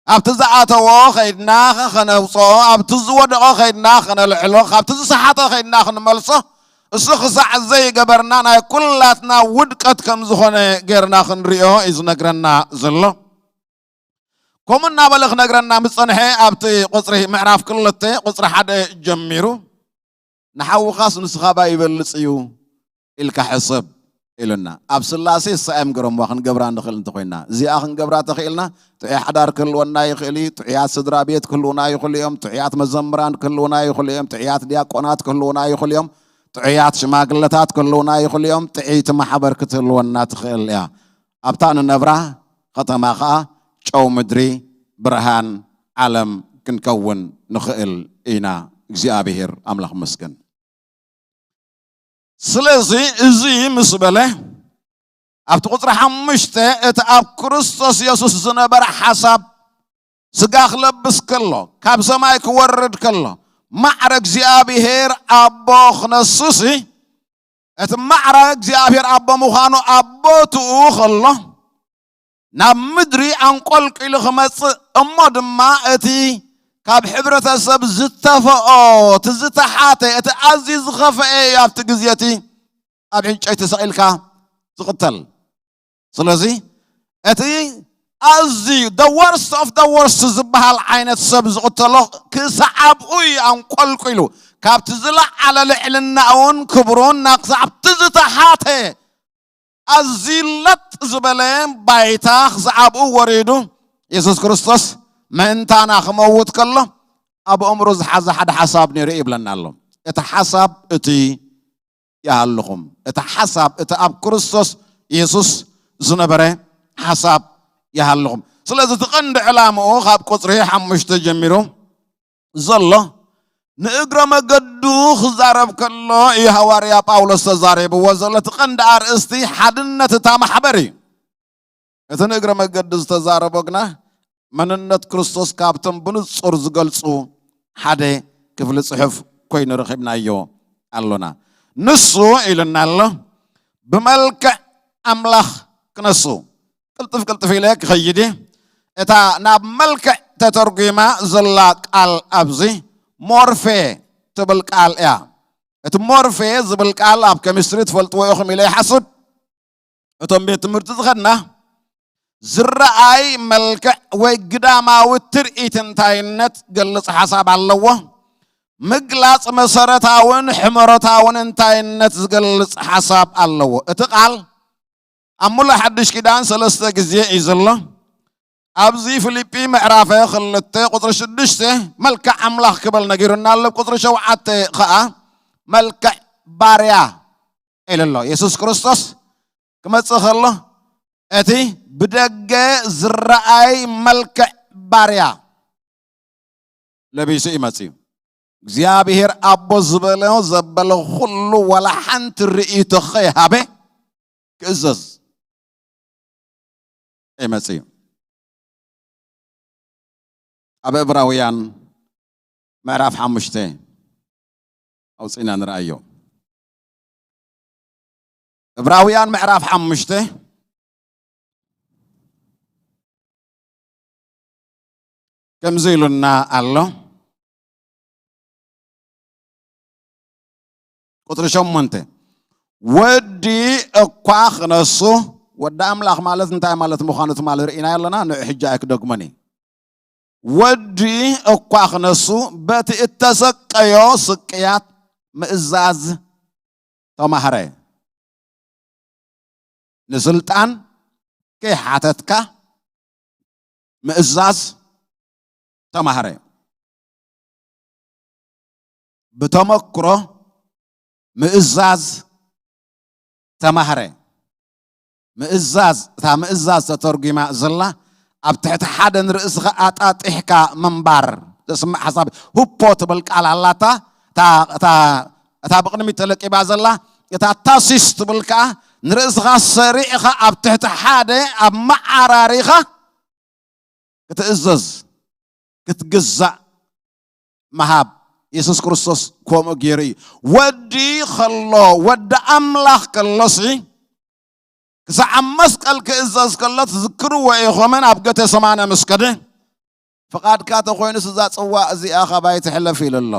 ኣብቲ ዝኣተዎ ከይድና ከነውፅኦ፣ ኣብቲ ዝወደቐ ከይድና ከነልዕሎ፣ ካብቲ ዝሰሓተ ከይድና ክንመልሶ፣ እሱ ክሳዕ ዘይገበርና ናይ ኩላትና ውድቀት ከም ዝኾነ ጌርና ክንሪኦ እዩ ዝነግረና ዘሎ። ከምኡ እናበለ ክነግረና ምስ ጸንሐ፣ ኣብቲ ቁጽሪ ምዕራፍ ክልተ ቁጽሪ ሓደ ጀሚሩ፣ "ንሓውኻስ ንስኻ ባ ይበልጽ እዩ ኢልካ ሕሰብ" ኢሉና። ኣብ ስላሴ እሳ እዮም ገረምዋ ክንገብራ ንኽእል እንተኾይና፣ እዚኣ ክንገብራ ተኽኢልና፣ ጥዑይ ሓዳር ክህልወና ይኽእል እዩ፣ ጥዑያት ስድራ ቤት ክህልውና ይኽእሉ እዮም፣ ጥዑያት መዘምራን ክህልውና ይኽእሉ እዮም፣ ጥዑያት ዲያቆናት ክህልውና ይኽእሉ እዮም፣ ጥዑያት ሽማግለታት ክህልውና ይኽእሉ እዮም፣ ጥዕይቲ ማሕበር ክትህልወና ትኽእል እያ። ኣብታ ንነብራ ከተማ ኸኣ ጨው ምድሪ፣ ብርሃን ዓለም ክንከውን ንኽእል ኢና። እግዚኣብሔር ኣምላኽ መስገን። ስለዚ እዚ ምስ በለ፣ ኣብቲ ቁጽሪ ሓሙሽተ እቲ ኣብ ክርስቶስ የሱስ ዝነበረ ሓሳብ፣ ስጋ ክለብስ ከሎ፣ ካብ ሰማይ ክወርድ ከሎ፣ ማዕረ እግዚኣብሔር ኣቦ ክነሱሲ፣ እቲ ማዕረ እግዚኣብሔር ኣቦ ምዃኑ ኣብ ቦትኡ ከሎ፣ ናብ ምድሪ ኣንቆልቂሉ ክመጽእ፣ እሞ ድማ እቲ ካብ ሕብረተሰብ ዝተፈኦ፣ እቲ ዝተሓተ፣ እቲ ኣዝዩ ዝኸፍአ እዩ ኣብቲ ግዜ እቲ ኣብ ዕንጨይቲ ሰቒልካ ዝቕተል። ስለዚ እቲ ኣዝዩ the worst of the worst ዝበሃል ዓይነት ሰብ ዝቕተሎ ክሳዕ ኣብኡ እዩ ኣንቆልቂሉ፣ ካብቲ ዝለዓለ ልዕልናኡን ክብሩን ናብ ክሳዕ ኣብቲ ዝተሓተ ኣዝዩ ለጥ ዝበለ ባይታ ክሳዕ ኣብኡ ወሪዱ፣ የሱስ ክርስቶስ ምእንታና ክመውት ከሎ ኣብ ኣእምሮ ዝሓዘ ሓደ ሓሳብ ነይሩ ይብለና ኣሎ። እቲ ሓሳብ እቲ ይሃልኹም። እቲ ሓሳብ፣ እቲ ኣብ ክርስቶስ የሱስ ዝነበረ ሓሳብ ይሃልኹም። ስለዚ እቲ ቀንዲ ዕላምኡ ካብ ቁጽሪ ሓሙሽተ ጀሚሩ ዘሎ፣ ንእግረ መገዱ ክዛረብ ከሎ እዩ ሃዋርያ ጳውሎስ ተዛሪብዎ ዘሎ። እቲ ቀንዲ ኣርእስቲ ሓድነት እታ ማሕበር እዩ። እቲ ንእግረ መገዲ ዝተዛረቦ ግና መንነት ክርስቶስ ካብቶም ብንጹር ዝገልጹ ሓደ ክፍሊ ጽሑፍ ኮይኑ ረኺብናዮ ኣሎና። ንሱ ኢሉና ኣሎ፣ ብመልክዕ ኣምላኽ ክነሱ። ቅልጥፍ ቅልጥፍ ኢለ ክኸይድ እየ። እታ ናብ መልክዕ ተተርጒማ ዘላ ቃል ኣብዚ ሞርፌ ትብል ቃል እያ። እቲ ሞርፌ ዝብል ቃል ኣብ ኬሚስትሪ ትፈልጥዎ ኢኹም ኢለ ይሓስብ። እቶም ቤት ትምህርቲ ዝኸድና፣ ዝረኣይ መልክዕ ወይ ግዳማዊ ትርኢት እንታይነት ገልጽ ሓሳብ ኣለዎ። ምግላጽ መሰረታውን ሕመረታውን እንታይነት ዝገልጽ ሓሳብ ኣለዎ። እቲ ቃል ኣብ ሙሉእ ሓድሽ ኪዳን ሰለስተ ግዜ እዩ ዘሎ። ኣብዚ ፊልጲ ምዕራፍ ክልተ ቁጽሪ ሽዱሽተ መልክዕ ኣምላኽ ክብል ነጊሩና ኣሎ። ቁጽሪ ሸውዓተ ኸኣ መልክዕ ባርያ ኢሉ ኣሎ። የሱስ ክርስቶስ ክመጽእ ከሎ እቲ ብደገ ዝረኣይ መልክዕ ባርያ ለቢሱ እዩ መጺኡ። እግዚኣብሔር ኣቦ ዝበሎ ዘበለ ኩሉ ዋላ ሓንቲ ርእይቶ ከይሃበ ክእዘዝ እዩ መጺኡ። ኣብ ዕብራውያን ምዕራፍ ሓሙሽተ ኣውጺእና ንርኣዮ። ዕብራውያን ምዕራፍ ሓሙሽተ ከምዚ ኢሉና ኣሎ። ቁጽሪ ሸሞንተ፣ ወዲ እኳ ክነሱ፣ ወዲ ኣምላኽ ማለት እንታይ ማለት ምዃኑ ትማሊ ርኢና ኣለና፣ ንዑ ሕጂ ኣይክደግሞን እየ። ወዲ እኳ ክነሱ፣ በቲ እተሰቀዮ ስቅያት ምእዛዝ ተማህረ። ንስልጣን ከይሓተትካ ምእዛዝ ተማህረ። ብተመክሮ ምእዛዝ ተማህረ። ምእዛዝ፣ እታ ምእዛዝ ተተርጒማ ዘላ ኣብ ትሕቲ ሓደ ንርእስኻ ኣጣጢሕካ ምንባር ዘስምዕ ሓሳብ። ሁፖ ትብል ቃል ኣላታ፣ እታ፣ እታ፣ እታ ብቕድሚት ተለቂባ ዘላ፣ እታ ታሲስ ትብል ከኣ ንርእስኻ ሰሪዕኻ ኣብ ትሕቲ ሓደ ኣብ መዓራሪኻ ክትእዘዝ፣ ክትግዛእ ምሃብ። የሱስ ክርስቶስ ከምኡ ገይሩ እዩ። ወዲ ከሎ፣ ወዲ ኣምላኽ ከሎሲ፣ ክሳዕ ኣብ መስቀል ክእዘዝ ከሎ ትዝክርዎ ኢኹምን ኣብ ገቴሰማነ ምስ ከደ፣ ፍቓድካ ተኾይኑስ እዛ ጽዋእ እዚኣ ኻባይ ትሕለፍ ኢሉ ኣሎ።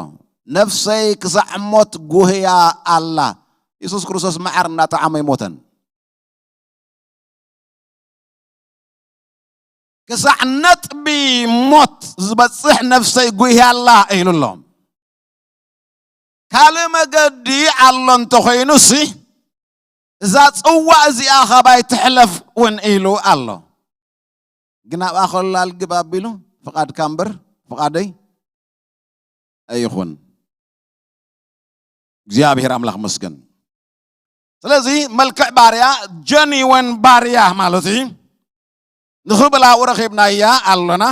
ነፍሰይ ክሳዕ ሞት ጉህያ ኣላ። የሱስ ክርስቶስ መዓር እናጠዓመ ኣይሞተን። ክሳዕ ነጥቢ ሞት ዝበጽሕ ነፍሰይ ጉህያ ኣላ ኢሉ ኣሎ። ካልእ መገዲ ኣሎ እንተኾይኑሲ፣ እዛ ጽዋእ እዚኣ ኻባይ ትሕለፍ እውን ኢሉ ኣሎ። ግን ኣብኣ ከሎ ኣልግብ ኣቢሉ፣ ፍቓድካ እምበር ፍቓደይ ኣይኹን። እግዚኣብሔር ኣምላኽ መስገን። ስለዚ መልክዕ ባርያ፣ ጀኒወን ባርያ ማለት እዩ። ንኽብል ኣብኡ ረኺብናያ ኣሎና።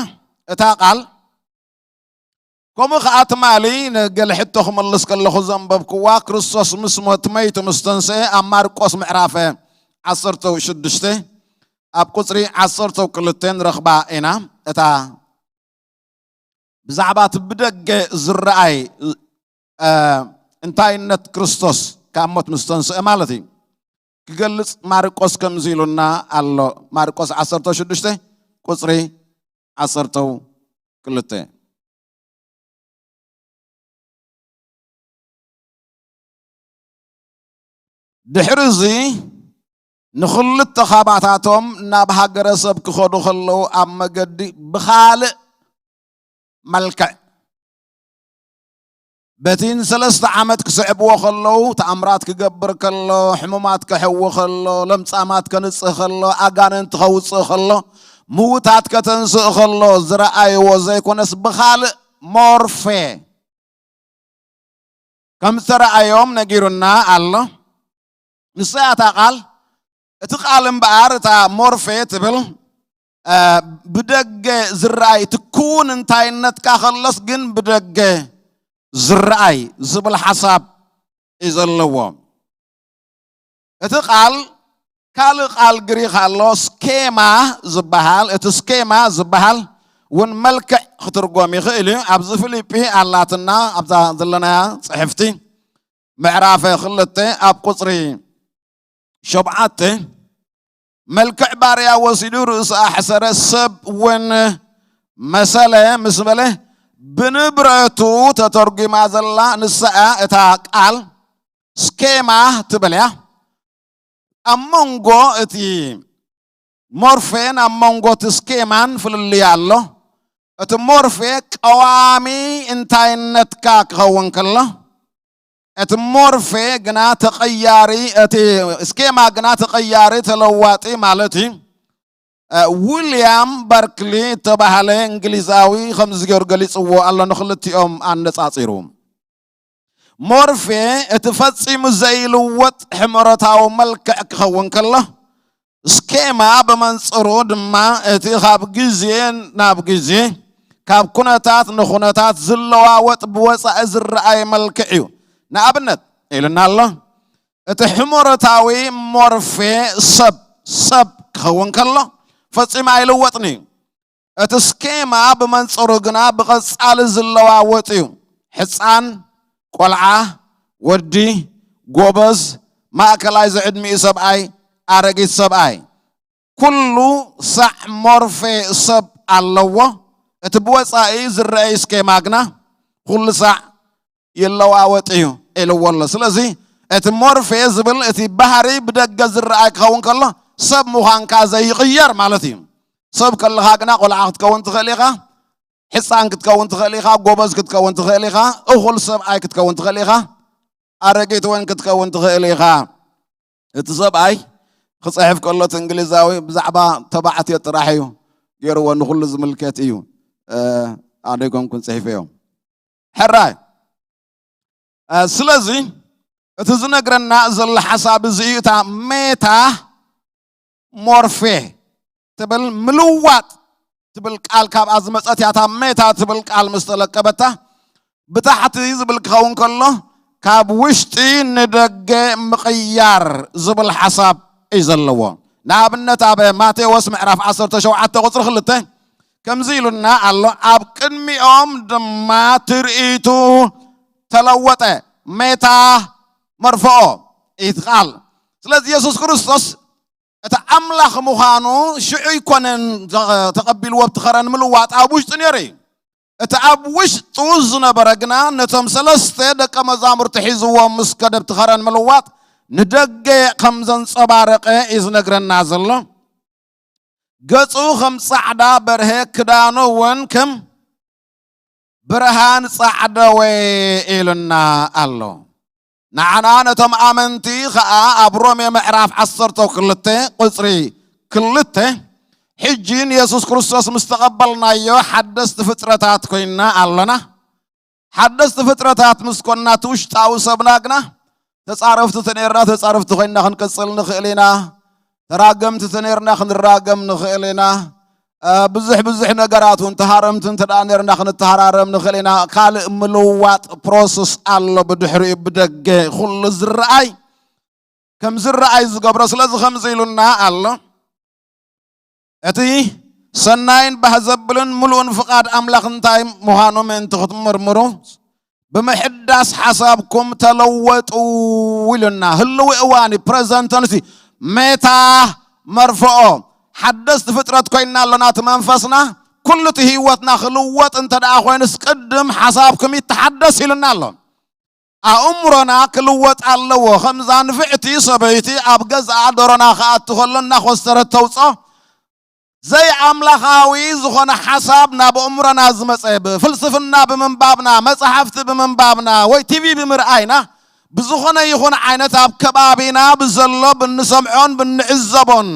እታ ቃል ከምኡ ኸዓ ትማሊ ንገለ ሕቶ ክመልስ ከለኹ ዘንበብክዋ፣ ክርስቶስ ምስ ሞት መይቱ ምስ ተንስኤ ኣብ ማርቆስ ምዕራፍ ዓሰርተ ሽዱሽተ ኣብ ቁጽሪ ዓሰርተ ክልተ ንረኽባ ኢና። እታ ብዛዕባ እቲ ብደገ ዝረኣይ፣ እ፣ እንታይነት ክርስቶስ ካብ ሞት ምስ ተንስአ ማለት እዩ። ክገልጽ ማርቆስ ከምዚ ኢሉና ኣሎ። ማርቆስ ዓሰርተ ሽዱሽተ ቁጽሪ ዓሰርተ ክልተ። ድሕሪ እዚ ንኽልተ ኻባታቶም ናብ ሃገረ ሰብ ክኸዱ ከለዉ ኣብ መገዲ ብኻልእ መልክዕ በቲ ንሰለስተ ዓመት ክስዕብዎ ከለዉ ተኣምራት ክገብር ከሎ፣ ሕሙማት ከሕዊ ከሎ፣ ለምጻማት ከንጽህ ከሎ፣ ኣጋንንቲ ከውጽእ ከሎ፣ ምዉታት ከተንስእ ከሎ ዝረኣይዎ ዘይኮነስ ብኻልእ ሞርፌ ከም ዝተረኣዮም ነጊሩና ኣሎ። ንሳ እያ እታ ቃል። እቲ ቃል እምበኣር እታ ሞርፌ ትብል፣ እ፣ ብደገ ዝረኣይ እቲ ክውን እንታይነትካ ከሎስ ግን ብደገ ዝረኣይ ዝብል ሓሳብ እዩ ዘለዎ። እቲ ቃል ካልእ ቃል ግሪኽ ኣሎ፣ ስኬማ ዝበሃል። እቲ ስኬማ ዝበሃል እውን መልክዕ ክትርጎም ይኽእል እዩ። ኣብዚ ፊልጲ ኣላትና፣ ኣብዛ ዘለናያ ጽሕፍቲ ምዕራፍ ክልተ ኣብ ቁጽሪ ሸውዓተ፣ መልክዕ ባርያ ወሲዱ ርእሱ ኣሕሰረ፣ ሰብ እውን መሰለ ምስ በለ፣ ብንብረቱ ተተርጒማ ዘላ ንሳ እያ። እታ ቃል ስኬማ ትብል እያ። ኣብ መንጎ እቲ ሞርፌን ኣብ መንጎ እቲ ስኬማን ፍልልይ ኣሎ። እቲ ሞርፌ ቀዋሚ እንታይነትካ ክኸውን ከሎ፣ እቲ ሞርፌ ግና ተቐያሪ፣ እቲ ስኬማ ግና ተቐያሪ፣ ተለዋጢ ማለት እዩ። እ፣ ዊልያም በርክሊ እተባህለ እንግሊዛዊ ከምዚ ገይሩ ገሊጽዎ ኣሎ፣ ንኽልቲኦም ኣነጻጺሩ። ሞርፌ እቲ ፈጺሙ ዘይልወጥ ሕመረታዊ መልክዕ ክኸውን ከሎ፣ ስኬማ ብመንጽሩ ድማ እቲ ካብ ግዜ ናብ ግዜ፣ ካብ ኩነታት ንኩነታት ዝለዋወጥ ብወጻኢ ዝረኣይ መልክዕ እዩ። ንኣብነት ኢልና ኣሎ፣ እቲ ሕመረታዊ ሞርፌ ሰብ፣ ሰብ ክኸውን ከሎ ፈጺሙ ኣይልወጥን እዩ። እቲ ስኬማ ብመንጽሩ ግና ብቐጻሊ ዝለዋወጥ እዩ። ሕጻን፣ ቆልዓ፣ ወዲ፣ ጎበዝ፣ ማእከላይ ዝዕድሚኡ ሰብኣይ፣ ኣረጊት ሰብኣይ፣ ኩሉ ሳዕ ሞርፌ ሰብ ኣለዎ። እቲ ብወጻኢ ዝረኣይ ስኬማ ግና ኩሉ ሳዕ ይለዋወጥ እዩ ኢልዎ ኣሎ። ስለዚ እቲ ሞርፌ ዝብል እቲ ባህሪ ብደገ ዝረኣይ ክኸውን ከሎ ሰብ ምዃንካ ዘይቕየር ማለት እዩ። ሰብ ከለኻ ግና ቆልዓ ክትከውን ትኽእል ኢኻ፣ ሕፃን ክትከውን ትኽእል ኢኻ፣ ጎበዝ ክትከውን ትኽእል ኢኻ፣ እኹል ሰብኣይ ክትከውን ትኽእል ኢኻ፣ ኣረጊት እውን ክትከውን ትኽእል ኢኻ። እቲ ሰብኣይ ክጽሕፍ ከሎ እቲ እንግሊዛዊ ብዛዕባ ተባዕትዮ ጥራሕ እዩ ገይርዎ፣ ንኹሉ ዝምልከት እዩ። እ፣ ኣነ ኣይኮንኩን ጽሒፈዮ። ሕራይ። እ፣ ስለዚ እቲ ዝነግረና ዘሎ ሓሳብ እዚ እዩ። እታ ሜታ ሞርፌ ትብል ምልዋጥ ትብል ቃል ካብኣ ዝመጸት እያ። እታ ሜታ ትብል ቃል ምስ ተለቀበታ ብታሕቲ ዝብል ክኸውን ከሎ ካብ ውሽጢ ንደገ ምቕያር ዝብል ሓሳብ እዩ ዘለዎ። ንኣብነት ኣብ ማቴዎስ ምዕራፍ ዓሰርተ ሸውዓተ ቁጽሪ ክልተ ከምዚ ኢሉና ኣሎ፣ ኣብ ቅድሚኦም ድማ ትርኢቱ ተለወጠ፣ ሜታ መርፍኦ እዩ እቲ ቃል። ስለዚ የሱስ ክርስቶስ እቲ ኣምላኽ ምዃኑ ሽዑ ኣይኮነን ተቐቢልዎ፣ ኣብቲ ኸረን ምልዋጥ ኣብ ውሽጡ ነይሩ እዩ። እቲ ኣብ ውሽጡ ዝነበረ ግና ነቶም ሰለስተ ደቀ መዛሙርቲ ሒዝዎም ምስ ከደ ኣብቲ ኸረን ምልዋጥ ንደገ ከም ዘንጸባረቐ እዩ ዝነግረና ዘሎ። ገጹ ከም ጻዕዳ በርሀ፣ ክዳኑ እውን ከም ብርሃን ጻዕደወ ኢሉና ኣሎ። ንዓና ነቶም ኣመንቲ ኸኣ ኣብ ሮሜ ምዕራፍ ዓሰርተ ክልተ ቁጽሪ ክልተ፣ ሕጂ ንየሱስ ክርስቶስ ምስ ተቐበልናዮ ሓደስቲ ፍጥረታት ኮይንና ኣሎና። ሓደስቲ ፍጥረታት ምስ ኮንና እቲ ውሽጣዊ ሰብና ግና ተጻረፍቲ ተነይርና ተጻረፍቲ ኮይንና ክንቅጽል ንኽእል ኢና። ተራገምቲ ተነይርና ክንራገም ንኽእል ኢና። እ፣ ብዙሕ ብዙሕ ነገራት እውን ተሃረምቲ እንተ ደኣ ነይርና ክንተሃራረም ንኽእል ኢና። ካልእ ምልዋጥ ፕሮሰስ ኣሎ ብድሕሪኡ ብደገ ኩሉ ዝረኣይ ከም ዝረኣይ ዝገብሮ። ስለዚ ከምዚ ኢሉና ኣሎ። እቲ ሰናይን ባህ ዘብልን ምሉእን ፍቓድ ኣምላኽ እንታይ ምዃኑ ምእንቲ ክትምርምሩ ብምሕዳስ ሓሳብኩም ተለወጡ ኢሉና። ህልዊ እዋን እዩ፣ ፕረዘንት ተንስ እዩ። ሜታ መርፍኦ ሓደስቲ ፍጥረት ኮይንና ኣሎና። እቲ መንፈስና ኩሉ እቲ ህይወትና ክልወጥ እንተ ደኣ ኮይኑስ ቅድም ሓሳብኩም ይተሓደስ ኢሉና ኣሎ። ኣእምሮና ክልወጥ ኣለዎ። ከምዛ ንፍዕቲ ሰበይቲ ኣብ ገዛኣ ደሮና ክኣቱ ከሎ እናኾስተረት ተውፅኦ ዘይኣምላኻዊ ዝኾነ ሓሳብ ናብ ኣእምሮና ዝመፀ ብፍልስፍና ብምንባብና፣ መፅሓፍቲ ብምንባብና ወይ ቲቪ ብምርኣይና ብዝኾነ ይኹን ዓይነት ኣብ ከባቢና ብዘሎ ብንሰምዖን ብንዕዘቦን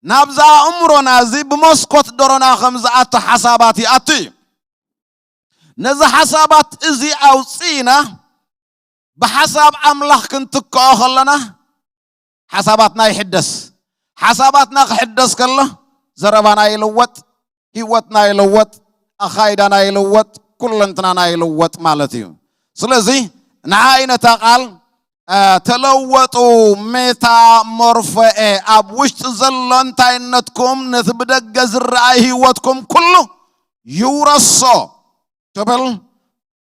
ናብዛ ኣእምሮና እዚ ብመስኮት ደሮና ከም ዝኣቱ ሓሳባት ይኣቱ እዩ። ነዚ ሓሳባት እዚ ኣውፅእና ብሓሳብ ኣምላኽ ክንትክኦ ከለና ሓሳባትና ይሕደስ። ሓሳባትና ክሕደስ ከሎ ዘረባና ይልወጥ፣ ህይወትና ይልወጥ፣ ኣኻይዳና ይልወጥ፣ ኩለንትናና ይልወጥ ማለት እዩ። ስለዚ ንዓ ነታ ቃል፣ እ፣ ተለወጡ፣ ሜታ ሞርፎኤ፣ ኣብ ውሽጢ ዘሎ እንታይነትኩም ነቲ ብደገ ዝረኣይ ህይወትኩም ኩሉ ይውረሶ ትብል።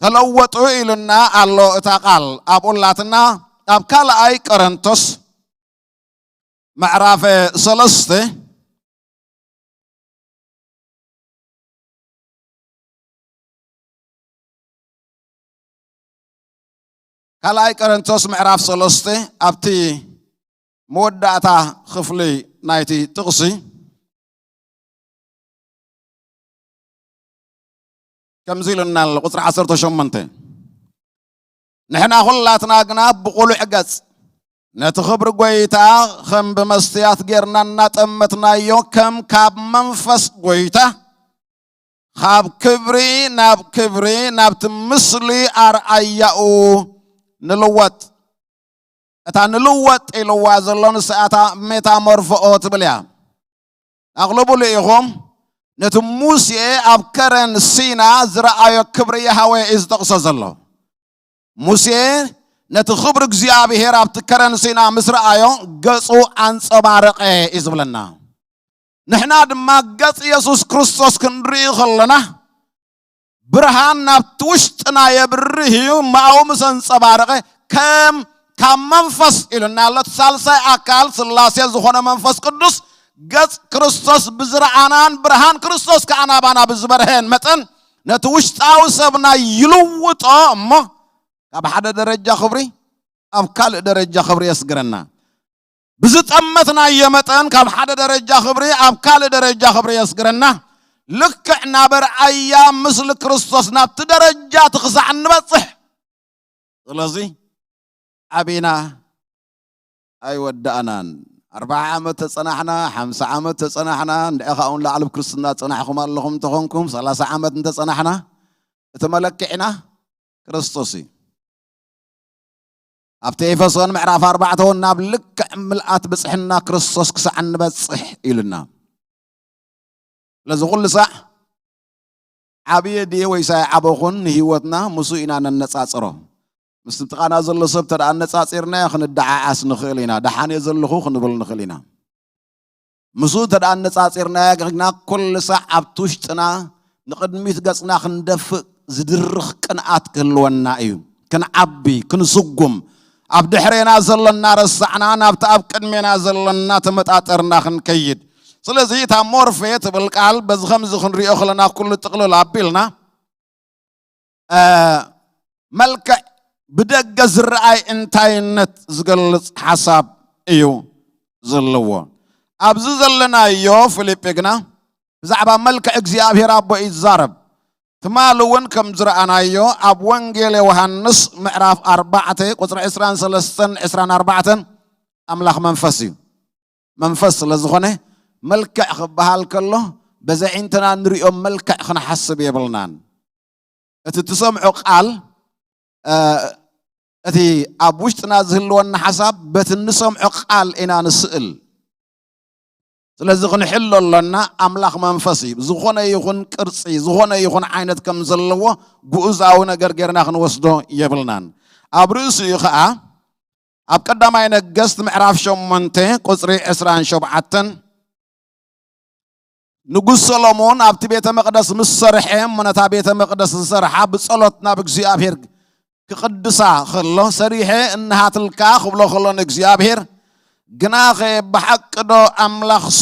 ተለወጡ ኢሉና ኣሎ እታ ቃል። ኣብኡ ኣላትና ኣብ ካልኣይ ቆረንቶስ ምዕራፍ ሰለስተ፣ ካልኣይ ቆረንቶስ ምዕራፍ ሰለስተ ኣብቲ መወዳእታ ክፍሊ ናይቲ ጥቕሲ ከምዚ ኢሉና ኣሎ፣ ቁጽሪ ዓሰርተ ሸሞንተ፣ ንሕና ኹላትና ግና ብቑሉዕ ገጽ ነቲ ክብሪ ጐይታ ከም ብመስትያት ጌርና እናጠመትናዮ፣ ከም ካብ መንፈስ ጐይታ ካብ ክብሪ ናብ ክብሪ ናብቲ ምስሊ ኣርኣያኡ ንልወጥ። እታ ንልወጥ ኢልዋ ዘሎ ንስኣታ ሜታሞርፎኦ ትብል እያ። ኣቕልቡሉ ኢኹም፣ ነቲ ሙሴ ኣብ ከረን ሲና ዝረኣዮ ክብሪ ያህዌ እዩ ዝጠቕሶ ዘሎ። ሙሴ ነቲ ክብሪ እግዚኣብሔር ኣብቲ ከረን ሲና ምስ ረኣዮ ገጹ ኣንጸባረቐ እዩ ዝብለና። ንሕና ድማ ገጽ የሱስ ክርስቶስ ክንርኢ ከለና ብርሃን ናብቲ ውሽጥና የብርህ እዩ። ማኡ ምስ ኣንጸባረቐ ከም ካብ መንፈስ ኢሉና ኣሎ። እቲ ሳልሳይ ኣካል ስላሴ ዝኾነ መንፈስ ቅዱስ ገጽ ክርስቶስ ብዝረኣናን ብርሃን ክርስቶስ ከኣ ናባና ብዝበርሀን መጠን ነቲ ውሽጣዊ ሰብና ይልውጦ እሞ ካብ ሓደ ደረጃ ክብሪ ኣብ ካልእ ደረጃ ክብሪ የስግረና። ብዝጠመትናዮ መጠን ካብ ሓደ ደረጃ ክብሪ ኣብ ካልእ ደረጃ ክብሪ የስግረና። ልክዕ ናብ ኣርኣያ ምስሊ ክርስቶስ ናብቲ ደረጃ እቲ ክሳዕ እንበጽሕ። ስለዚ ዓቢና ኣይወዳእናን። ኣርብዓ ዓመት ተጸናሕና፣ ሓምሳ ዓመት ተጸናሕና፣ እንድዒ ካብኡ ንላዕሊ ኣብ ክርስትና ጸናሕኩም ኣለኹም እንተኾንኩም፣ ሰላሳ ዓመት እንተጸናሕና፣ እቲ መለክዒና ክርስቶስ እዩ። ኣብቲ ኤፌሶን ምዕራፍ ኣርባዕተ እውን ናብ ልክዕ ምልኣት ብጽሕና ክርስቶስ ክሳዕ እንበጽሕ ኢሉና። ስለዚ ኩሉ ሳዕ ዓብየ ድየ ወይስ ኣይዓበኹን ንህይወትና ምስኡ ኢና ነነጻጽሮ። ምስ ጥቓና ዘሎ ሰብ እንተ ደኣ ኣነጻጺርናዮ ክንደዓዓስ ንኽእል ኢና። ደሓን እየ ዘለኹ ክንብል ንኽእል ኢና። ምስኡ እንተ ደኣ ኣነጻጺርናዮ ግና ኩሉ ሳዕ ኣብቲ ውሽጥና ንቕድሚት ገጽና ክንደፍእ ዝድርኽ ቅንኣት ክህልወና እዩ። ክንዓቢ፣ ክንስጉም፣ ኣብ ድሕሬና ዘሎ እናረሳዕና ናብቲ ኣብ ቅድሜና ዘሎ እናተመጣጠርና ክንከይድ። ስለዚ እታ ሞርፌ ትብል ቃል በዚ ከምዚ ክንሪኦ ከለና ኩሉ ጥቕልል ኣቢልና እ፣ መልክዕ ብደገ ዝረኣይ እንታይነት ዝገልጽ ሓሳብ እዩ ዘለዎ። ኣብዚ ዘለናዮ ፊልጲ ግና ብዛዕባ መልክዕ እግዚኣብሔር ኣቦ እዩ ዝዛረብ። ትማሊ እውን ከም ዝረኣናዮ ኣብ ወንጌል ዮሃንስ ምዕራፍ ኣርባዕተ ቁፅሪ ዕስራን ሰለስተን ዕስራን ኣርባዕተን ኣምላኽ መንፈስ እዩ። መንፈስ ስለ ዝኾነ መልክዕ ክበሃል ከሎ በዚ ኣዒንትና ንሪኦ መልክዕ ክንሓስብ የብልናን። እቲ ትሰምዖ ቃል እ፣ እቲ ኣብ ውሽጥና ዝህልወና ሓሳብ በቲ እንሰምዖ ቃል ኢና ንስእል። ስለዚ ክንሕሎ ኣሎና ኣምላኽ መንፈስ እዩ። ዝኾነ ይኹን ቅርጺ፣ ዝኾነ ይኹን ዓይነት ከም ዘለዎ ግኡዛዊ ነገር ጌርና ክንወስዶ የብልናን። ኣብ ርእሲኡ ኸኣ ኣብ ቀዳማይ ነገስት ምዕራፍ ሸሞንተ ቁጽሪ ዕስራን ሸውዓተን ንጉስ ሰሎሞን ኣብቲ ቤተ መቕደስ ምስ ሰርሐ እሞ ነታ ቤተ መቕደስ ዝሰርሓ ብጸሎት ናብ እግዚኣብሔር ክቕድሳ ከሎ ሰሪሐ እንሃትልካ ክብሎ ከሎ ንእግዚኣብሔር ግናኸ ብሓቂ ዶ ኣምላኽሲ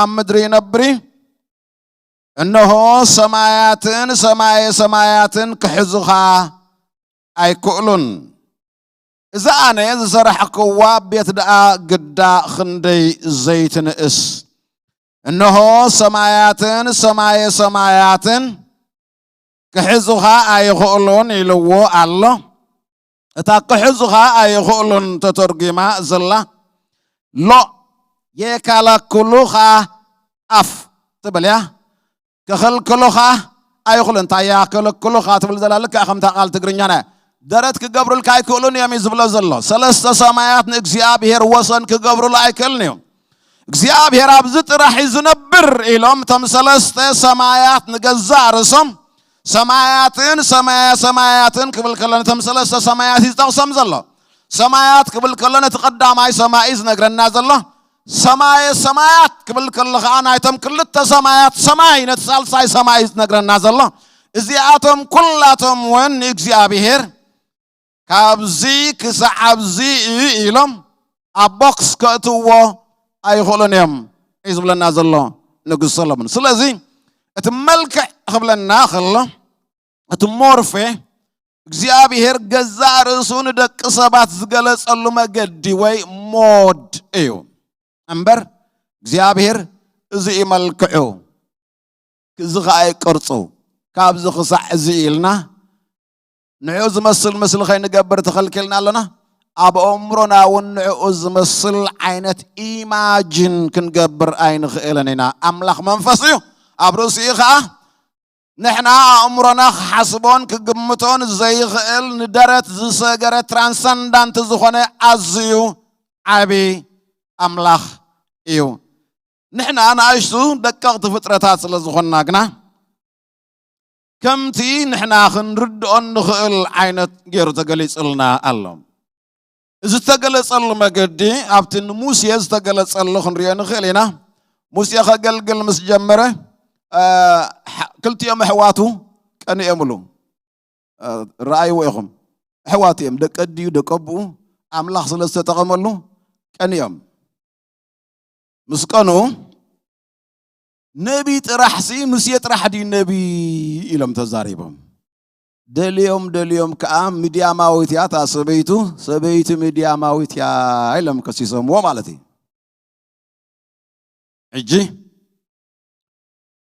ኣብ ምድሪ ይነብር እዩ? እነሆ ሰማያትን ሰማየ ሰማያትን ክሕዙኻ ኣይክእሉን። እዛ ኣነ ዝሰራሕክዋ ቤት ደኣ ግዳ ክንደይ ዘይትንእስ። እነሆ ሰማያትን ሰማየ ሰማያትን ክሕዙኻ ኣይኽእሉን ኢልዎ ኣሎ። እታ ክሕዙኻ ኣይኽእሉን ተተርጒማ ዘላ ሎ የካላክሉኻ ኣፍ ትብል እያ። ክኽልክሉኻ ኣይኽእሉን። እንታይ እያ ክልክሉኻ ትብል ዘላ? ልክዕ ከምታ ቃል ትግርኛና እያ። ደረት ክገብሩልካ ኣይክእሉን እዮም እዩ ዝብሎ ዘሎ። ሰለስተ ሰማያት ንእግዚኣብሔር ወሰን ክገብሩሉ ኣይክእልን እዮም። እግዚኣብሔር ኣብዚ ጥራሕ እዩ ዝነብር ኢሎም እቶም ሰለስተ ሰማያት ንገዛእ ርእሶም ሰማያትን ሰማያ ሰማያትን ክብል ከሎ ነቶም ሰለስተ ሰማያት እዩ ዝጠቕሶም ዘሎ። ሰማያት ክብል ከሎ ነቲ ቀዳማይ ሰማይ እዩ ዝነግረና ዘሎ። ሰማየ ሰማያት ክብል ከሎ ኸዓ ናይቶም ክልተ ሰማያት ሰማይ ነቲ ሳልሳይ ሰማይ እዩ ዝነግረና ዘሎ። እዚኣቶም ኩላቶም እውን ንእግዚኣብሔር ካብዚ ክሳዕ ኣብዚ እዩ ኢሎም ኣብ ቦክስ ከእትዎ ኣይኽእሉን እዮም እዩ ዝብለና ዘሎ ንጉስ ሰሎሞን። ስለዚ እቲ መልክዕ ክብለና ከሎ እቲ ሞርፌ እግዚኣብሔር ገዛእ ርእሱ ንደቂ ሰባት ዝገለጸሉ መገዲ ወይ ሞድ እዩ እምበር እግዚኣብሔር እዚ እዩ መልክዑ፣ እዚ ኸዓ እዩ ቅርጹ፣ ካብዚ ክሳዕ እዚ ኢልና ንዕኡ ዝመስል ምስሊ ከይንገብር ተኸልኪልና ኣለና። ኣብ ኣእምሮና እውን ንዕኡ ዝመስል ዓይነት ኢማጅን ክንገብር ኣይንኽእልን ኢና። ኣምላኽ መንፈስ እዩ፣ ኣብ ርእሲኡ ኸዓ ንሕና ኣእምሮና ክሓስቦን ክግምቶን ዘይኽእል ንደረት ዝሰገረ ትራንሰንዳንት ዝኾነ ኣዝዩ ዓቢ ኣምላኽ እዩ። ንሕና ንኣሽቱ ደቀቕቲ ፍጥረታት ስለ ዝኾንና ግና ከምቲ ንሕና ክንርድኦ እንኽእል ዓይነት ገይሩ ተገሊጹልና ኣሎ። እዚ ዝተገለጸሉ መገዲ ኣብቲ ንሙሴ ዝተገለጸሉ ክንሪኦ ንኽእል ኢና። ሙሴ ከገልግል ምስ ጀመረ እ፣ ሓ- ክልቲኦም ኣሕዋቱ ቀኒኦምሉ። እ፣ ረኣይዎ ኢኹም። ኣሕዋቱ እዮም፣ ደቂ ኣዲኡ ደቂ ኣቦኡ ኣምላኽ ስለ ዝተጠቐመሉ ቀኒኦም። ምስ ቀኑ ነቢ ጥራሕሲ ሙሴ ጥራሕ ድዩ ነቢ ኢሎም ተዛሪቦም። ደልዮም ደልዮም ከዓ ምድያማዊት እያ እታ ሰበይቱ፣ ሰበይቲ ምድያማዊት እያ ኢሎም ከሲሶምዎ ማለት እዩ። ሕጂ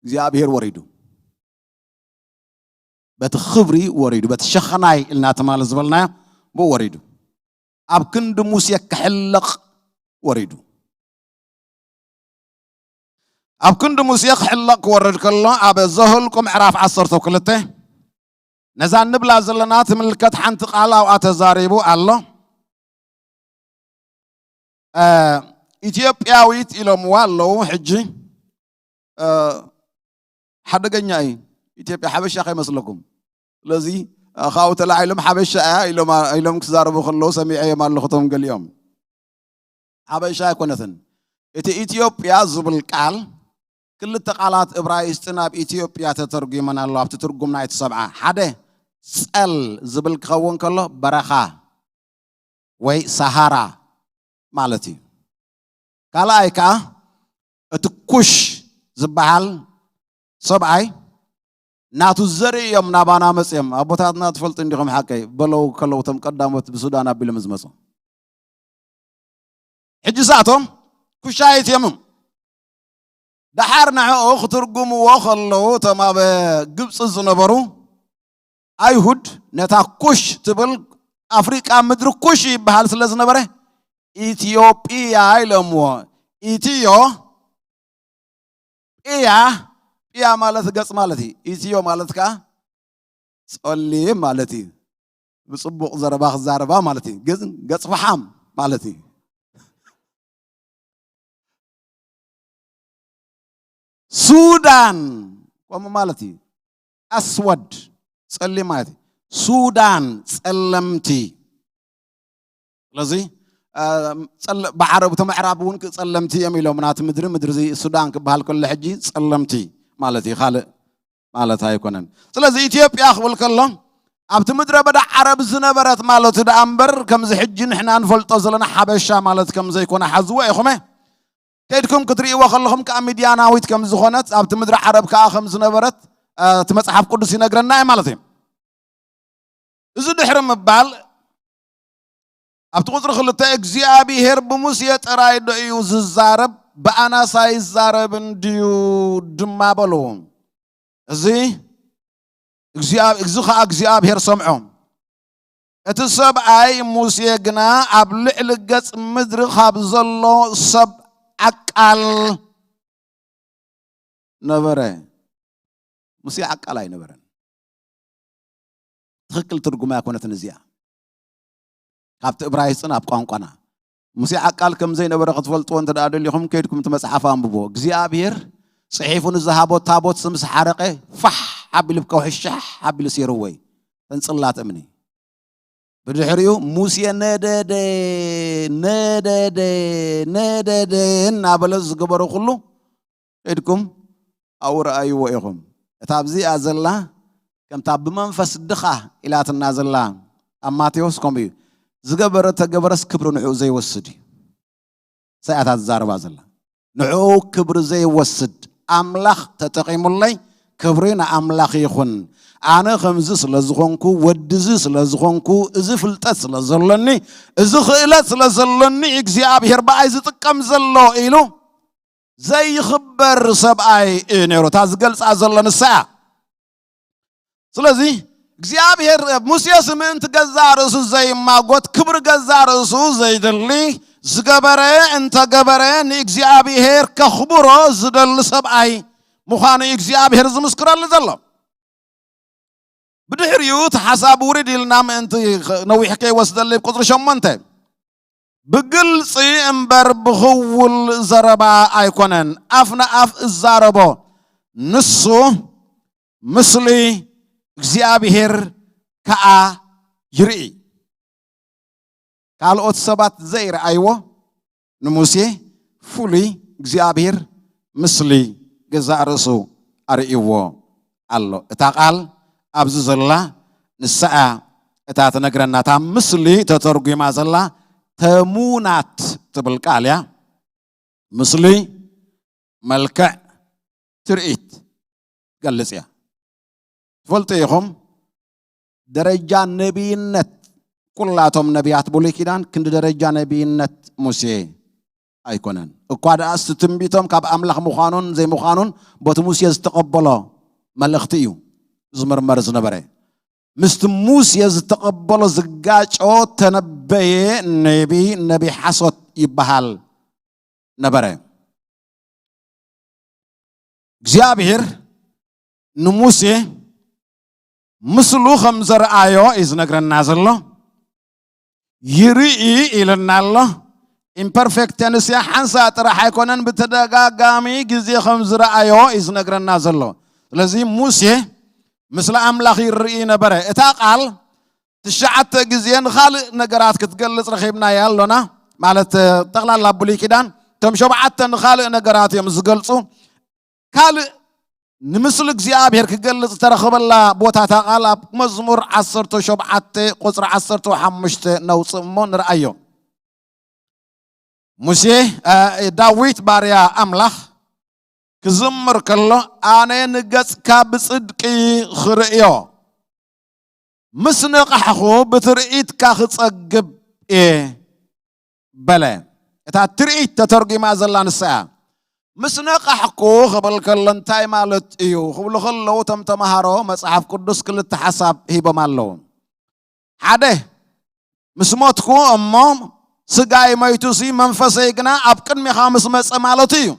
እግዚኣብሔር ወሪዱ በቲ ክብሪ ወሪዱ በቲ ሸኸናይ ኢልና ትማሊ ዝበልናዮ ብኡ ወሪዱ ኣብ ክንዲ ሙሴ ክሕለቕ ወሪዱ። ኣብ ክንዲ ሙሴ ክሕለቕ ክወርድ ከሎ ኣብ ዘኍልቁ ምዕራፍ ዓሰርተ ክልተ ነዛ ንብላ ዘለና ትምልከት ሓንቲ ቃል ኣብኣ ተዛሪቡ ኣሎ። እ፣ ኢትዮጵያዊት ኢሎምዋ ኣለዉ። ሕጂ እ፣ ሓደገኛ እዩ። ኢትዮጵያ ሓበሻ ከይመስለኩም። ስለዚ እ፣ ካብኡ ተላዒሎም ሓበሻ እያ ኢሎም ኢሎም ክዛረቡ ከለዉ ሰሚዐዮም ኣለኹ እቶም ገሊኦም። ሓበሻ ኣይኮነትን። እቲ ኢትዮጵያ ዝብል ቃል ክልተ ቃላት እብራይስጢ ናብ ኢትዮጵያ ተተርጒመን ኣለዋ ኣብቲ ትርጉም ናይቲ ሰብዓ። ሓደ ጸል ዝብል ክኸውን ከሎ በረኻ ወይ ሰሃራ ማለት እዩ። ካልኣይ ከዓ እቲ ኩሽ ዝበሃል ሰብኣይ ናቱ ዘርኢ እዮም ናባና መፅኦም። ኣቦታትና ትፈልጡ እንዲኹም ሓቀይ በለው ከለዉ እቶም ቀዳሞት ብሱዳን ኣቢሎም ዝመፁ። ሕጂ ሳቶም ኩሻይት እዮም። ደሓር ንዕኡ ክትርጉምዎ ከለዉ እቶም ኣብ ግብፂ ዝነበሩ ኣይሁድ ነታ ኩሽ ትብል ኣፍሪቃ ምድሪ ኩሽ ይበሃል ስለ ዝነበረ ኢትዮጵያ ኢሎምዎ። ኢትዮ ጵያ ጵያ ማለት ገጽ ማለት እዩ። ኢትዮ ማለት ከዓ ጸሊም ማለት እዩ። ብጽቡቕ ዘረባ ክዛረባ ማለት እዩ። ግን ገጽ ፈሓም ማለት እዩ። ሱዳን ከምኡ ማለት እዩ። ኣስወድ ጸሊም ማለት እዩ። ሱዳን ጸለምቲ። ስለዚ አ፣ ጸለ- ብዓረብ እቲ ምዕራብ እውን ጸለምቲ እዮም ኢሎም ናቲ ምድሪ ምድሪ እዚ ሱዳን ክበሃል ከሎ ሕጂ ጸለምቲ ማለት እዩ፣ ካልእ ማለት ኣይኮነን። ስለዚ ኢትዮጵያ ክብል ከሎ ኣብቲ ምድረ በዳ ዓረብ ዝነበረት ማለቱ ደኣ እምበር ከምዚ ሕጂ ንሕና ንፈልጦ ዘለና ሓበሻ ማለት ከም ዘይኮነ ሓዝዎ ኢኹመ። ከይድኩም ክትርእይዎ ከለኹም ከዓ ሚድያናዊት ከም ዝኾነት ኣብቲ ምድሪ ዓረብ ከዓ ከም ዝነበረት አ፣ እቲ መጽሓፍ ቅዱስ ይነግረና እዩ ማለት እዩ። እዚ ድሕሪ ምባል ኣብቲ ቁፅሪ ክልተ እግዚኣብሔር ብሙሴ ጥራይ ዶ እዩ ዝዛረብ ብኣናሳ ይዛረብ እንድዩ ድማ በሉ። እዚ እግዚኣብ- እዚ ከዓ እግዚኣብሔር ሰምዖ። እቲ ሰብኣይ ሙሴ ግና ኣብ ልዕሊ ገጽ ምድሪ ካብ ዘሎ ሰብ ዓቃል ነበረ። ሙሴ ዓቃል ኣይነበረን። ትኽክል ትርጉማ ኣይኮነትን እዚኣ። ካብቲ እብራይስጥን ኣብ ቋንቋና ሙሴ ዓቃል ከም ዘይነበረ ክትፈልጥዎ እንተ ደኣ ደሊኹም ከይድኩም እቲ መጽሓፍ ኣንብቦ። እግዚኣብሔር ጽሒፉ ንዝሃቦ ታቦት ምስ ሓረቐ ፋሕ ኣቢሉ ብከውሒ ሻሕ ኣቢሉ ሲርወይ ተንጽላት እምኒ። ብድሕሪኡ ሙሴ ነደደ ነደደ ነደደ እናበለ ዝገበሮ ኩሉ ኢድኩም ኣብኡ ረኣይዎ ኢኹም። እታ ኣብዚኣ ዘላ ከምታ ብመንፈስ ድኻ ኢላትና ዘላ ኣብ ማቴዎስ ከምኡ እዩ። ዝገበረ ተገበረስ ክብሪ ንዕኡ ዘይወስድ እዩ። ሳያታት ዝዛረባ ዘላ ንዕኡ ክብሪ ዘይወስድ ኣምላኽ ተጠቒሙለይ ክብሪ ንኣምላኽ ይኹን። ኣነ ከምዚ ስለ ዝኾንኩ ወድዚ ስለ ዝኾንኩ እዚ ፍልጠት ስለ ዘሎኒ እዚ ክእለት ስለ ዘሎኒ እግዚኣብሔር ብኣይ ዝጥቀም ዘሎ ኢሉ ዘይኽበር ሰብኣይ እዩ ነይሩ። እታ ዝገልፃ ዘሎ ንሳ እያ። ስለዚ እግዚኣብሔር ሙሴስ ምእንቲ ገዛእ ርእሱ ዘይማጎት ክብሪ ገዛእ ርእሱ ዘይደሊ ዝገበረ እንተገበረ ንእግዚኣብሔር ከኽብሮ ዝደሊ ሰብኣይ ምዃኑ እዩ እግዚኣብሔር ዝምስክረሉ ዘሎ። ብድሕሪኡ እቲ ሓሳብ ውርድ ኢልና ምእንቲ ነዊሕ ከይወስደለይ ቁፅሪ ሸሞንተ ብግልፂ እምበር ብኽውል ዘረባ ኣይኮነን ኣፍ ንኣፍ እዛረቦ ንሱ ምስሊ እግዚኣብሔር ከኣ ይርኢ። ካልኦት ሰባት ዘይረኣይዎ ንሙሴ ፍሉይ እግዚኣብሔር ምስሊ ገዛእ ርእሱ ኣርእይዎ ኣሎ። እታ ቃል ኣብዚ ዘላ ንሳ እያ እታ ትነግረና። እታ ምስሊ ተተርጒማ ዘላ ተሙናት ትብል ቃል እያ። ምስሊ፣ መልክዕ፣ ትርኢት ትገልጽ እያ። ትፈልጡ ኢኹም ደረጃ ነቢይነት ኩላቶም ነቢያት ብሉይ ኪዳን ክንዲ ደረጃ ነቢይነት ሙሴ ኣይኮነን። እኳ ደኣ እቲ ትንቢቶም ካብ ኣምላኽ ምዃኑን ዘይምዃኑን በቲ ሙሴ ዝተቐበሎ መልእኽቲ እዩ ዝምርመር ዝነበረ። ምስቲ ሙሴ ዝተቐበሎ ዝጋጮ ተነበየ ነቢ ነቢ ሓሶት ይበሃል ነበረ። እግዚኣብሔር ንሙሴ ምስሉ ከም ዘርኣዮ እዩ ዝነግረና ዘሎ። ይርኢ ኢለና ኣሎ። ኢምፐርፌክት ተንስ እያ፣ ሓንሳ ጥራሕ ኣይኮነን፣ ብተደጋጋሚ ግዜ ከም ዝረኣዮ እዩ ዝነግረና ዘሎ። ስለዚ ሙሴ ምስለ ኣምላኽ ይርኢ ነበረ። እታ ቃል ትሽዓተ ግዜ ንኻልእ ነገራት ክትገልጽ ረኺብናያ ኣሎና። ማለት ጠቕላላ ብሉይ ኪዳን እቶም ሸብዓተ ንኻልእ ነገራት እዮም ዝገልጹ። ካልእ ንምስሊ እግዚኣብሔር ክገልጽ ዝተረኸበላ ቦታ እታ ቃል ኣብ መዝሙር ዓሰርተ ሸውዓተ ቁጽሪ ዓሰርተ ሓሙሽተ ነውጽእ እሞ ንርኣዮ። ሙሴ፣ እ፣ ዳዊት ባርያ ኣምላኽ ክዝምር ከሎ፣ "ኣነ ንገጽካ ብጽድቂ ክርእዮ ምስ ነቓሕኹ ብትርኢትካ ክጸግብ እየ" በለ። እታ ትርኢት ተተርጒማ ዘላ ንሳ እያ። "ምስ ነቓሕኩ" ክብል ከሎ እንታይ ማለት እዩ ክብሉ ከለዉ፣ እቶም ተምሃሮ መጽሓፍ ቅዱስ ክልተ ሓሳብ ሂቦም ኣለዉ። ሓደ፣ "ምስ ሞትኩ እሞ ስጋይ መይቱሲ መንፈሰይ ግና ኣብ ቅድሜኻ ምስ መጸ ማለቱ እዩ"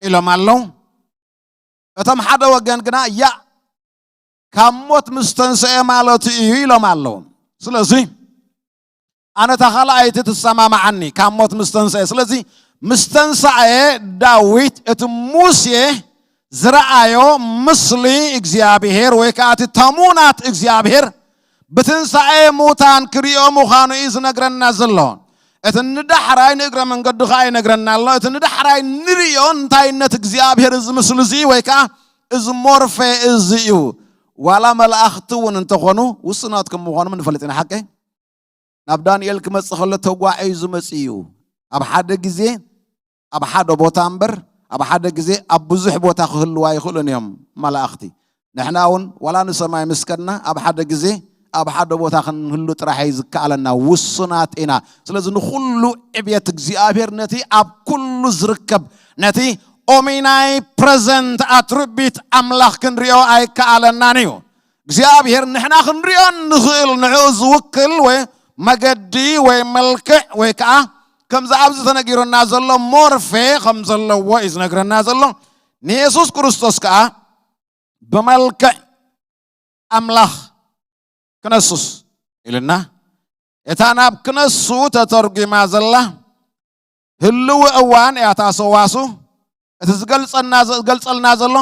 ኢሎም ኣለዉ። እቶም ሓደ ወገን ግና፣ "ያ፣ ካብ ሞት ምስ ተንስኤ ማለቱ እዩ" ኢሎም ኣለዉ። ስለዚ ኣነ እታ ካልኣይቲ ትሰማማዓኒ፣ ካብ ሞት ምስ ተንስኤ። ስለዚ ምስ ተንሳኤ ዳዊት እቲ ሙሴ ዝረኣዮ ምስሊ እግዚኣብሔር ወይ ከዓ እቲ ተሙናት እግዚኣብሔር ብትንሳኤ ሙታን ክርእዮ ምዃኑ እዩ ዝነግረና ዘሎ። እቲ ንዳሕራይ ንእግረ መንገዱ ከዓ ይነግረና ኣሎ። እቲ ንዳሕራይ ንርእዮ እንታይነት እግዚኣብሔር እዚ ምስሊ እዚ ወይ ከዓ እዚ ሞርፌ እዚ እዩ። ዋላ መላእኽቲ እውን እንተኾኑ ውሱናት ከም ምዃኖም ንፈልጥ ኢና። ሓቀይ? ናብ ዳንኤል ክመጽእ ከሎ ተጓዒዙ መጺኡ እዩ። ኣብ ሓደ ግዜ ኣብ ሓደ ቦታ እምበር፣ ኣብ ሓደ ግዜ ኣብ ብዙሕ ቦታ ክህልዉ ኣይኽእሉን እዮም መላእኽቲ። ንሕና እውን ዋላ ንሰማይ ምስ ከድና፣ ኣብ ሓደ ግዜ ኣብ ሓደ ቦታ ክንህሉ ጥራሕ እዩ ዝከኣለና፣ ውሱናት ኢና። ስለዚ ንኹሉ ዕብየት እግዚኣብሔር፣ ነቲ ኣብ ኩሉ ዝርከብ፣ ነቲ ኦሚናይ ፕረዘንት ኣትሪቢት ኣምላኽ ክንሪኦ ኣይከኣለናን እዩ። እግዚኣብሔር ንሕና ክንሪኦ ንኽእል ንዕኡ ዝውክል ወይ መገዲ ወይ መልክዕ ወይ ከዓ ከምዚ ኣብዚ ተነጊሩና ዘሎ ሞርፌ ከም ዘለዎ እዩ ዝነግረና ዘሎ። ንየሱስ ክርስቶስ ከዓ ብመልክዕ ኣምላኽ ክነሱስ ኢልና፣ እታ ናብ ክነሱ ተተርጒማ ዘላ ህልዊ እዋን እያ። እታ ሰዋሱ እቲ ዝገልጸና፣ ዝገልጸልና ዘሎ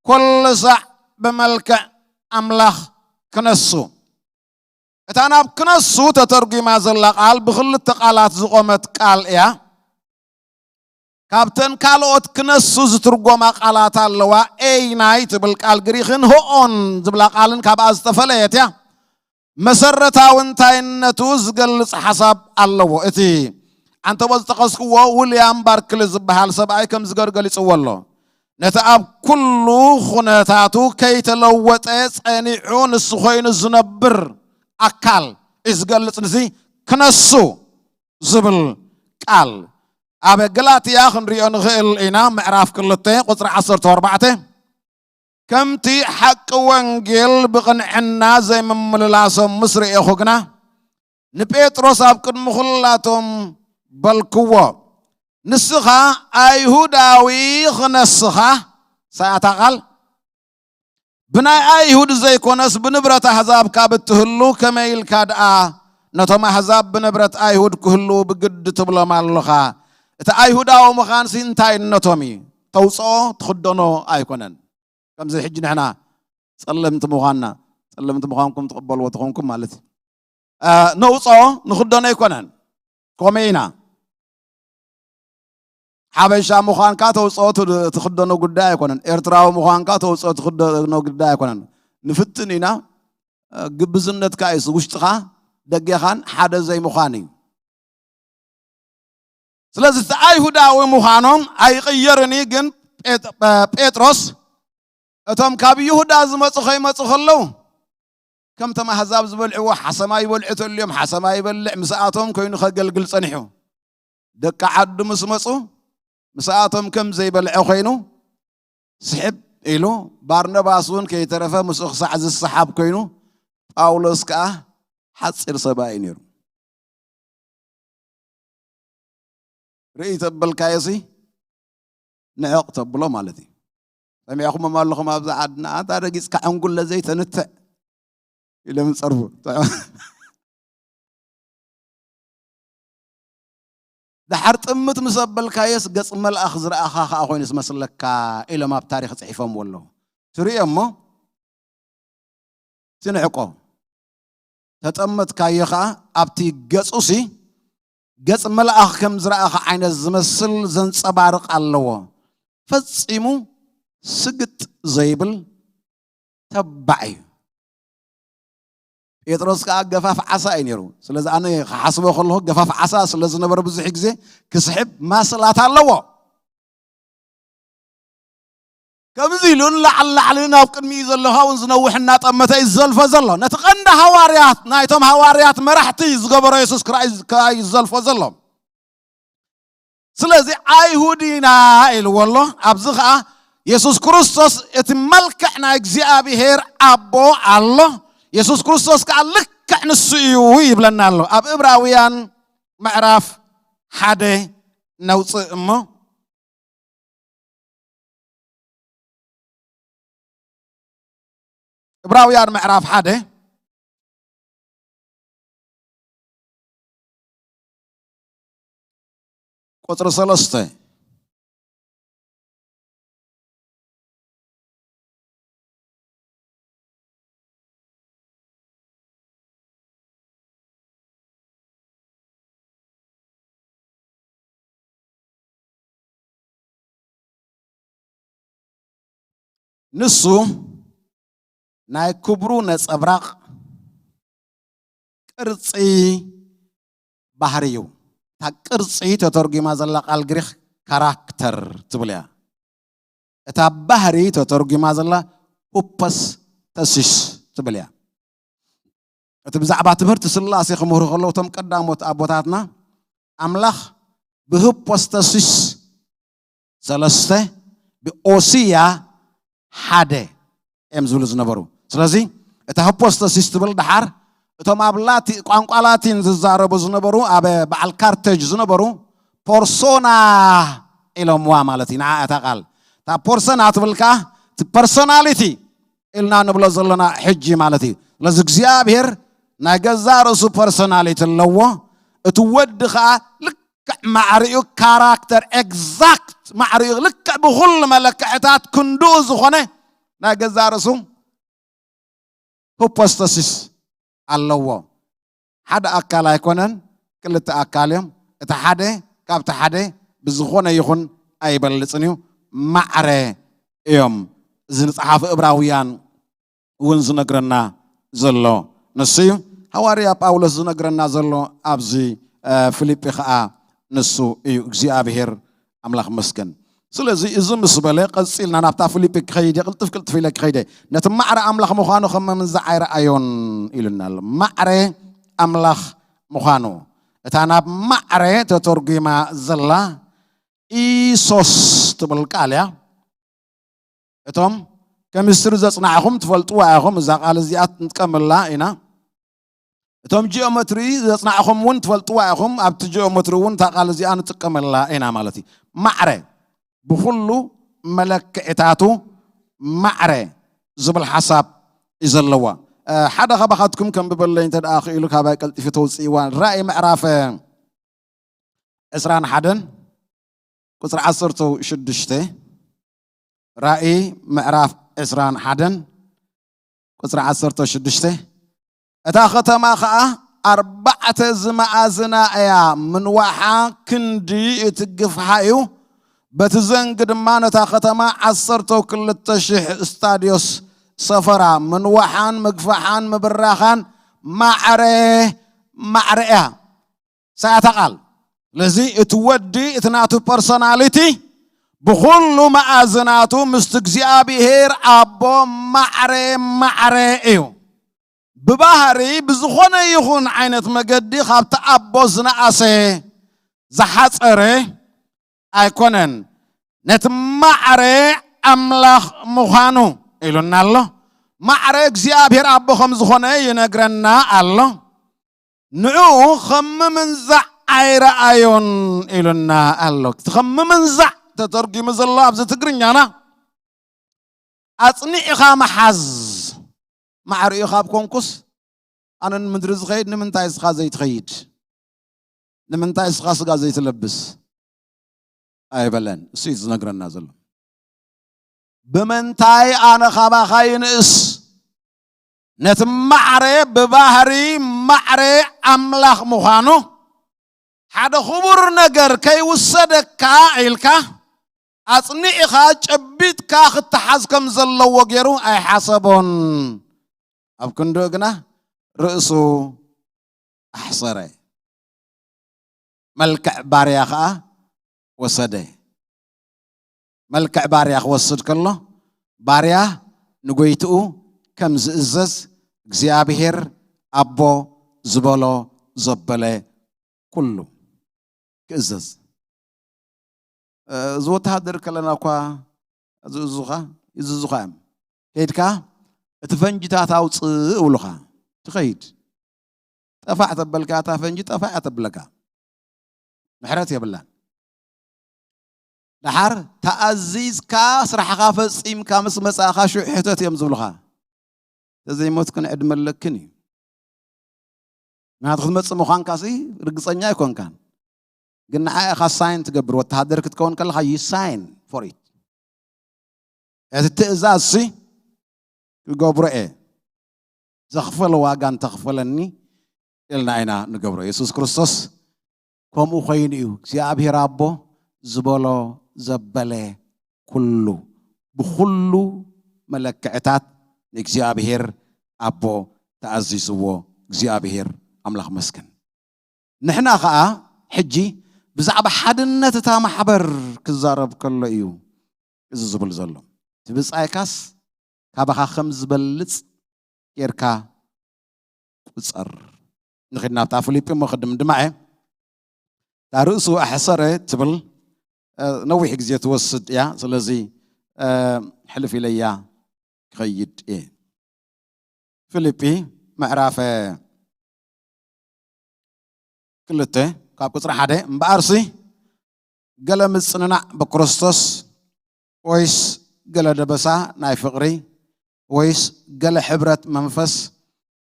ኩሉ ሳዕ ብመልክዕ ኣምላኽ ክነሱ። እታ ናብ ክነሱ ተተርጒማ ዘላ ቃል ብኽልተ ቃላት ዝቖመት ቃል እያ። ካብተን ካልኦት ክነሱ ዝትርጎማ ቃላት ኣለዋ። ኤይናይ ትብል ቃል ግሪኽን ሆኦን ዝብላ ቃልን ካብኣ ዝተፈለየት እያ። መሰረታዊ እንታይነቱ ዝገልጽ ሓሳብ ኣለዎ። እቲ ዓንተቦ ዝጠቐስክዎ ዊልያም ባርክሊ ዝበሃል ሰብኣይ ከም ዝገር ገሊጽዎ ኣሎ። ነቲ ኣብ ኩሉ ኹነታቱ ከይተለወጠ ጸኒዑ ንሱ ኾይኑ ዝነብር ኣካል እዩ ዝገልጽ። ንዚ ክነሱ ዝብል ቃል ኣብ ገላትያ ክንሪኦ ንኽእል ኢና። ምዕራፍ ክልተ ቁጽሪ ዓሰርተ ኣርባዕተ፣ "ከምቲ ሓቂ ወንጌል ብቕንዕና ዘይምምልላሶም ምስ ርኤኹ ግና፣ ንጴጥሮስ ኣብ ቅድሚ ኹላቶም በልክዎ፣ ንስኻ ኣይሁዳዊ ክነስኻ" ሳያታ ቃል፣ "ብናይ ኣይሁድ ዘይኮነስ ብንብረት ኣሕዛብ ካብ እትህሉ፣ ከመይ ኢልካ ደኣ ነቶም ኣሕዛብ ብንብረት ኣይሁድ ክህልዉ ብግዲ ትብሎም ኣለኻ?" እቲ ኣይሁዳዊ ምዃንሲ እንታይነቶም እዩ። ተውፅኦ ትኽደኖ ኣይኮነን። ከምዚ ሕጂ ንሕና ጸለምቲ ምዃንና፣ ጸለምቲ ምዃንኩም ትቕበልዎ ተኾንኩም ማለት እዩ። አ፣ ነውፅኦ ንኽደኖ ኣይኮነን። ኮመይ ኢና። ሓበሻ ምዃንካ ተውፅኦ ት-፣ ትኽደኖ ጉዳይ ኣይኮነን። ኤርትራዊ ምዃንካ ተውፅኦ ትኽደኖ ጉዳይ ኣይኮነን። ንፍትን ኢና። አ፣ ግብዝነትካ እዩ ውሽጥኻ ደገኻን ሓደ ዘይምዃን እዩ። ስለዚ እቲ ኣይሁዳዊ ምዃኖም ኣይቕየርን እዩ። ግን ጴጥ-፣ ጴጥሮስ እቶም ካብ ይሁዳ ዝመጹ ከይመጹ ከለዉ፣ ከምቶም ኣህዛብ ዝበልዕዎ ሓሰማ ይበልዑ ተልዮም፣ ሓሰማ ይበልዕ፣ ምስኣቶም ኮይኑ ከገልግል ጸኒሑ። ደቂ ዓዱ ምስ መጹ፣ ምስኣቶም ከም ዘይበልዐ ኮይኑ ስሕብ ኢሉ፣ ባርነባስ እውን ከይተረፈ ምስኡ ክሳዕ ዝሰሓብ ኮይኑ፣ ጳውሎስ ከኣ ሓጺር ሰብኣይ እዩ ነይሩ። ርእይ ተበልካዮሲ ንዕቕ ተብሎ ማለት እዩ። ሰሚዕኹሞም ኣለኹም፣ ኣብዚ ዓድና ኣንታ ረጊጽካ ዕንጉለ ዘይተንትዕ ኢሎም ይጸርፉ። ደሓር ጥምት ምስ ኣበልካዮስ ገጽ መልኣኽ ዝረኣኻ ኸኣ ኮይኑ ዝመስለካ ኢሎም ኣብ ታሪኽ ጽሒፎምዎ ኣለዉ። ትርእዮ እሞ ትንዕቆ። ተጠመትካዮ ኸኣ ኣብቲ ገጹሲ ገጽ መልኣኽ ከም ዝረኣኻ ዓይነት ዝመስል ዘንጸባርቕ ኣለዎ። ፈጺሙ ስግጥ ዘይብል ተባዕ እዩ። ጴጥሮስ ከዓ ገፋፍ ዓሳ እዩ ነይሩ። ስለዚ ኣነ ክሓስቦ ከለኹ ገፋፍ ዓሳ ስለ ዝነበረ ብዙሕ ግዜ ክስሕብ ማስላት ኣለዎ። ከምዚ ኢሉ ንላዕሊ ላዕሊ ናብ ቅድሚኡ ዘሎ ካብኡን ዝነውሕ እናጠመተ እዩ ዝዘልፎ ዘሎ። ነቲ ቀንዲ ሃዋርያት ናይቶም ሃዋርያት መራሕቲ ዝገበሮ የሱስ ክራይ እዩ ዝዘልፎ ዘሎ። ስለዚ ኣይሁድ ኢና ኢልዎ ኣሎ። ኣብዚ ኸዓ የሱስ ክርስቶስ እቲ መልክዕ ናይ እግዚኣብሔር ኣቦ ኣሎ። የሱስ ክርስቶስ ከዓ ልክዕ ንሱ እዩ ይብለና ኣሎ። ኣብ እብራውያን ምዕራፍ ሓደ ነውፅእ እሞ እብራውያን ምዕራፍ ሓደ ቁፅሪ ሰለስተ። ንሱ ናይ ክብሩ ነጸብራቕ ቅርጺ ባህሪ እዩ። እታ ቅርጺ ተተርጒማ ዘላ ቃል ግሪኽ ካራክተር ትብል እያ። እታ ባህሪ ተተርጒማ ዘላ ሁፖስተሲስ ትብል እያ። እቲ ብዛዕባ ትምህርቲ ስላሴ ክምህሩ ከለዉ እቶም ቀዳሞት ኣቦታትና ኣምላኽ ብሁፖስተሲስ ሰለስተ ብኦሲያ ሓደ እዮም ዝብሉ ዝነበሩ። ስለዚ እታ ሁፖስተሲስ ትብል ደሓር እቶም ኣብ ላቲ ቋንቋ ላቲን ዝዛረቡ ዝነበሩ ኣብ በዓል ካርተጅ ዝነበሩ ፖርሶና ኢሎምዋ ማለት እዩ። ንዓ እታ ቃል እታ ፖርሰና ትብል ከዓ እቲ ፐርሶናሊቲ ኢልና ንብሎ ዘለና ሕጂ ማለት እዩ። ስለዚ እግዚኣብሔር ናይ ገዛ ርእሱ ፐርሶናሊቲ ኣለዎ። እቲ ወዲ ከዓ ልክዕ ማዕሪኡ ካራክተር ኤግዛክት ማዕሪኡ ልክዕ ብኩሉ መለክዕታት ክንድኡ ዝኾነ ናይ ገዛ ርእሱ ሁፖስተሲስ ኣለዎ። ሓደ ኣካል ኣይኮነን፣ ክልተ ኣካል እዮም። እቲ ሓደ ካብቲ ሓደ ብዝኾነ ይኹን ኣይበልጽን እዩ። ማዕረ እዮም። እዚ ንጸሓፊ እብራውያን እውን ዝነግረና ዘሎ ንሱ እዩ። ሃዋርያ ጳውሎስ ዝነግረና ዘሎ ኣብዚ እ፣ ፊልጲ ኸዓ ንሱ እዩ። እግዚኣብሔር ኣምላኽ መስገን። ስለዚ እዚ ምስ በለ ቀጺልና ናብታ ፊልጲ ክኸይድ እየ፣ ቅልጥፍ ቅልጥፍ ኢለ ክኸይደ። ነቲ ማዕረ ኣምላኽ ምዃኑ ከም ምምንዛዕ ኣይረኣዮን ኢሉና ኣሎ። ማዕረ ኣምላኽ ምዃኑ እታ ናብ ማዕረ ተተርጒማ ዘላ ኢሶስ ትብል ቃል እያ። እቶም ኬሚስትሪ ዘጽናዕኹም ትፈልጥዋ ኢኹም። እዛ ቃል እዚኣ ንጥቀመላ ኢና። እቶም ጂኦመትሪ ዘጽናዕኹም እውን ትፈልጥዋ ኢኹም። ኣብቲ ጂኦመትሪ እውን እታ ቃል እዚኣ ንጥቀመላ ኢና ማለት እዩ። ማዕረ ብኹሉ መለክዕታቱ ማዕረ ዝብል ሓሳብ እዩ ዘለዋ። እ፣ ሓደ ካባኻትኩም ከንብበለይ እንተ ደኣ ክኢሉ ካባይ ቀልጢፊ ተውፅእዋ። ራእይ ምዕራፍ ዕስራን ሓደን ቁፅሪ ዓሰርተ ሽዱሽተ። ራእይ ምዕራፍ ዕስራን ሓደን ቁፅሪ ዓሰርተ ሽዱሽተ። እታ ከተማ ኸዓ ኣርባዕተ ዝመኣዝና እያ፣ ምንዋሓ ክንዲ እቲ ግፍሓ እዩ። በቲ ዘንጊ ድማ ነታ ከተማ ዓሰርተ ክልተ ሽሕ ስታድዮስ ሰፈራ፣ ምንዋሓን ምግፋሓን ምብራኻን ማዕረ ማዕረ እያ። ሳያታ ቃል ስለዚ እቲ ወዲ እቲ ናቱ ፐርሶናሊቲ ብኹሉ መኣዝናቱ ምስቲ እግዚኣብሔር ኣቦ ማዕረ ማዕረ እዩ። ብባህሪ ብዝኾነ ይኹን ዓይነት መገዲ ካብቲ ኣቦ ዝነኣሰ ዝሓፀረ ኣይኮነን። ነቲ ማዕረ ኣምላኽ ምዃኑ ኢሉና ኣሎ። ማዕረ እግዚኣብሔር ኣቦ ከም ዝኾነ ይነግረና ኣሎ። ንዕኡ ከም ምምንዛዕ ኣይረኣዮን ኢሉና ኣሎ። እቲ ከም ምምንዛዕ ተተርጒሙ ዘሎ ኣብዚ ትግርኛና ኣጽኒዕኻ ምሓዝ። ማዕሪኡ ካብ ኮንኩስ ኣነ ንምድሪ ዝኸይድ ንምንታይ እስኻ ዘይትኸይድ? ንምንታይ እስኻ ስጋ ዘይትለብስ? ኣይበለን። እሱ እዩ ዝነግረና ዘሎ። ብምንታይ ኣነ ካባኻ ይንእስ? ነቲ ማዕረ ብባህሪ ማዕረ ኣምላኽ ምዃኑ ሓደ ክቡር ነገር ከይውሰደካ ኢልካ ኣጽኒዕኻ ጨቢጥካ ክተሓዝ ከም ዘለዎ ገይሩ ኣይሓሰቦን። ኣብ ክንድኡ ግና ርእሱ ኣሕሰረ። መልክዕ ባርያ ኸኣ ወሰደ። መልክዕ ባርያ ክወስድ ከሎ፣ ባርያ ንጎይትኡ ከም ዝእዘዝ፣ እግዚኣብሔር ኣቦ ዝበሎ ዘበለ ኩሉ ክእዘዝ። እ፣ እዚ ወተሃደር ከለና እኳ ዝእዙኻ፣ ይዝዙኻ እዮም። ከይድካ እቲ ፈንጅታት ኣውፅእ እብሉኻ። ትኸይድ። ጠፋዕ ተበልካ፣ እታ ፈንጂ ጠፋዕ እያ ተብለካ። ምሕረት የብላን። ደሓር ተኣዚዝካ፣ ስራሕኻ ፈጺምካ ምስ መጻእኻ ሽዑ ሕተት እዮም ዝብሉኻ። ተዘይሞትክን ዕድመ ኣለክን እዩ። ምክንያቱ ክትመጽእ ምዃንካሲ ርግጸኛ ኣይኮንካን። ግን ንዓ ኢኻ ሳይን ትገብር። ወተሃደር ክትከውን ከለኻ you sign for it። እቲ ትእዛዝሲ ክገብሮ እየ። ዘኽፈለ ዋጋ እንተኽፈለኒ ኢልና ኢና ንገብሮ። የሱስ ክርስቶስ ከምኡ ኮይኑ እዩ። እግዚኣብሔር ኣቦ ዝበሎ ዘበለ ኩሉ፣ ብኹሉ መለክዕታት ንእግዚኣብሔር ኣቦ ተኣዚዝዎ። እግዚኣብሔር ኣምላኽ መስገን። ንሕና ኸኣ ሕጂ ብዛዕባ ሓድነት እታ ማሕበር ክዛረብ ከሎ እዩ እዚ ዝብል ዘሎ። እቲ ብጻይካስ ካባኻ ከም ዝበልጽ ጌርካ ቁጸር። ንኺድ ናብታ ፊልጲ እሞ ክድምድማ እየ። እታ ርእሱ ኣሕሰረ ትብል፣ እ፣ ነዊሕ ግዜ ትወስድ እያ። ስለዚ፣ እ፣ ሕልፍ ኢለያ ክኸይድ እየ። ፊልጲ ምዕራፍ ክልተ ካብ ቁጽሪ ሓደ፣ እምበኣርሲ ገለ ምጽንናዕ ብክርስቶስ፣ ወይስ ገለ ደበሳ ናይ ፍቕሪ፣ ወይስ ገለ ሕብረት መንፈስ፣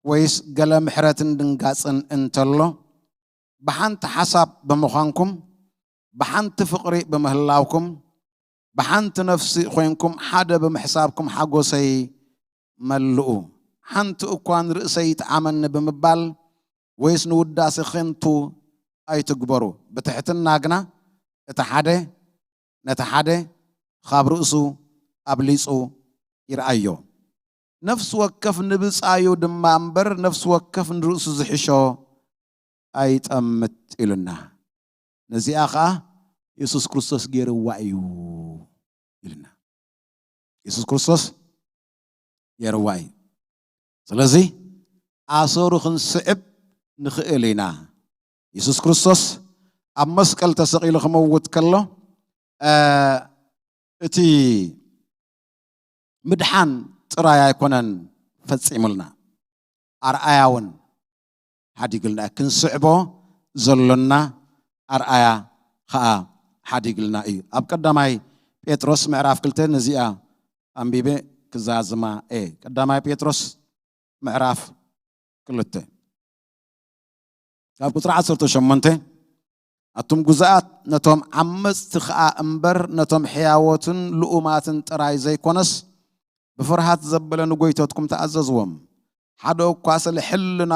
ወይስ ገለ ምሕረትን ድንጋጽን እንተሎ፣ ብሓንቲ ሓሳብ ብምዃንኩም፣ ብሓንቲ ፍቕሪ ብምህላውኩም፣ ብሓንቲ ነፍሲ ኮይንኩም ሓደ ብምሕሳብኩም ሓጎሰይ መልኡ። ሓንቲ እኳ ንርእሰይ ይጥዓመኒ ብምባል ወይስ ንውዳሴ ኸንቱ ኣይትግበሩ። ብትሕትና ግና እቲ ሓደ ነቲ ሓደ ኻብ ርእሱ ኣብሊጹ ይርኣዮ። ነፍሲ ወከፍ ንብጻዩ ድማ እምበር፣ ነፍሲ ወከፍ ንርእሱ ዝሕሾ ኣይጠምት ኢሉና። ነዚኣ ኸኣ የሱስ ክርስቶስ ገይርዋ እዩ ኢልና። የሱስ ክርስቶስ ገይርዋ እዩ። ስለዚ ኣሰሩ ክንስዕብ ንኽእል ኢና። የሱስ ክርስቶስ ኣብ መስቀል ተሰቒሉ ክመውት ከሎ፣ እ፣ እቲ ምድሓን ጥራይ ኣይኮነን ፈጺሙልና፣ ኣርኣያ እውን ሓዲግልና፣ ክንስዕቦ ዘሎና ኣርኣያ ኸኣ ሓዲግልና እዩ። ኣብ ቀዳማይ ጴጥሮስ ምዕራፍ ክልተ ነዚኣ ኣንቢበ ክዛዝማ እየ። ቀዳማይ ጴጥሮስ ምዕራፍ ክልተ ካብ ቁጽሪ ዓሰርተ ሸሞንተ፣ ኣቱም ግዙኣት፣ ነቶም ዓመጽቲ ኸኣ እምበር፣ ነቶም ሕያዎትን ልኡማትን ጥራይ ዘይኮነስ፣ ብፍርሃት ዘበለ ንጎይተትኩም ተኣዘዝዎም። ሓደ እኳ ስለ ሕልና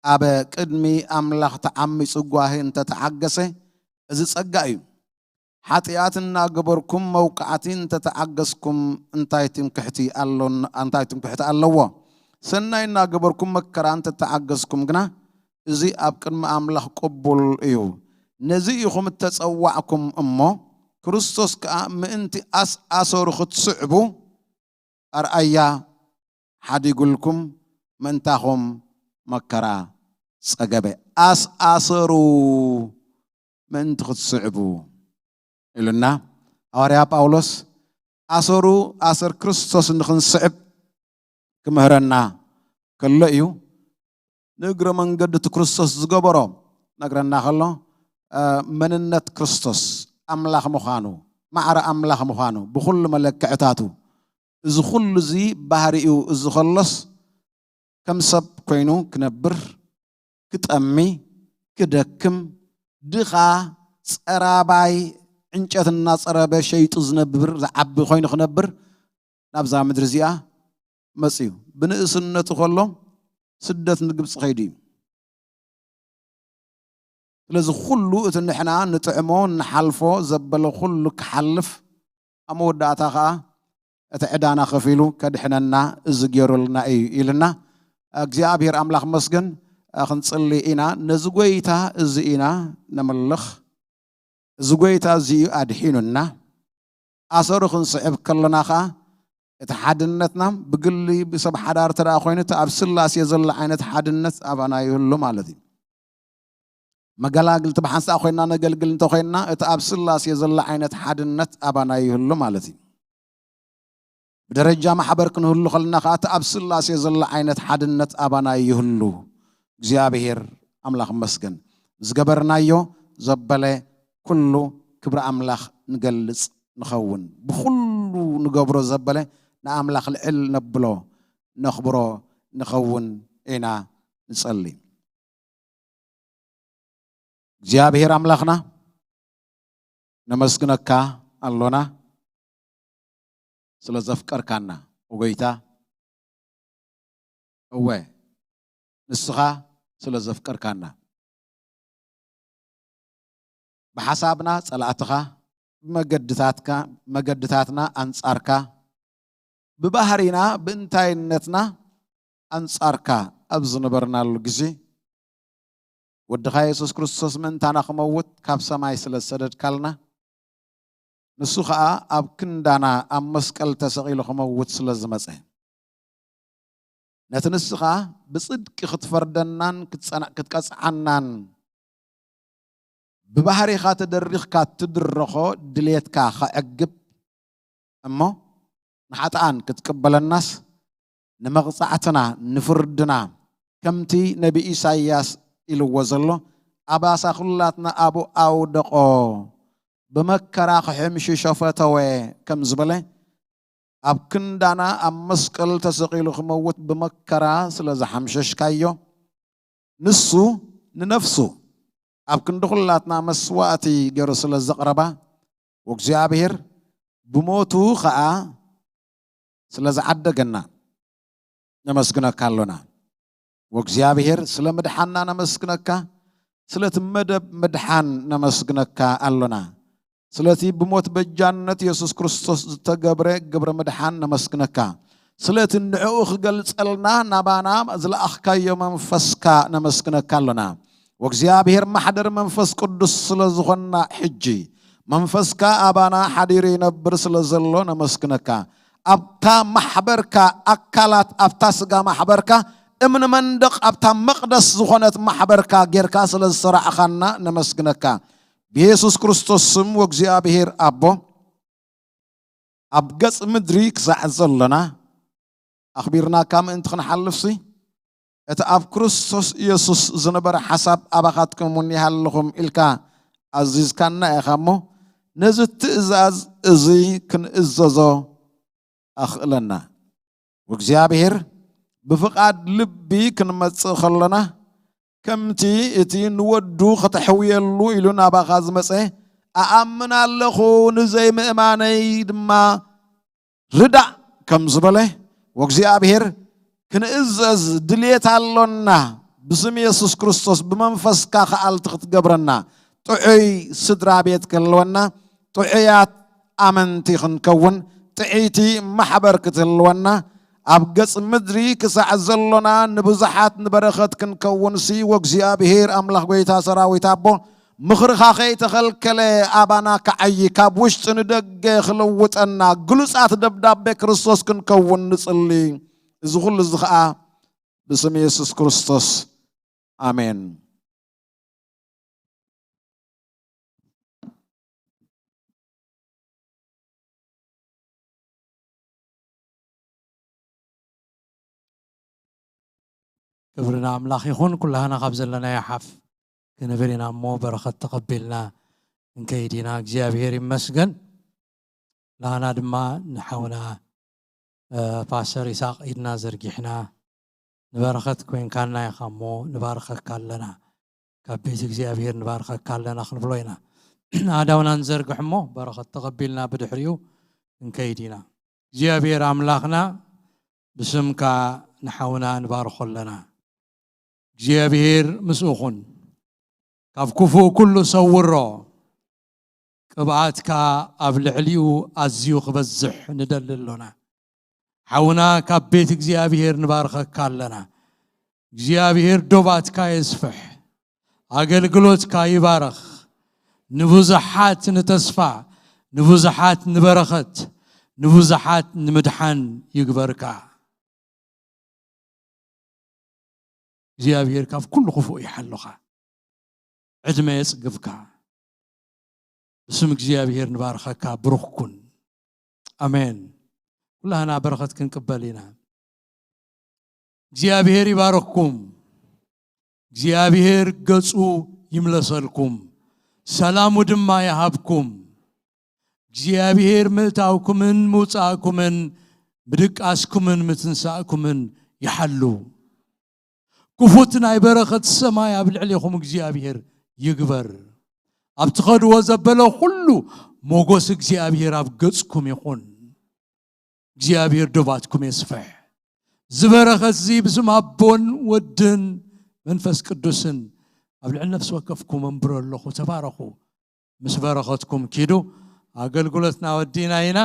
ኣብ ቅድሚ ኣምላኽ ተዓሚጹ ጓሂ እንተተዓገሰ፣ እዚ ጸጋ እዩ። ሓጢኣት እናገበርኩም መውቃዕቲ እንተተዓገስኩም እንታይ ትምክሕቲ ኣሎን-፣ እንታይ ትምክሕቲ ኣለዎ? ሰናይ እናገበርኩም መከራ እንተተዓገስኩም ግና፣ እዚ ኣብ ቅድሚ ኣምላኽ ቅቡል እዩ። ነዚ ኢኹም እተጸዋዕኩም እሞ፣ ክርስቶስ ከኣ ምእንቲ ኣስ-፣ ኣሰሩ ክትስዕቡ ኣርኣያ ሓዲጉልኩም ምእንታኹም መከራ ጸገበ። ኣስ-፣ ኣሰሩ ምእንቲ ክትስዕቡ ኢሉና። ሃዋርያ ጳውሎስ ኣሰሩ፣ ኣሰር ክርስቶስ ንኽንስዕብ ክምህረና ከሎ እዩ። ንእግረ መንገዲ እቲ ክርስቶስ ዝገበሮ ነግረና ከሎ፣ እ፣ መንነት ክርስቶስ ኣምላኽ ምዃኑ፣ ማዕረ ኣምላኽ ምዃኑ ብኹሉ መለክዕታቱ፣ እዚ ኩሉ እዚ ባህሪኡ እዚ ከሎስ ከም ሰብ ኮይኑ ክነብር፣ ክጠሚ፣ ክደክም፣ ድኻ፣ ጸራባይ፣ ዕንጨት እናጸረበ ሸይጡ ዝነብር፣ ዝዓቢ ኮይኑ ክነብር ናብዛ ምድሪ እዚኣ መጽዩ። ብንእስነቱ ከሎ ስደት ንግብጺ ከይዱ እዩ። ስለዚ ኩሉ እቲ ንሕና ንጥዕሞ ንሓልፎ ዘበለ ኩሉ ክሓልፍ፣ ኣብ መወዳእታ ኸዓ እቲ ዕዳና ከፊሉ ከድሕነና እዚ ገይሩልና እዩ ኢልና እግዚኣብሔር ኣምላኽ መስገን ክንጽሊ ኢና። ነዚ ጎይታ እዚ ኢና ነምልኽ። እዚ ጎይታ እዚ እዩ ኣድሒኑና። ኣሰሩ ክንስዕብ ከለና ኸዓ እቲ ሓድነትና ብግሊ ብሰብ ሓዳር ተደኣ ኮይኑ እቲ ኣብ ስላሴ ዘሎ ዓይነት ሓድነት ኣባና ይህሉ ማለት እዩ። መገላግልቲ ብሓንሳእ ኮይና ነገልግል እንተኮይና እቲ ኣብ ስላሴ ዘሎ ዓይነት ሓድነት ኣባና ይህሉ ማለት እዩ። ብደረጃ ማሕበር ክንህሉ ከለና ከዓ እቲ ኣብ ስላሴ ዘሎ ዓይነት ሓድነት ኣባና ይህሉ። እግዚኣብሔር ኣምላኽ መስገን ዝገበርናዮ ዘበለ ኩሉ ክብሪ ኣምላኽ ንገልጽ ንኸውን። ብኹሉ ንገብሮ ዘበለ ንኣምላኽ ልዕል ነብሎ ነኽብሮ ንኸውን ኢና ንጸሊ። እግዚኣብሔር ኣምላኽና ነመስግነካ ኣሎና ስለ ዘፍቀርካና። ኦጎይታ እወ ንስኻ ስለ ዘፍቀርካና፣ ብሓሳብና ጸላእትኻ፣ ብመገድታትካ መገድታትና ኣንጻርካ፣ ብባህሪና ብእንታይነትና ኣንጻርካ ኣብ ዝነበርናሉ ግዜ፣ ወድኻ የሱስ ክርስቶስ ምእንታና ክመውት ካብ ሰማይ ስለ ዝሰደድካልና፣ ንሱ ኸኣ ኣብ ክንዳና ኣብ መስቀል ተሰቒሉ ክመውት ስለ ዝመጸ፣ ነቲ ንስኻ ብጽድቂ ክትፈርደናን ክትጸና-፣ ክትቀጽዓናን ብባህሪኻ ተደሪኽካ ትድረኾ ድሌትካ ከዕግብ እሞ ንሓጥኣን ክትቅበለናስ ንመቕጻዕትና ንፍርድና ከምቲ ነቢ ኢሳይያስ ኢልዎ ዘሎ ኣባሳ ኩላትና ኣብኡ ኣውደቖ ብመከራ ክሕምሽሾ ፈተወ ከም ዝበለ ኣብ ክንዳና ኣብ መስቀል ተሰቒሉ ክመውት ብመከራ ስለ ዝሓምሸሽካዮ ንሱ ንነፍሱ ኣብ ክንዲ ኩላትና መስዋእቲ ገይሩ ስለ ዘቕረባ ወእግዚኣብሔር ብሞቱ ኸኣ ስለ ዝዓደገና ነመስግነካ ኣሎና። ወእግዚኣብሔር ስለ ምድሓንና ነመስግነካ፣ ስለቲ መደብ ምድሓን ነመስግነካ ኣሎና። ስለቲ ብሞት በጃነት የሱስ ክርስቶስ ዝተገብረ ግብረ ምድሓን ነመስግነካ። ስለቲ ንዕኡ ክገልጸልና ናባና ዝለኣኽካዮ መንፈስካ ነመስግነካ ኣሎና። ወእግዚኣብሔር ማሕደር መንፈስ ቅዱስ ስለ ዝኾንና ሕጂ መንፈስካ ኣባና ሓዲሩ ይነብር ስለ ዘሎ ነመስግነካ። ኣብታ ማሕበርካ ኣካላት ኣብታ ስጋ ማሕበርካ እምኒ መንደቕ ኣብታ መቕደስ ዝኾነት ማሕበርካ ጌርካ ስለ ዝሰራዕኻና ነመስግነካ። ብየሱስ ክርስቶስ ስም ወእግዚኣብሔር ኣቦ ኣብ ገጽ ምድሪ ክሳዕ ዘሎና ኣኽቢርናካ ምእንቲ ክንሓልፍሲ እቲ ኣብ ክርስቶስ ኢየሱስ ዝነበረ ሓሳብ ኣባኻትኩም እውን ይሃልኹም ኢልካ ኣዚዝካና ኢኻ እሞ ነዚ ትእዛዝ እዚ ክንእዘዞ ኣኽእለና። ወእግዚኣብሔር ብፍቓድ ልቢ ክንመጽእ ከሎና ከምቲ እቲ ንወዱ ከተሕውየሉ ኢሉ ናባኻ ዝመጸ ኣኣምን ኣለኹ ንዘይምእማነይ ድማ ርዳእ ከም ዝበለ ወእግዚኣብሔር ክንእዘዝ ድልየት ኣሎና። ብስም የሱስ ክርስቶስ ብመንፈስካ ከኣልቲ ክትገብረና ጥዑይ ስድራ ቤት ክህልወና ጥዑያት ኣመንቲ ክንከውን ጥዕይቲ ማሕበር ክትህልወና ኣብ ገጽ ምድሪ ክሳዕ ዘሎና ንብዙሓት ንበረኸት ክንከውንሲ ወእግዚኣብሔር ኣምላኽ ጎይታ ሰራዊት ኣቦ ምኽርኻ ከይተኸልከለ ኣባና ክዓዪ ካብ ውሽጢ ንደገ ክልውጠና ግሉጻት ደብዳቤ ክርስቶስ ክንከውን ንጽሊ። እዚ ኩሉ እዚ ኸኣ ብስም የሱስ ክርስቶስ ኣሜን። ክብሪ ንኣምላኽ ይኹን። ኩላህና ካብ ዘለናዮ ሓፍ ክንብል ኢና እሞ በረኸት ተቐቢልና ክንከይድ ኢና። እግዚኣብሔር ይመስገን። ላህና ድማ ንሓውና እ፣ ፓስተር ይስሐቅ ኢድና ዘርጊሕና ንበረኸት ኮይንካና ኢኻ እሞ ንባርኸካ ኣለና። ካብ ቤት እግዚኣብሔር ንባርኸካ ኣለና ክንብሎ ኢና። ኣእዳውና ንዘርግሕ እሞ በረኸት ተቐቢልና ብድሕሪኡ ክንከይድ ኢና። እግዚኣብሔር ኣምላኽና ብስምካ ንሓውና ንባርኾ ኣለና። እግዚኣብሔር ምስኡ ኹን። ካብ ክፉእ ኩሉ ሰውሮ። ቅብኣትካ ኣብ ልዕሊኡ ኣዝዩ ክበዝሕ ንደሊ ኣሎና። ሓውና ካብ ቤት እግዚኣብሔር ንባርኸካ ኣለና። እግዚኣብሔር ዶባትካ የስፍሕ፣ ኣገልግሎትካ ይባረኽ። ንብዙሓት ንተስፋ፣ ንብዙሓት ንበረኸት፣ ንብዙሓት ንምድሓን ይግበርካ። እግዚኣብሔር ካብ ኩሉ ክፉእ ይሓልኻ፣ ዕድመ የጽግብካ። ብስም እግዚኣብሔር ንባርኸካ፣ ብሩኽ ኩን። ኣሜን። ኩላህና በረኸት ክንቅበል ኢና። እግዚኣብሔር ይባርኽኩም። እግዚኣብሔር ገጹ ይምለሰልኩም፣ ሰላሙ ድማ ይሃብኩም። እግዚኣብሔር ምእታውኩምን ምውጻእኩምን ምድቃስኩምን ምትንሳእኩምን ይሓሉ። ክፉት ናይ በረኸት ሰማይ ኣብ ልዕሌኹም እግዚኣብሔር ይግበር። ኣብ ትኸድዎ ዘበለ ኩሉ ሞጎስ እግዚኣብሔር ኣብ ገጽኩም ይኹን። እግዚኣብሔር ዶባትኩም የስፍሕ። ዝበረኸት እዚ ብስም ኣቦን ወድን መንፈስ ቅዱስን ኣብ ልዕሊ ነፍሲ ወከፍኩም ኣንብሮ ኣለኹ። ተባረኹ። ምስ በረኸትኩም ኪዱ። ኣገልግሎትና ወዲና ኢና።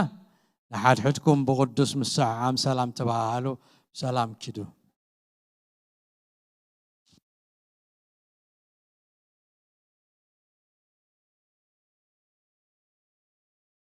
ንሓድሕድኩም ብቕዱስ ምሰዕዓም ሰላም ተባሃሉ። ሰላም ኪዱ።